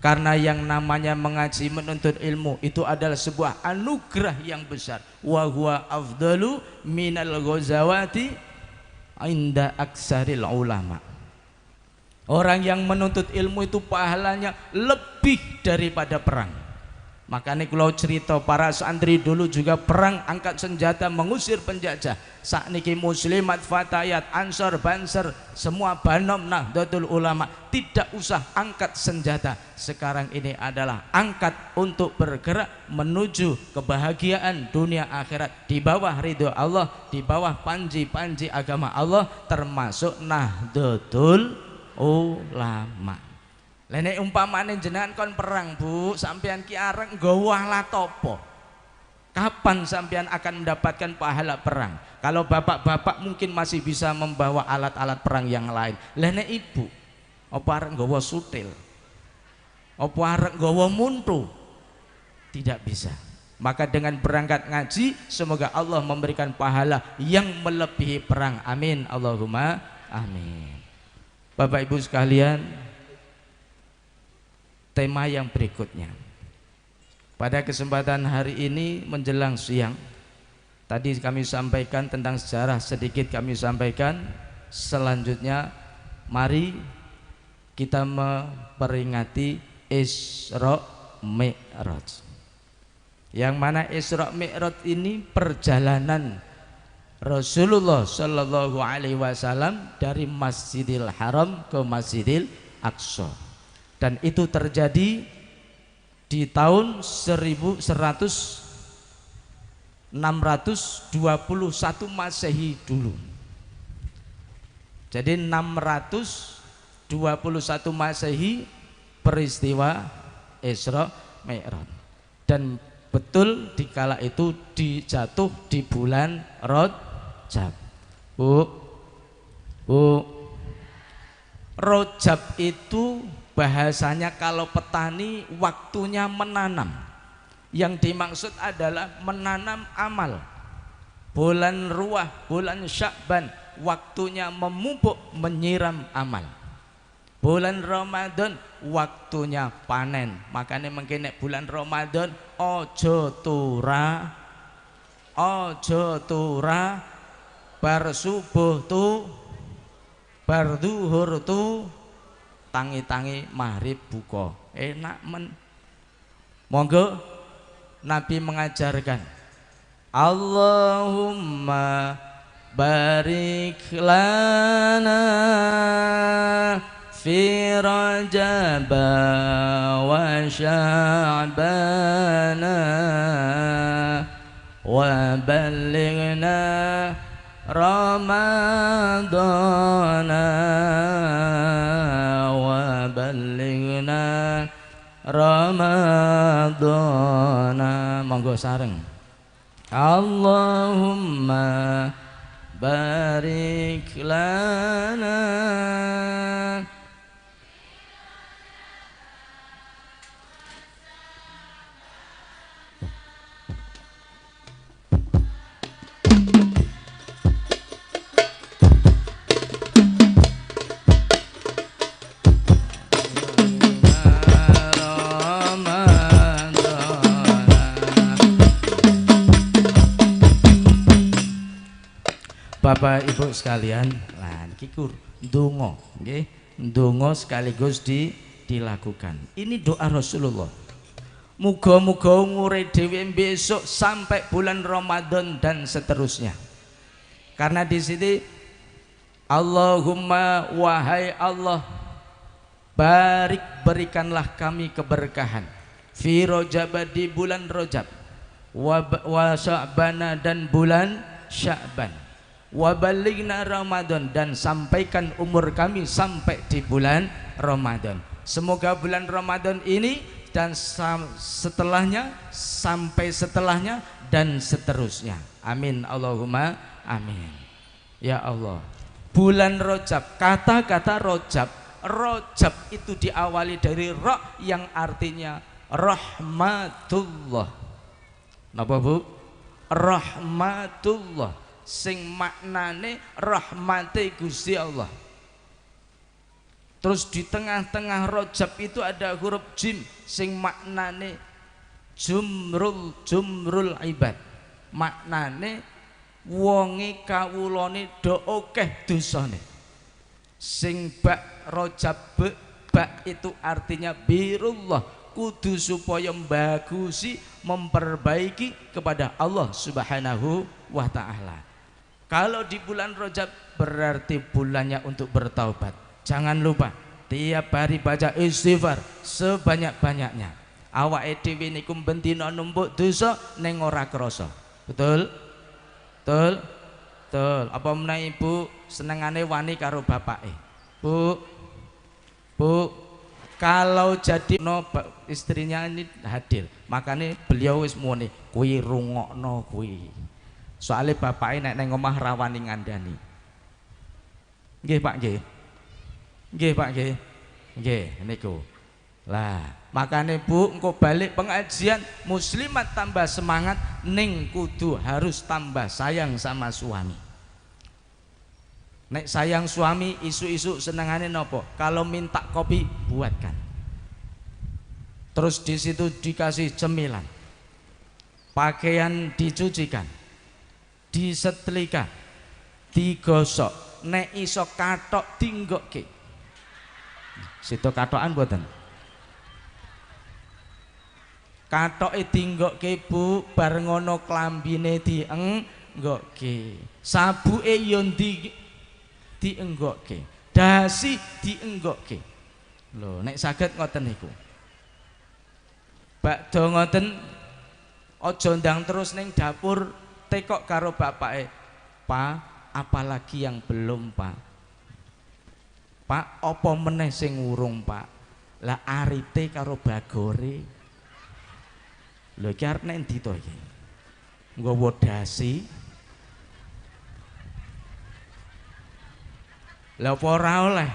Karena yang namanya mengaji, menuntut ilmu itu adalah sebuah anugerah yang besar. Wa huwa afdalu minal ghazawati inda aksaril ulama. Orang yang menuntut ilmu itu pahalanya lebih daripada perang. Makanya kalau cerita para santri dulu juga perang angkat senjata mengusir penjajah. Sakniki muslimat, fatayat, ansor, banser, semua banom Nahdlatul Ulama tidak usah angkat senjata. Sekarang ini adalah angkat untuk bergerak menuju kebahagiaan dunia akhirat di bawah ridho Allah, di bawah panji-panji agama Allah, termasuk Nahdlatul Ulama. Lha nek umpamane jenengan kon perang, Bu, sampean ki areng nggawa alat apa? Kapan sampean akan mendapatkan pahala perang? Kalau bapak-bapak mungkin masih bisa membawa alat-alat perang yang lain. Lah nek ibu, apa areng nggawa sutil? Apa areng nggawa muntu? Tidak bisa. Maka dengan berangkat ngaji, semoga Allah memberikan pahala yang melebihi perang. Amin. Allahumma amin. Bapak Ibu sekalian, tema yang berikutnya pada kesempatan hari ini menjelang siang, tadi kami sampaikan tentang sejarah sedikit kami sampaikan. Selanjutnya mari kita memperingati Isra Mi'raj, yang mana Isra Mi'raj ini perjalanan Rasulullah Shallallahu Alaihi Wasallam dari Masjidil Haram ke Masjidil Aqsa. Dan itu terjadi di tahun 1621 Masehi dulu. Jadi 621 Masehi peristiwa Isra Mi'raj. Dan betul dikala itu dijatuh di bulan Rajab. Bu, Bu, Rajab itu bahasanya kalau petani waktunya menanam. Yang dimaksud adalah menanam amal. Bulan Ruwah, bulan Sya'ban, waktunya memupuk, menyiram amal. Bulan Ramadan waktunya panen. Makanya mungkin nek bulan Ramadan ojo tura, ojo tura, bar subuh tu, bar zuhur tu, tangi-tangi maghrib buka. Enak men. Monggo Nabi mengajarkan Allahumma barik lana fi Rajab wa Sya'bana wa ballighna Ramadana wa ballighna Ramadana. Monggo sareng. Allahumma barik lana. Bapak Ibu sekalian, lah niki kur ndonga nggih, ndonga sekaligus dilakukan. Ini doa Rasulullah. Muga-muga umure dhewe besok sampai bulan Ramadan dan seterusnya. Karena di sini Allahumma wahai Allah, barik berikanlah kami keberkahan fi Rajab di bulan Rajab, wa Sya'bana dan bulan Sya'ban, wa balighna Ramadan dan sampaikan umur kami sampai di bulan Ramadan. Semoga bulan Ramadan ini dan setelahnya sampai setelahnya dan seterusnya. Amin Allahumma amin. Ya Allah. Bulan Rajab, kata-kata Rajab, Rajab itu diawali dari ra yang artinya rahmatullah. Napa Bu? Rahmatullah, sing maknane rahmate Gusti Allah. Terus di tengah-tengah Rajab itu ada huruf jim sing maknane jumrul jumrul ibad. Maknane wonge kawulane do akeh dosane. Sing bak Rajab bak itu artinya birullah, kudu supaya mbagusi memperbaiki kepada Allah Subhanahu wa taala. Kalau di bulan Rajab berarti bulannya untuk bertaubat. Jangan lupa tiap hari baca istighfar sebanyak-banyaknya. Awake dhewe niku bendina numpuk dosa ning ora krasa. Betul? Betul? Betul. Apa meneh ibu senengane wani karo bapake? Bu. Bu, kalau jadi no istrinya ini hadir, makanya beliau wis muni kuwi rungokno kuwi. Soale bapake nek nang omah rawani ngandani. Nggih Pak nggih. Nggih Pak nggih. Nggih niku. Lah, makane Bu engko balik pengajian muslimat tambah semangat ning kudu harus tambah sayang sama suami. Nek sayang suami isu-isu senengane nopo? Kalau minta kopi buatkan. Terus di situ dikasih cemilan. Pakaian dicucikan. Disetrika, digosok, nek iso kathok dinggokke. Situ kathokan mboten? Kathoke dinggokke Bu, bar ngono klambine dienggokke. Sabuke yo dienggokke. Dasi dienggokke. Lho, nek saged ngoten niku. Bakdo ngoten aja ndang terus ning dapur tekok karo bapake. Pak, apalagi yang belum, Pak? Pak, apa meneh sing urung, Pak? Lah arite karo bagore. Lho iki arep nek endi to iki? Nggawa dasi. Lah apa ora oleh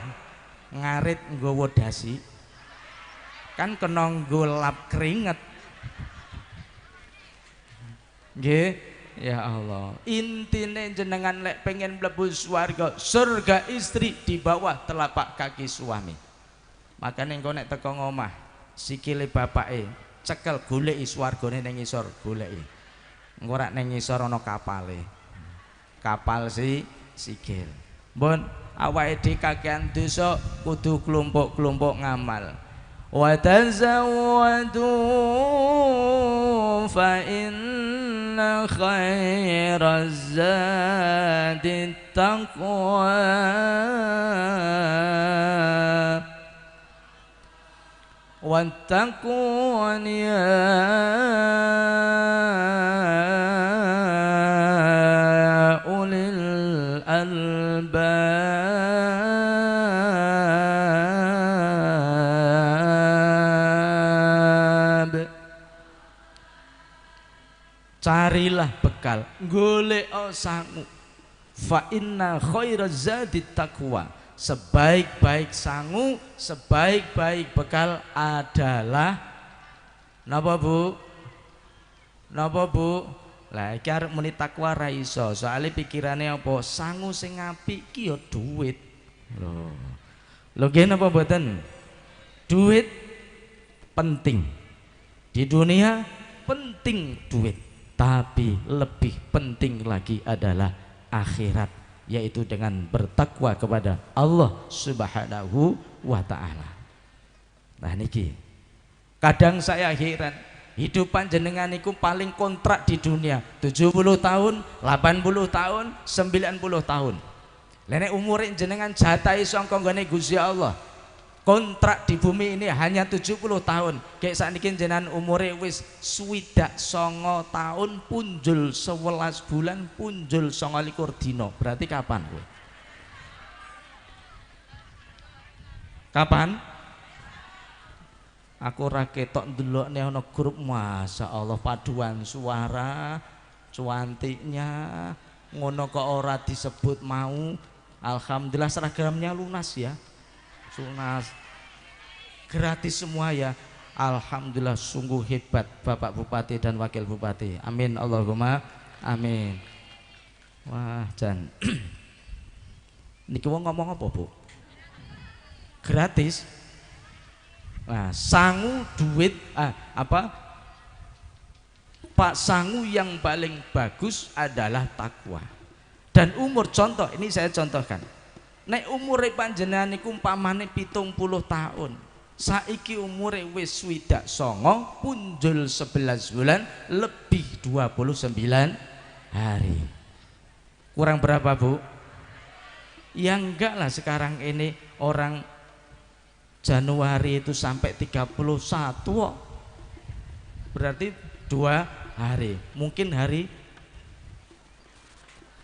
ngarit nggawa dasi? Kan kena nggo lap keringet. Nggih. Ya Allah, intine jenengan lek pengen mlebu swarga, surga istri di bawah telapak kaki suami. Makane engko nek teko ngomah, sikile bapake cekel goleki swargane ning ngisor, goleki. Engko rak ning ngisor ana kapale. Kapal si sikil. Mbon awake dhewe kakean dosa kudu kelompok-kelompok ngamal. Wa tazawwadu fa inna خير الزاد التقوى واتقون يا أولي الألباب. Carilah bekal, golek sangu. Fa inna khairaz zadi taqwa. Sebaik-baik sangu, sebaik-baik bekal adalah napa, Bu? Napa, Bu? Lah iki arep muni takwa ra iso, soalé pikirane apa? Sangu sing apik ki ya duit. Lho. Lho nggih napa mboten? Duit penting. Di dunia penting duit, tapi lebih penting lagi adalah akhirat, yaitu dengan bertakwa kepada Allah Subhanahu wa ta'ala. Nah niki kadang saya heran, hidup panjenengan niku paling kontrak di dunia 70 tahun, 80 tahun, 90 tahun. Lha nek umure jenengan jatahi sangka nggone Gusti Allah, kontrak di bumi ini hanya 70 tahun. Kayak sakniki jenengan umure wis 69 tahun punjul 11 bulan punjul 29 dina. Berarti kapan kowe? Kapan? Aku ora ketok ndelokne ana grup, masyaallah paduan suara cuantiknya ngono kok ora disebut mau. Alhamdulillah seragamnya lunas ya. Lunas gratis semua ya. Alhamdulillah sungguh hebat Bapak Bupati dan Wakil Bupati. Amin Allahumma amin. Wah jan niki wong ngomong apa, Bu? Gratis. Nah, sangu duit apa? Pak, sangu yang paling bagus adalah takwa. Dan umur, contoh ini saya contohkan. Nek umure panjenengan niku umpamane 70 tahun. Saiki umure wis 69 punjul 11 bulan lebih 29 hari. Kurang berapa, Bu? Ya enggak lah, sekarang ini orang Januari itu sampai 31 kok. Berarti 2 hari. Mungkin hari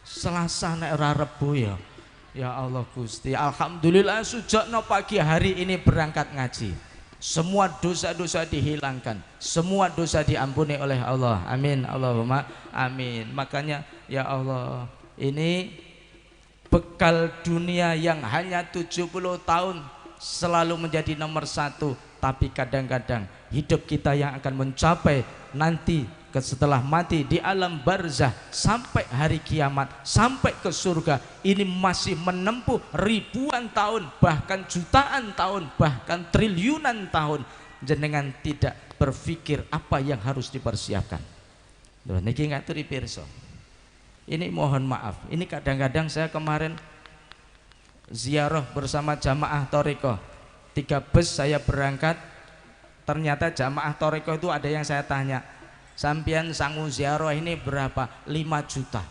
Selasa nek ora Rebo ya. Ya Allah Gusti, alhamdulillah sujokno pagi hari ini berangkat ngaji. Semua dosa-dosa dihilangkan, semua dosa diampuni oleh Allah. Amin Allahumma amin. Makanya ya Allah, ini bekal dunia yang hanya 70 tahun selalu menjadi nomor satu, tapi kadang-kadang hidup kita yang akan mencapai nanti setelah mati di alam barzah sampai hari kiamat, sampai ke surga, ini masih menempuh ribuan tahun, bahkan jutaan tahun, bahkan triliunan tahun. Jenengan tidak berpikir apa yang harus dipersiapkan. Loh niki ngaturi pirsa. Ini mohon maaf, ini kadang-kadang saya kemarin ziarah bersama jamaah thoriqoh, 3 bus saya berangkat, ternyata jamaah thoriqoh itu ada yang saya tanya, sampean sangu ziarah ini berapa? 5 juta.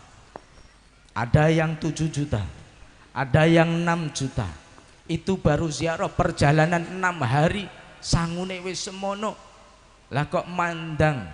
Ada yang 7 juta, ada yang 6 juta. Itu baru ziarah perjalanan 6 hari, sangune wis semono. Lah kok mandang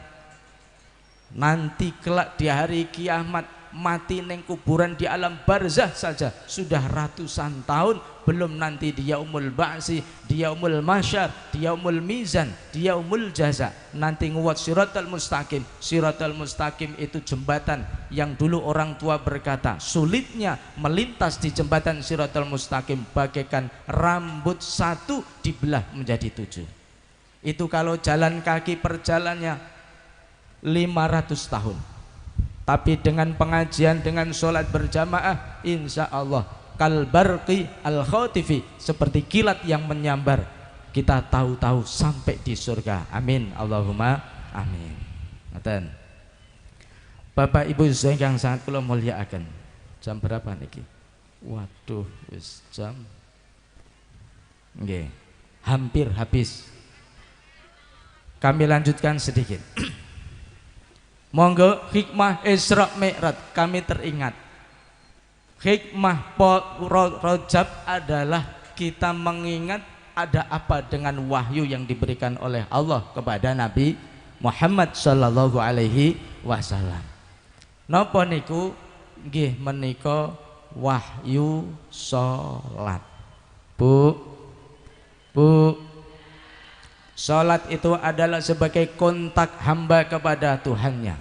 nanti kelak di hari kiamat mati neng kuburan di alam barzah saja sudah ratusan tahun, belum nanti di yaumul ba'si, di yaumul mahsyar, di yaumul mizan, di yaumul jaza. Nanti nguwat siratal mustaqim. Siratal mustaqim itu jembatan yang dulu orang tua berkata sulitnya melintas di jembatan siratal mustaqim bagaikan rambut satu dibelah menjadi 7. Itu kalau jalan kaki perjalannya 500 tahun. Tapi dengan pengajian, dengan sholat berjamaah, insya Allah kalbarqi al-khatifi, seperti kilat yang menyambar, kita tahu-tahu sampai di surga. Amin Allahumma amin. Ngaten. Bapak Ibu yang sangat kula mulyakaken. Jam berapa niki? Waduh, wis jam. Nggih, hampir habis. Kami lanjutkan sedikit. Monggo hikmah Isra Mi'raj kami teringat. Hikmah Rajab adalah kita mengingat ada apa dengan wahyu yang diberikan oleh Allah kepada Nabi Muhammad sallallahu alaihi wasallam. Napa niku? Nggih menika wahyu salat. Bu, Bu, salat itu adalah sebagai kontak hamba kepada Tuhannya.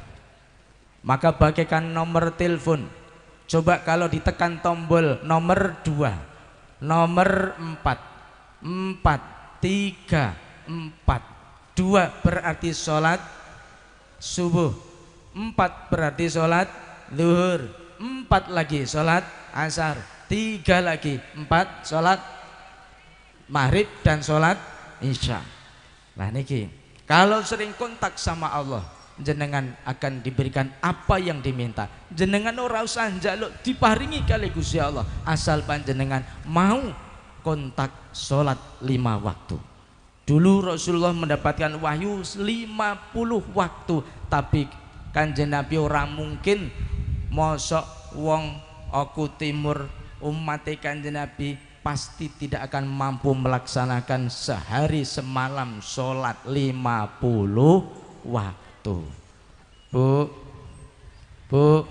Maka bagaikan nomor telepon. Coba kalau ditekan tombol nomor 2, nomor 4, 4, 3, 4, 2 berarti sholat subuh, 4 berarti sholat zuhur, 4 lagi sholat asar, 3 lagi 4 sholat maghrib dan sholat isya. Nah niki, kalau sering kontak sama Allah, jenengan akan diberikan apa yang diminta. Jenengan ora usah njaluk, diparingi kali Gusti Allah, asal panjenengan mau kontak sholat 5 waktu. Dulu Rasulullah mendapatkan wahyu 50 waktu, tapi Kanjeng Nabi ora mungkin mosok wong Oku Timur umat Kanjeng Nabi pasti tidak akan mampu melaksanakan sehari semalam sholat 50 waktu. Bu, Bu,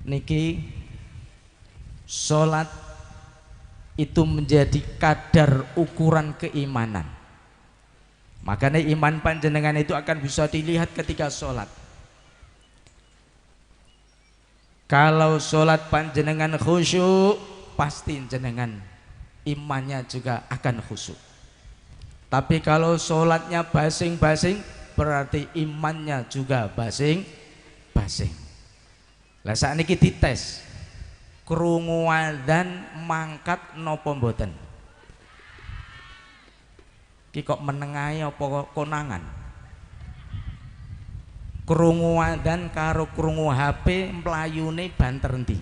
niki sholat itu menjadi kadar ukuran keimanan. Makanya iman panjenengan itu akan bisa dilihat ketika sholat. Kalau sholat panjenengan khusyuk, pasti jenengan imannya juga akan khusyuk. Tapi kalau sholatnya basing-basing, berarti imannya juga basing-basing. Lah saat ini dites, krungu adzan mangkat nopo mboten? Ki kok menengahi apa konangan? Krungu adzan karo krungu HP mlayune banter endi?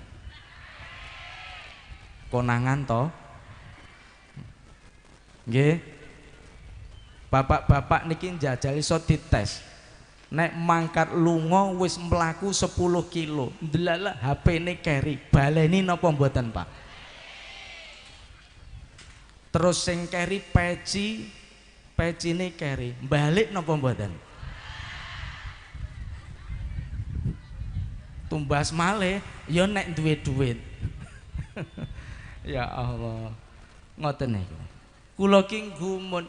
Konangan to? Nggih. Bapak-bapak niki njajal iso dites. Nek mangkat lunga wis mlaku 10 kilo, ndelala HP-ne keri, baleni napa mboten, Pak? Terus sing keri peci, pecine keri, balik napa mboten? Tumbas malih ya nek duwe duit. Ya Allah. Ngoten niku. Kula ki gumun.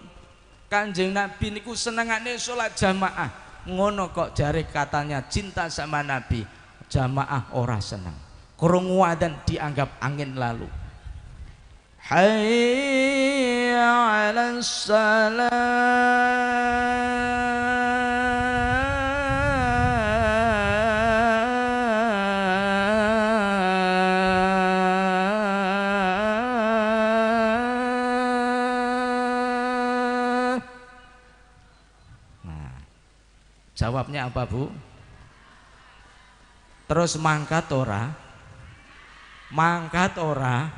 Kanjeng Nabi niku senengane salat jamaah. Ngono kok jare katanya cinta sama Nabi, jamaah ora seneng. Krungu adzan dianggap angin lalu. Hayya 'alas salat. Jawabnya apa, Bu? Terus mangkat ora? Mangkat ora?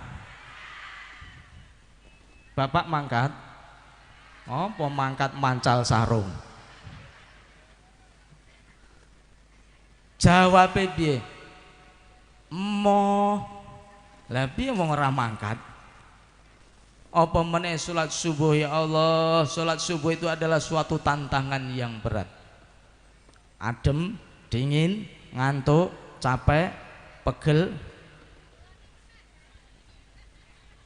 Bapak mangkat? Apa mangkat mancal sarung? Jawabe piye? Emoh. Lah piye wong ora mangkat? Apa meneh salat subuh, ya Allah? Salat subuh itu adalah suatu tantangan yang berat. Adem, dingin, ngantuk, capek, pegel.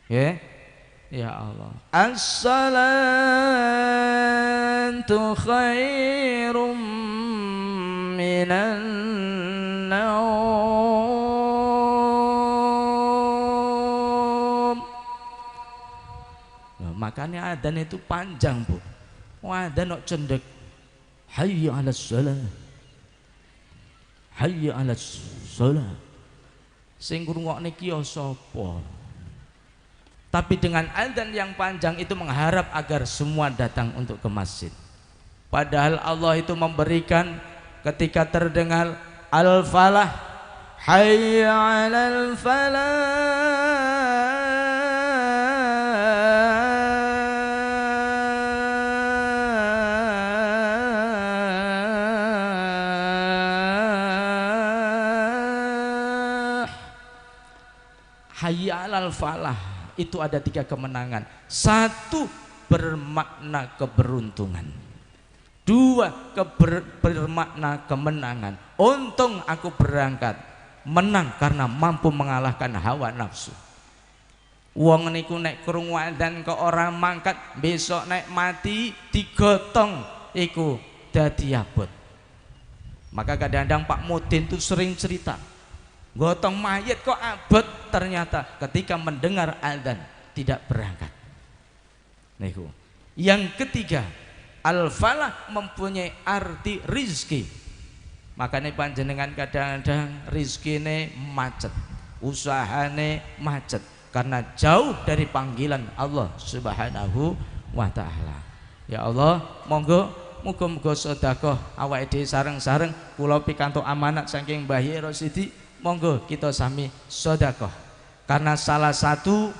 Ya, ya Allah. As-salatu khairum minan naum. Nah, makanya adzan itu panjang, Bu. Adzan kok cendek. Hayya 'alas shalah. Hayya 'alas shalah. Sing ngrungokne ki ya sapa? Tapi dengan adzan yang panjang itu mengharap agar semua datang untuk ke masjid. Padahal Allah itu memberikan ketika terdengar al-falah, hayya 'alal falah. Hayya 'alal falah itu ada 3 kemenangan. 1 bermakna keberuntungan, 2 bermakna kemenangan. Untung aku berangkat menang karena mampu mengalahkan hawa nafsu. Wong niku nek krungu adzan kok ora mangkat, besok nek mati digotong iku dadi abot. Maka kadang-kadang Pak Mudin tuh sering cerita, gotong mayat kok abot, ternyata ketika mendengar adzan tidak berangkat. Niku. Yang ketiga, al-falah mempunyai arti rizki. Makanya panjenengan kadang-kadang rizkine macet, usahane macet karena jauh dari panggilan Allah Subhanahu wa taala. Ya Allah, monggo muga-muga sedekah awake dhewe sareng-sareng kula pikantuk amanat saking Mbah Yai Rosidi, monggo kita sami sedekah. Karena salah satu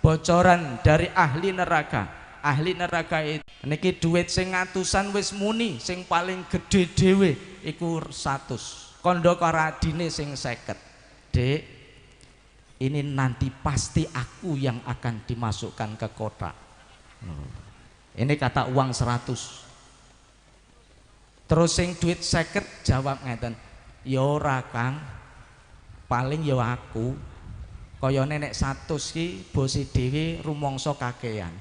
bocoran dari ahli neraka, ahli neraka itu niki duit sing atusan wis muni, sing paling gede dhewe iku 100. Kandha karo adine sing 50. Dek, ini nanti pasti aku yang akan dimasukkan ke kotak. Ini kata uang 100. Terus sing duit 50 jawab ngeten, ya ora Kang, paling ya aku. Kayane nek 100 ki bose dhewe rumangsa kakean.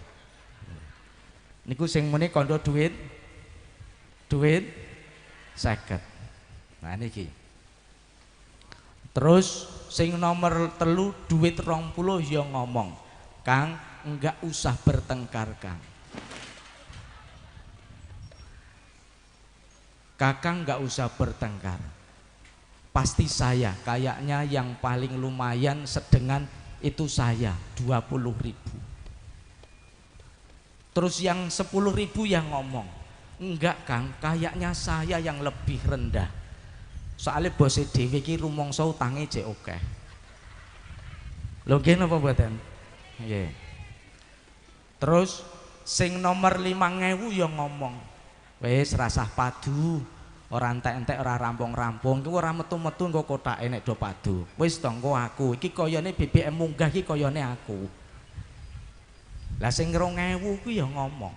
Niku sing muni kandha duit duit 50. Nah niki. Terus sing nomor 3 duit 20 ya ngomong, Kang enggak usah bertengkar Kang. Kakang enggak usah bertengkar. Pasti saya kayaknya yang paling lumayan sedengan itu saya 20.000. Terus yang 10.000 yang ngomong, enggak Kang, kayaknya saya yang lebih rendah. Soalnya bose dhewe iki rumangsa utange jek akeh. Lho nggih napa mboten? Nggih. Terus sing nomor 5.000 ya ngomong, wis rasah padu, ora entek-entek ora rampung-rampung, iku ora metu-metu engko kotake nek do padu. Wis to engko aku, iki kayane BBM munggah iki kayane aku. Lah sing 2.000 kuwi ya ngomong.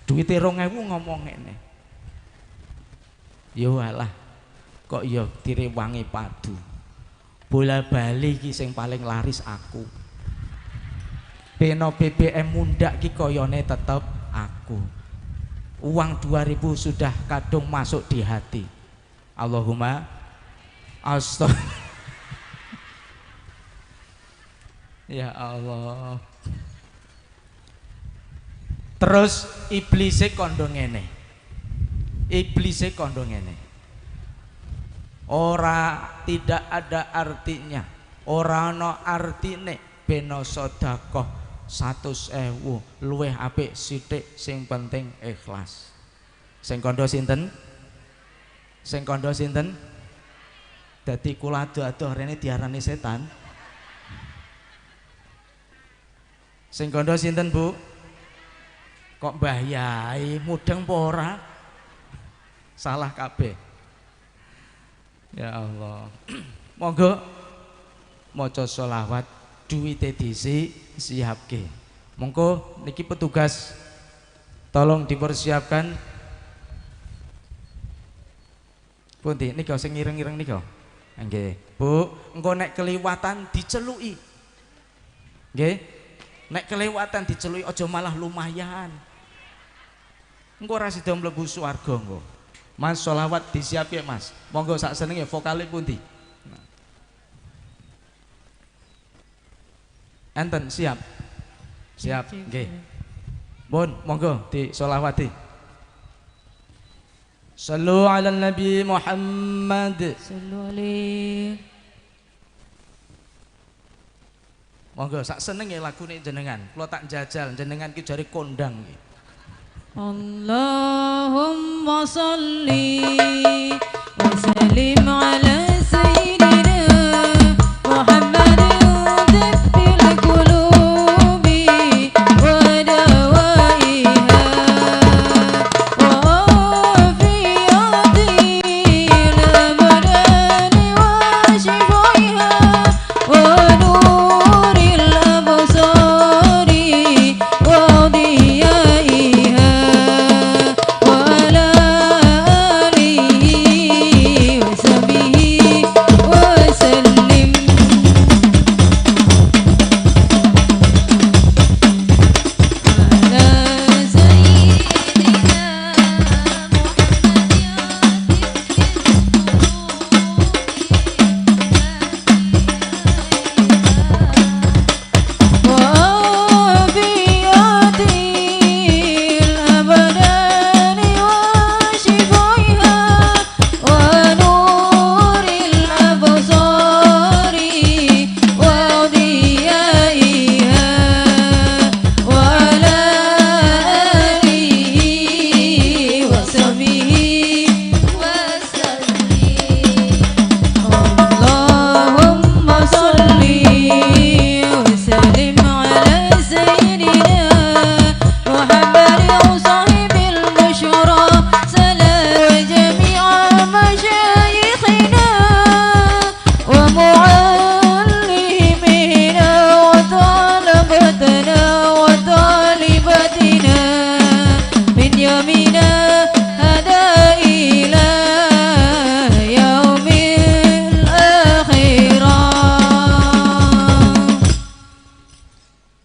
Duwite 2.000 ngomong ngene. Ya alah, kok ya direwangi padu. Bola bali iki sing paling laris aku. Beno BBM mundak iki kayane tetep aku. Uang 2.000 sudah kadung masuk di hati. Allahumma astagfirullah. Ya Allah. Terus iblise kandha ngene. Iblise kandha ngene. Ora, tidak ada artinya. Ora ana artine beno sedekah 100.000 luwih apik sithik sing penting ikhlas. Sing kandha sinten? Sing kandha sinten? Dadi kula adoh-adoh rene diarani setan. Sing kandha sinten, Bu? Kok Mbah Yai mudeng apa ora? Salah kabeh. Ya Allah. Monggo maca selawat duwite disi siapke. Monggo niki petugas tolong dipersiapkan. Pundi niki sing ireng-ireng niki. Nggih. Bu, engko nek keliwatan diceluki. Nggih. Nek kelewatan diceluki aja malah lumayan. Engko ora sida mlebu swarga engko. Mas sholawat disiapke Mas. Monggo sak senenge vokale pundi? Enten siap. Siap nggih. Mun monggo di sholawati. Sallu ala Nabi Muhammad. Sallu alaihi. Monggo sak senenge lagune jenengan. Kula tak jajal jenengan ki jare kondang iki. Allahumma sholli wa sallim ala sayyidina Muhammadin tibbil qulubi wa dawaiha wa afiyatil abdani wa shifaiha wa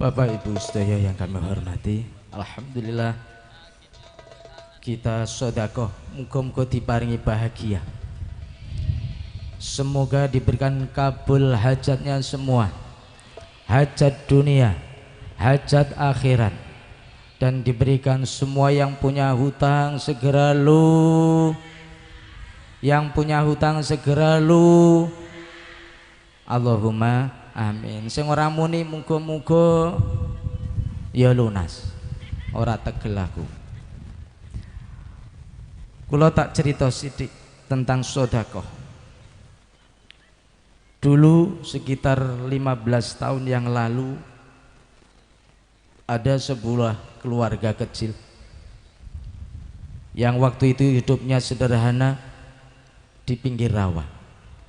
Bapak Ibu sedaya yang kami hormati, alhamdulillah kita sedekah, muga-muga diparingi bahagia. Semoga diberikan kabul hajatnya semua, hajat dunia, hajat akhirat, dan diberikan semua yang punya hutang segera lu, yang punya hutang segera lu. Allahumma amin. Sing ora muni muga-muga ya lunas, ora tegel aku. Kula tak cerita sithik tentang sedekah. Dulu sekitar 15 tahun yang lalu ada sebuah keluarga kecil yang waktu itu hidupnya sederhana di pinggir rawa.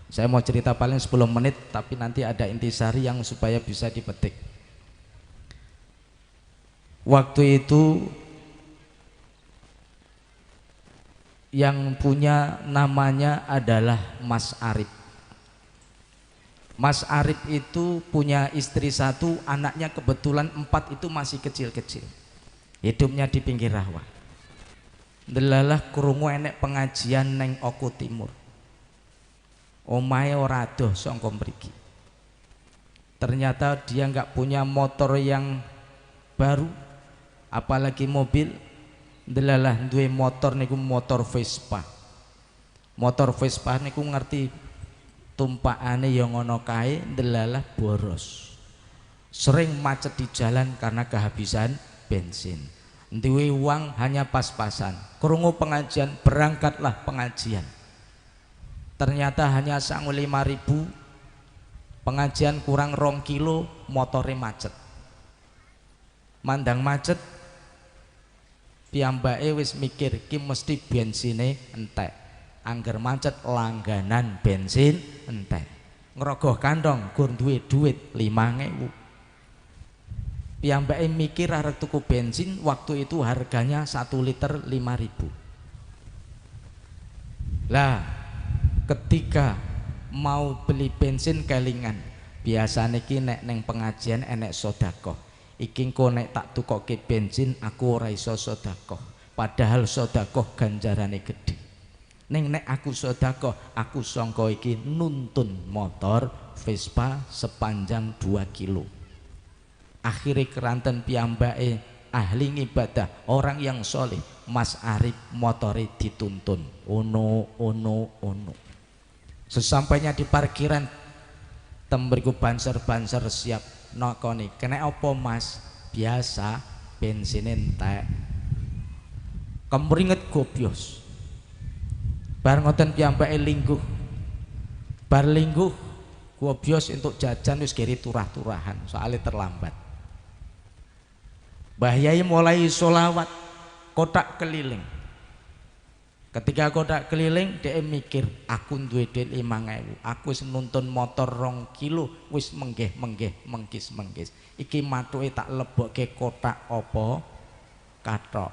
Saya mau cerita paling 10 menit, tapi nanti ada intisari yang supaya bisa dipetik. Waktu itu yang punya namanya adalah Mas Arif. Mas Arif itu punya istri satu, anaknya kebetulan 4 itu masih kecil-kecil. Hidupnya di pinggir rawa. Delalah krungu enek pengajian neng Oku Timur. Omahe ora adoh sangka mriki. Ternyata dia nggak punya motor yang baru, apalagi mobil. Delalah duwe motor niku motor Vespa. Motor Vespa niku ngerti tumpakane ya ngono kae, delalah boros. Sering macet di jalan karena kehabisan bensin. Duwe uang hanya pas-pasan. Krungu pengajian, berangkatlah pengajian. Ternyata hanya sangu 5.000, pengajian kurang 2 kilo, motore macet. Mandang macet, piyambake wis mikir ki mesti bensine entek. Angger macet langganan bensin entek. Ngrogoh kantong gur duwe duit 5.000. Piyambake mikir arep tuku bensin, waktu itu harganya 1 liter 5.000. Lah ketika mau beli bensin kelingan, biasane ki nek neng pengajian enek sedekah. Iki engko nek tak tukoke bensin aku ora iso sedekah. Padahal sedekah ganjarane gedhe. Ning nek aku sedekah, aku sangka iki nuntun motor Vespa sepanjang 2 kilo. Akhire keranten piyambake ahli ngibadah, orang yang soleh, Mas Arif motore dituntun. Ono ono ono. Sesampainya di parkiran tembriku banser-banser siap nokoni. Kena apa Mas? Biasa bensin entek. Kemringet gobyos. Bar ngoten piyambake lingguh. Bar lingguh gobyos untuk jajan wis kiri turah-turahan soalnya terlambat. Mbah Yai mulai sholawat kotak keliling. Ketika kotak keliling dia mikir, aku duwe duit 5.000, aku wis nuntun motor 2 kilo wis menggeh-menggeh mengkis-mengkis. Iki mathuke tak lebokke kotak apa? Kathok.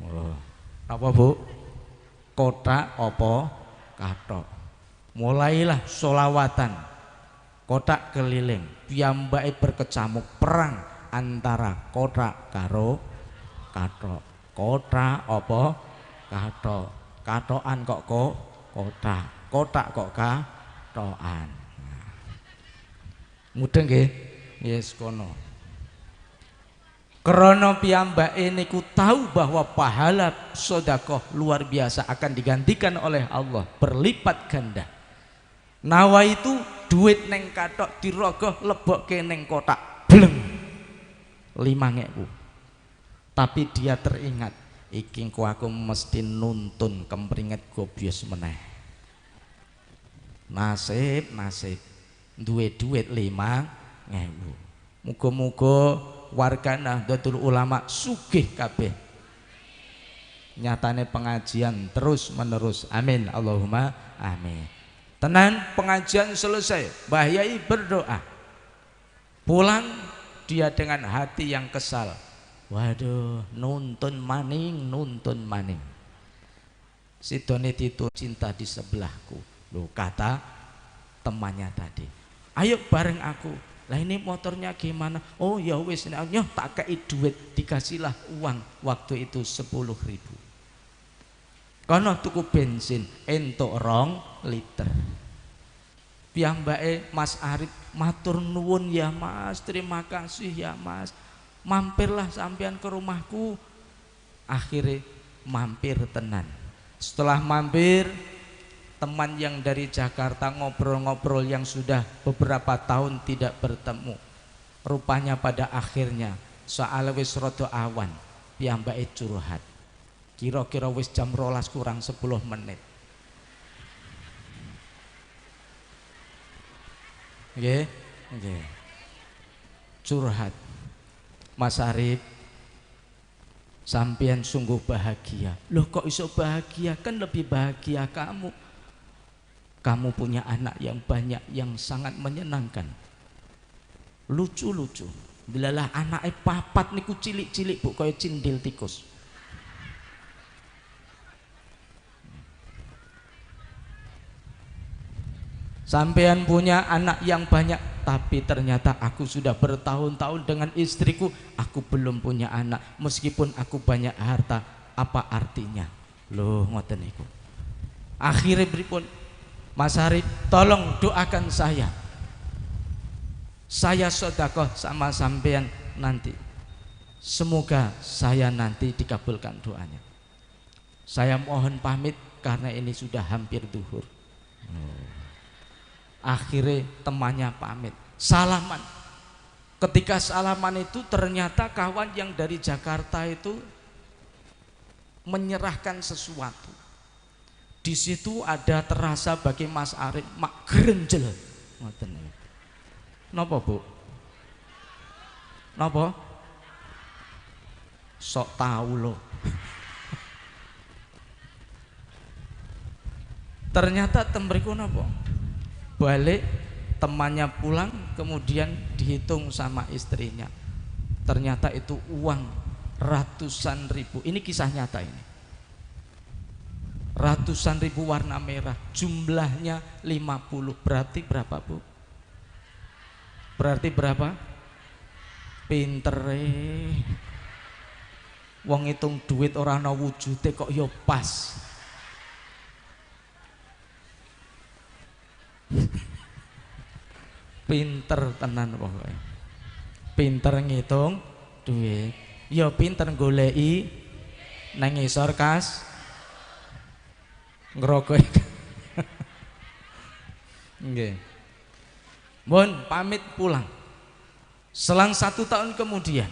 Oh. Apa Bu? Kotak apa? Kathok. Mulailah sholawatan kotak keliling, piyambake berkecamuk perang antara kotak karo kathok. Kotak apa? Kathok. Kathokan kok kotak, kotak kok kathokan. Nah. Mudeng nggih? Yes kono. Krana piyambake niku tahu bahwa pahala sedekah luar biasa akan digantikan oleh Allah berlipat ganda. Nawa itu duit neng kathok dirogoh lebokke neng kotak. Bleng. 5.000. Tapi dia teringat, iki engko aku mesti nuntun kempringet gobyos meneh. Nasib nasib duwe duit 5.000. Muga-muga warga Nahdlatul Ulama sugih kabeh. Nyatane pengajian terus menerus. Amin Allahumma amin. Tenan pengajian selesai, Mbah Yai berdoa. Pulang dia dengan hati yang kesal. Waduh, nuntun maning, nuntun maning. Sidone itu cinta di sebelahku. Loh, kata temannya tadi. Ayo bareng aku. Lah ini motornya gimana? Oh ya wis, nyoh tak kei duit, dikasihlah uang waktu itu 10.000. Kono tuku bensin entuk 2 liter. Piyambake Mas Arif matur nuwun ya Mas, terima kasih ya Mas. Mampirlah sampean ke rumahku. Akhirnya mampir tenan. Setelah mampir, teman yang dari Jakarta ngobrol-ngobrol yang sudah beberapa tahun tidak bertemu. Rupanya pada akhirnya soal wis rada awan, piyambake curhat. Kira-kira wis jam 12 kurang 10 menit. Nggih, nggih. Curhat. Mas Arif, sampean sungguh bahagia. Loh kok iso bahagia? Kan lebih bahagia kamu. Kamu punya anak yang banyak yang sangat menyenangkan. Lucu-lucu. Dilalah anake papat niku cilik-cilik Bu, kaya cindil tikus. Sampean punya anak yang banyak, tapi ternyata aku sudah bertahun-tahun dengan istriku, aku belum punya anak. Meskipun aku banyak harta, apa artinya? Loh ngoten niku. Akhirnya pripun? Mas Arif, tolong doakan saya. Saya sedekah sama sampean nanti. Semoga saya nanti dikabulkan doanya. Saya mohon pamit karena ini sudah hampir duhur. Akhirnya temannya pamit, salaman. Ketika salaman itu ternyata kawan yang dari Jakarta itu menyerahkan sesuatu. Di situ ada terasa bagi Mas Arif mak grenjel. Ngoten niku. Napa, Bu? Napa? Sok tahu loh. Ternyata tembriku napa? Balik temannya pulang, kemudian dihitung sama istrinya. Ternyata itu uang ratusan ribu. Ini kisah nyata ini. Ratusan ribu warna merah, jumlahnya 50. Berarti berapa, Bu? Berarti berapa? Pinter. Wong ngitung duit ora ana wujude kok ya pas. Pinter tenan pokoknya. Pinter ngitung duit, ya pinter goleki nang ngisor kas ngrokok. Nggih. Mun pamit pulang. Selang 1 tahun kemudian,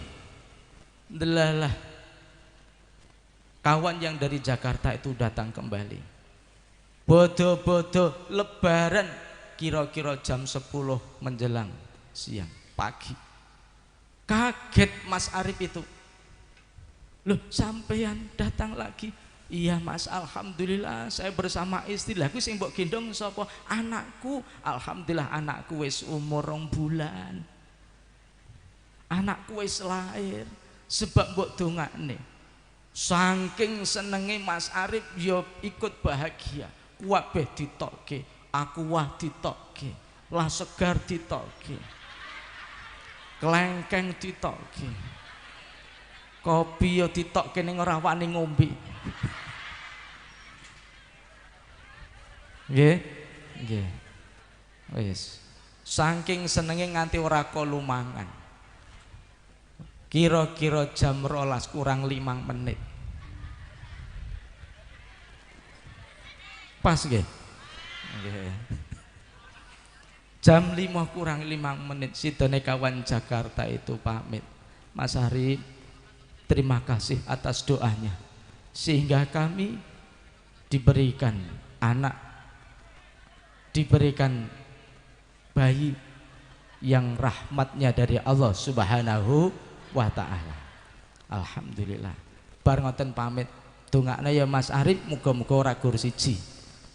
delalah kawan yang dari Jakarta itu datang kembali. Bodo-bodo lebaran, kira-kira jam 10 menjelang siang pagi. Kaget Mas Arif itu. Loh, sampean datang lagi? Iya Mas, alhamdulillah saya bersama istri. Lah kuwi sing mbok gendong sapa? Anakku. Alhamdulillah anakku wis umur 2 bulan. Anakku wis lahir. Sebab mbok dongakne. Saking senenge Mas Arif ya ikut bahagia. Kabeh ditokke, aku wah ditokke, lah segar ditokke, klengkeng ditokke, kopi ya ditokke ning ora wani ngombe. Nggih, nggih. Wis. Saking senenge nganti ora kolumangan. Kira-kira jam 12 kurang 5 menit. Pas nggih. Nggih. Jam 5 kurang 5 menit sidone kawan Jakarta itu pamit. Mas Arif, terima kasih atas doanya sehingga kami diberikan anak, diberikan bayi yang rahmatnya dari Allah Subhanahu wa ta'ala. Alhamdulillah. Bar ngoten pamit, dongakne ya Mas Arif muga-muga ora gur siji.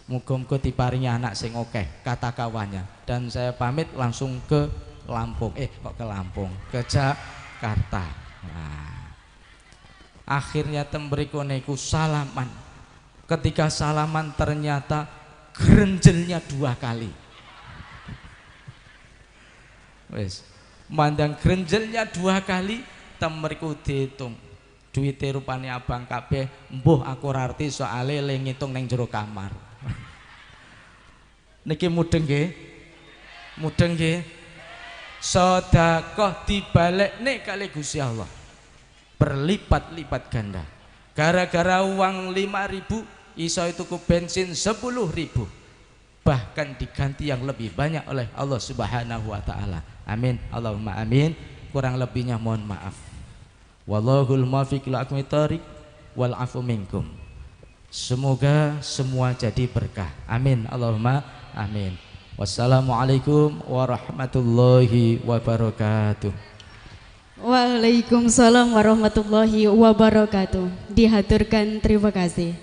Muga-muga diparingi anak sing akeh, kata kawannya. Dan saya pamit langsung ke Lampung. Kok ke Lampung? Ke Jakarta. Nah, akhirnya tembriku niku salaman. Ketika salaman ternyata grenjelnya 2 kali. Wis mandang grenjelnya 2 kali temriku diitung. Duwite rupane abang kabeh, mbuh aku ora arti soale le ngitung ning jero kamar. Niki mudeng nggih? Mudeng nggih? Sedekah dibalekne kali Gusti Allah berlipat-lipat ganda. Gara-gara uang 5.000 iso tuku bensin 10.000, bahkan diganti yang lebih banyak oleh Allah Subhanahu wa taala. Amin Allahumma amin. Kurang lebihnya mohon maaf. Wallahul muwaffiq ila aqwamit thoriq wal afu minkum. Semoga semua jadi berkah. Amin Allahumma amin. Wassalamualaikum warahmatullahi wabarakatuh. Waalaikumsalam warahmatullahi wabarakatuh. Dihaturkan terima kasih.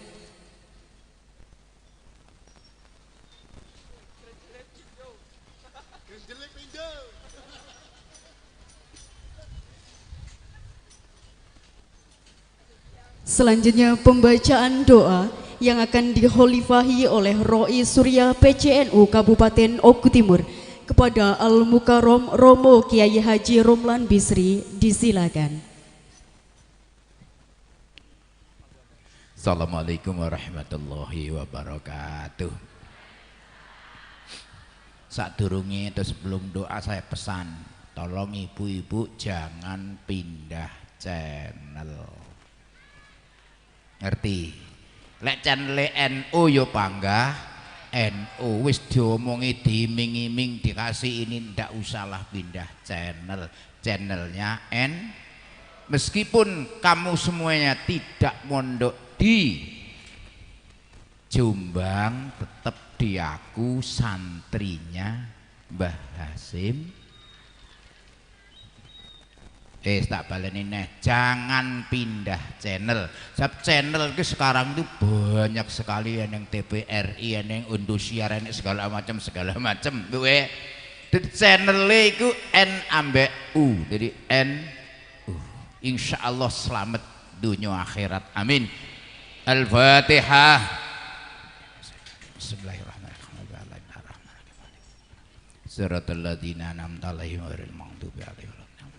Selanjutnya pembacaan doa yang akan dikhalifahi oleh Roi Surya PCNU Kabupaten Oku Timur kepada Al-Mukarram Romo Kiai Haji Romlan Bisri, disilakan. Assalamualaikum warahmatullahi wabarakatuh. Sadurunge atau sebelum doa saya pesan, tolong ibu-ibu jangan pindah channel. Ngerti? Lek channel NU yo panggah NU, wis diomongi diiming-iming dikasih ini, ndak usahlah pindah channel. Channelnya N. Meskipun kamu semuanya tidak mondok di Jombang, tetap diaku santrinya Mbah Hasyim. Tak baleni neh, jangan pindah channel. Sebab channel itu sekarang itu banyak sekali, yang TVRI, yang Indosiar, yang segala macam segala macam. Kowe di channel itu N ambek U, jadi N U. Insya Allah selamat dunia akhirat. Amin. Al-Fatihah. Bismillahirrahmanirrahim. Siratal ladzina an'amta 'alaihim ghairil maghdubi 'alaihim.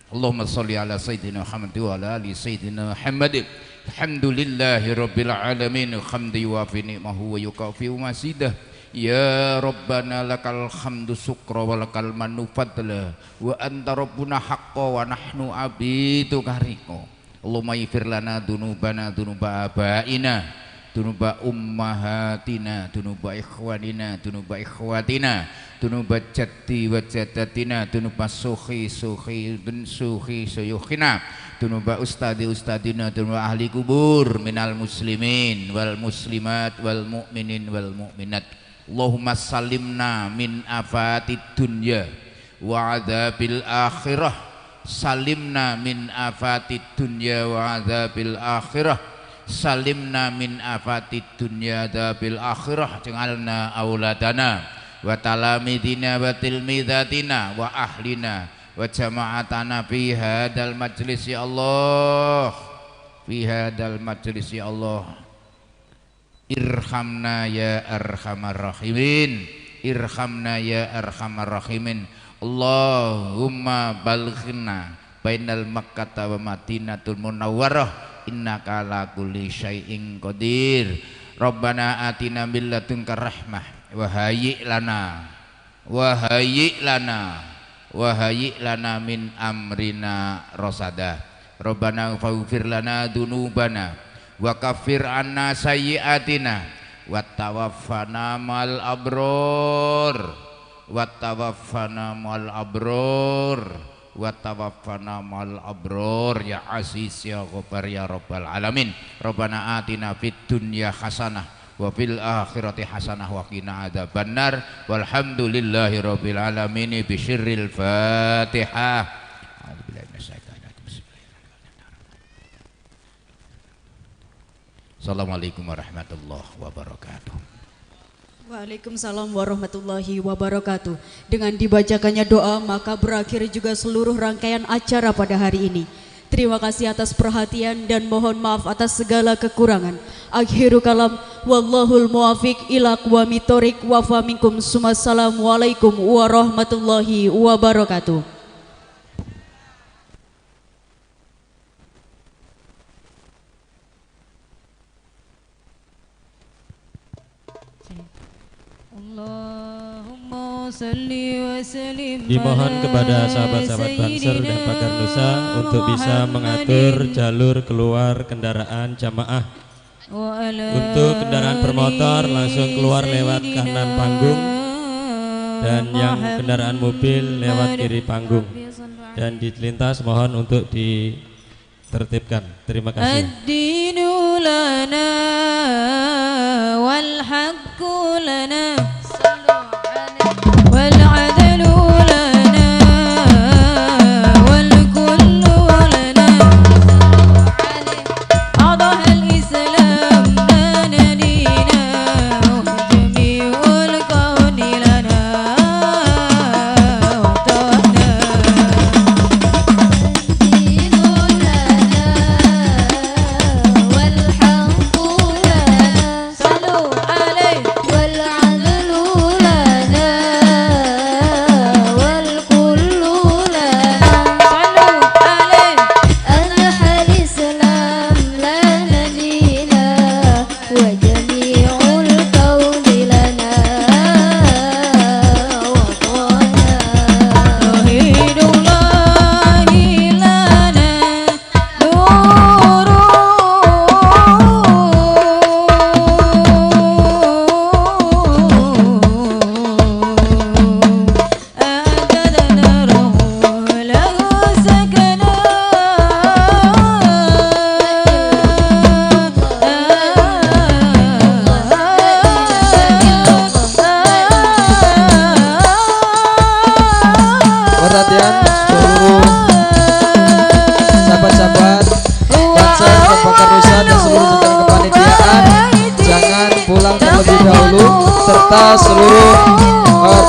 Allahumma salli ala sayyidina Muhammad wa ala ali sayyidina Muhammad. Alhamdulillahi rabbil alamin, hamdi yuwafi ni'mahu wa yukafi masidah. Ya Rabbana lakal hamdu syukra wa lakal mannu fadla wa anta rabbuna haqqa wa nahnu abidu kariko. Allahumma ighfir lana dzunubana, dzunuba abaina, dunuba ummahatina, dunuba ikhwanina, dunuba ikhwatina, dunuba jaddi wa jaddatina, dunuba suhi suhi bin suhi suyukhina, dunuba ustadi ustadina, dunuba ahli kubur minal muslimin wal muslimat wal mu'minin wal mu'minat. Allahumma salimna min afatid dunya wa adzabil akhirah. Salimna min afatid dunya wa adzabil akhirah. Salimna min afatid dunya adzabil akhirah. Ja'alna auladana wa talamidina wa tilmidhatina wa ahlina wa jama'atana fi hadal majlis ya Allah, fi hadal majlis ya Allah. Irhamna ya arhamar rahimin, irhamna ya arhamar rahimin. Allahumma balighna bainal Makkah wa Madinatul Munawwarah, innaka ala kulli syai'in qadir. Rabbana atina min ladunka rahmah wa hayyi lana, wa hayyi lana, wa hayyi lana min amrina rasada. Rabbana faghfir lana dzunubana wa kaffir anna sayyi'atina wa tawaffana mal abror, wa tawaffana mal abror, wa tawaffana mal abror ya aziz ya ghafar ya rabbal alamin. Rabbana atina fid dunya hasanah wa fil akhirati hasanah wa qina adzabannar. Walhamdulillahi rabbil alamin. Bi sirril Fatihah. Assalamualaikum warahmatullahi wabarakatuh. Waalaikumsalam warahmatullahi wabarakatuh. Dengan dibacakannya doa maka berakhir juga seluruh rangkaian acara pada hari ini. Terima kasih atas perhatian dan mohon maaf atas segala kekurangan. Akhirul kalam, wallahul muwafiq ila aqwamit thoriq, wa fa minkum. Assalamualaikum warahmatullahi wabarakatuh. Dimohon kepada sahabat-sahabat Banser dan Pagar Nusa untuk bisa mengatur jalur keluar kendaraan jamaah. Untuk kendaraan bermotor langsung keluar lewat kanan panggung, dan yang kendaraan mobil lewat kiri panggung. Dan di lintas mohon untuk ditertibkan. Terima kasih. Ad-dinu lana wal haqqu lana wal adlu lana wal kullu lana أضح الإسلام لنا دينا جميع الكون لنا وطنا الدين لنا والحق لنا صلوا عليه والعدل لنا والكل لنا صلوا عليه أضح الإسلام لنا دينا وجميع الكون لنا وطنا توحيد الله لنا نور أعددنا له سكنا Perhatian seluruh sahabat-sahabat Banser dan Pagar Nusa dan seluruh jajaran kepanitiaan, jangan pulang terlebih dahulu, serta seluruh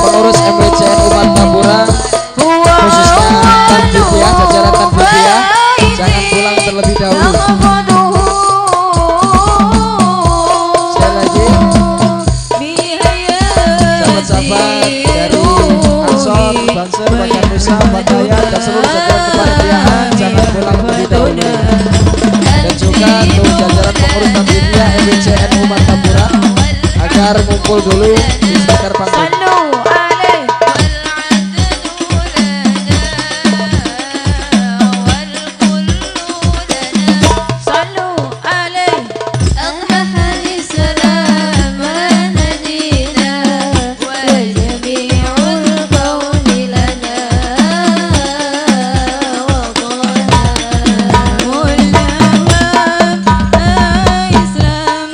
pengurus MWCNU Martapura, khususnya Tanfidiyah, jajaran Tanfidiyah, jangan pulang terlebih dahulu. Sekali lagi, sahabat-sahabat dari Ansor, Banser, Pagar Nusa, Fatayat, dan seluruh jajaran kepanitiaan, jangan pulang terlebih dahulu. Dan juga untuk jajaran pengurus Tanfidiyah MWCNU Martapura agar ngumpul dulu di sekitar panggung. صلوا عليه صلوا عليه أضح الإسلام لنا دينا وجميع الكون لنا وطنا إسلام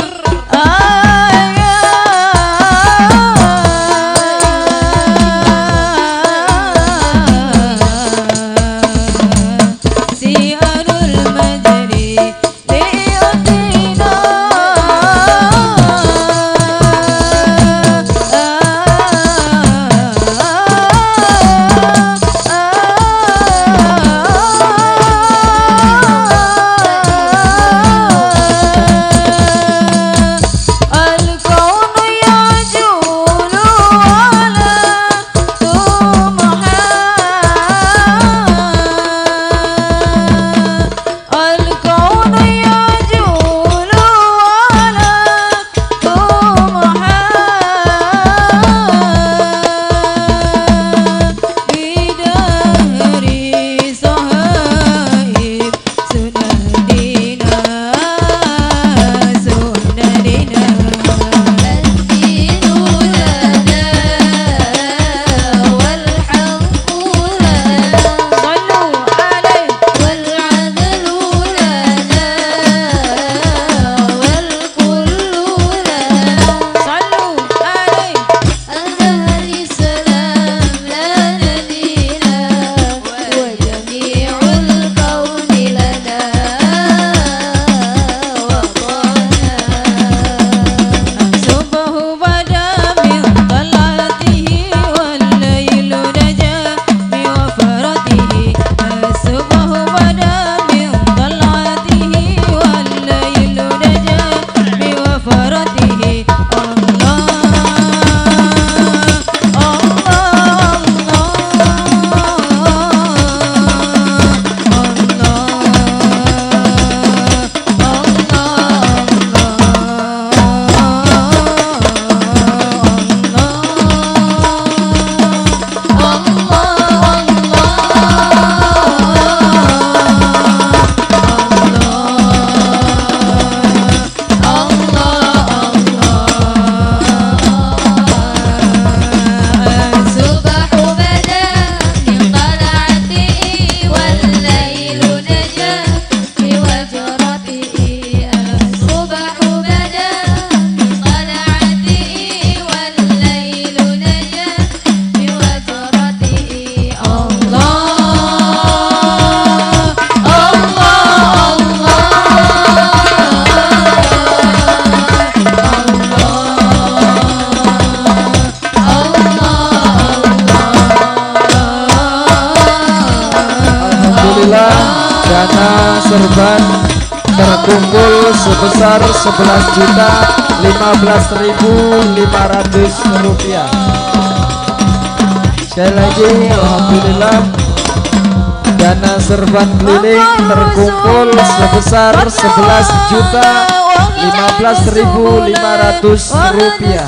Dana serban terkumpul sebesar 11.015.500 rupiah. Sekali lagi, alhamdulillah, dana serban keliling terkumpul sebesar 11.015.500 rupiah.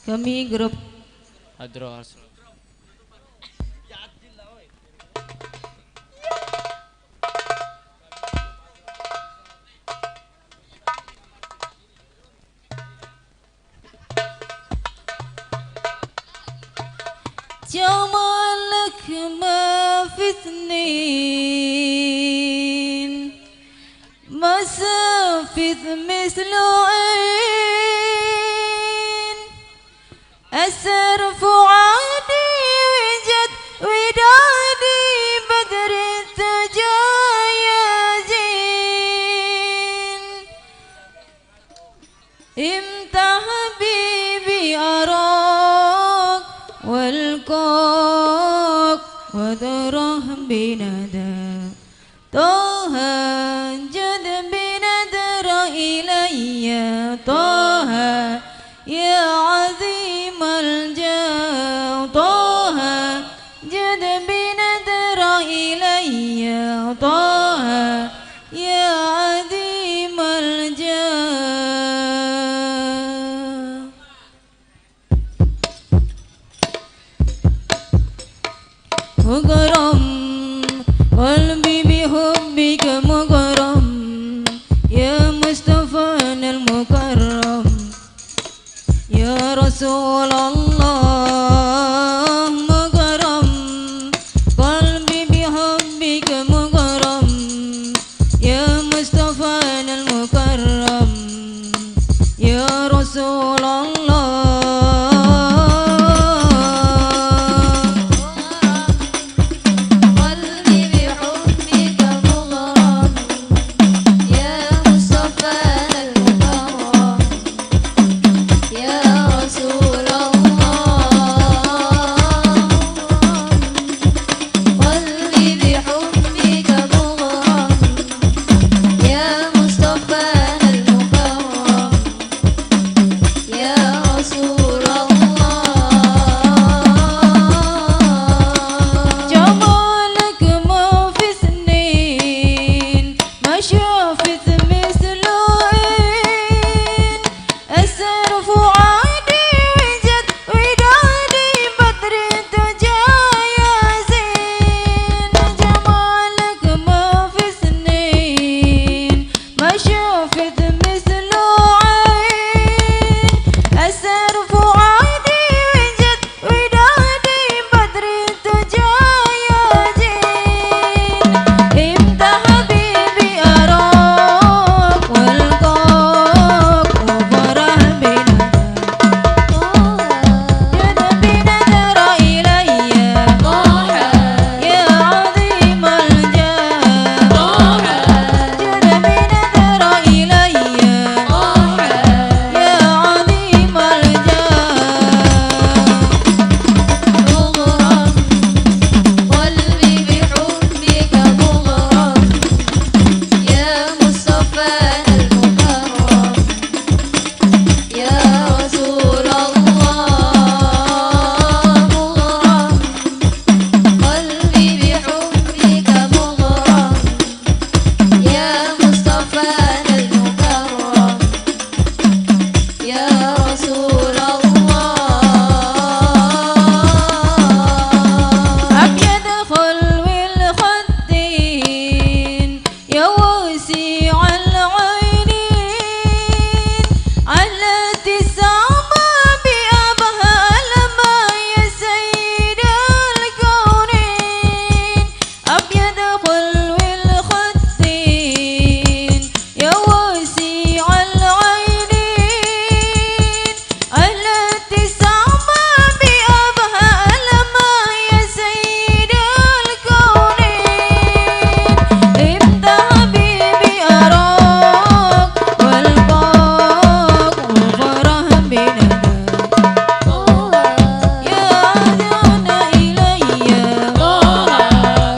Kami grup جمالك ما في اثنين مسافة مثل عين أسر فؤادي وجد ودادي بدر التجايا زين امتى حبيبي أراك والقاك وذره بندى طه رسول الله مغرم قلبي بحبك مغرم يا مصطفانا المكرم يا رسول الله. قلبي بحبك مغرم يا مصطفانا المكرم يا رسول الله. قلبي بحبك مغرم يا مصطفانا المكرم يا رسول الله. جمالك ما في سنين ما شافت مثله عين، أسر فؤادي وجد ودادي بدر الدجى يا زين. جمالك ما في سنين ما شافت مثله عين، أسر فؤادي وجد ودادي بدر الدجى يا زين. امتى حبيبي أراك والقاك وفرح بنا جد بنظر إلي يا عظيم الجاه، جد بنظر إلي يا عظيم الجاه. مغرم قلبي بحبك مغرم يا مصطفانا المكرم يا رسول الله. مغرم قلبي بحبك مغرم يا مصطفانا المكرم يا رسول الله. أبيض خلو الخدين يا وسيع العينين، على السما بأبهى لما يا سيد الكونين. أبيض خلو الخدين يا وسيع العينين، على السما بأبهى لما يا سيد الكونين. امتى حبيبي أراك والقاك وفرح بندى يا عدن إلي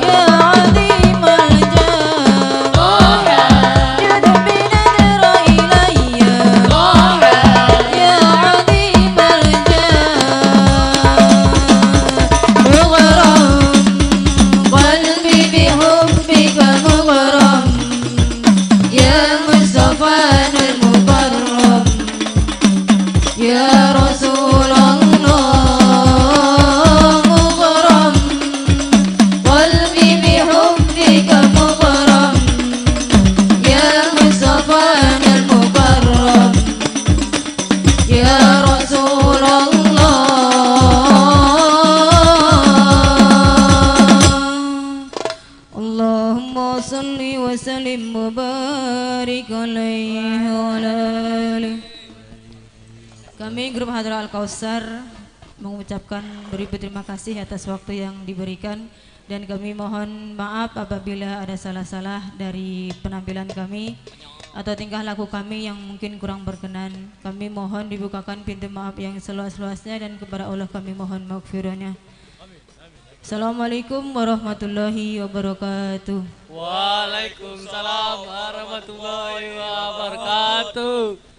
يا عظيم الجاه، جد بنظر إلي يا عظيم الجاه. مغرم قلبي بحبك مغرم يا مصطفانا المكرم يا رسول الله. مغرم قلبي بحبك مغرم يا مصطفانا المكرم يا رسول الله. اللهم صل وسلم وبارك عليه وعلى آله. Kami grup Hadrah Al-Kautsar mengucapkan beribu terima kasih atas waktu yang diberikan, dan kami mohon maaf apabila ada salah-salah dari penampilan kami atau tingkah laku kami yang mungkin kurang berkenan. Kami mohon dibukakan pintu maaf yang seluas-luasnya, dan kepada Allah kami mohon maghfirahnya. Assalamualaikum warahmatullahi wabarakatuh. Waalaikumsalam warahmatullahi wabarakatuh.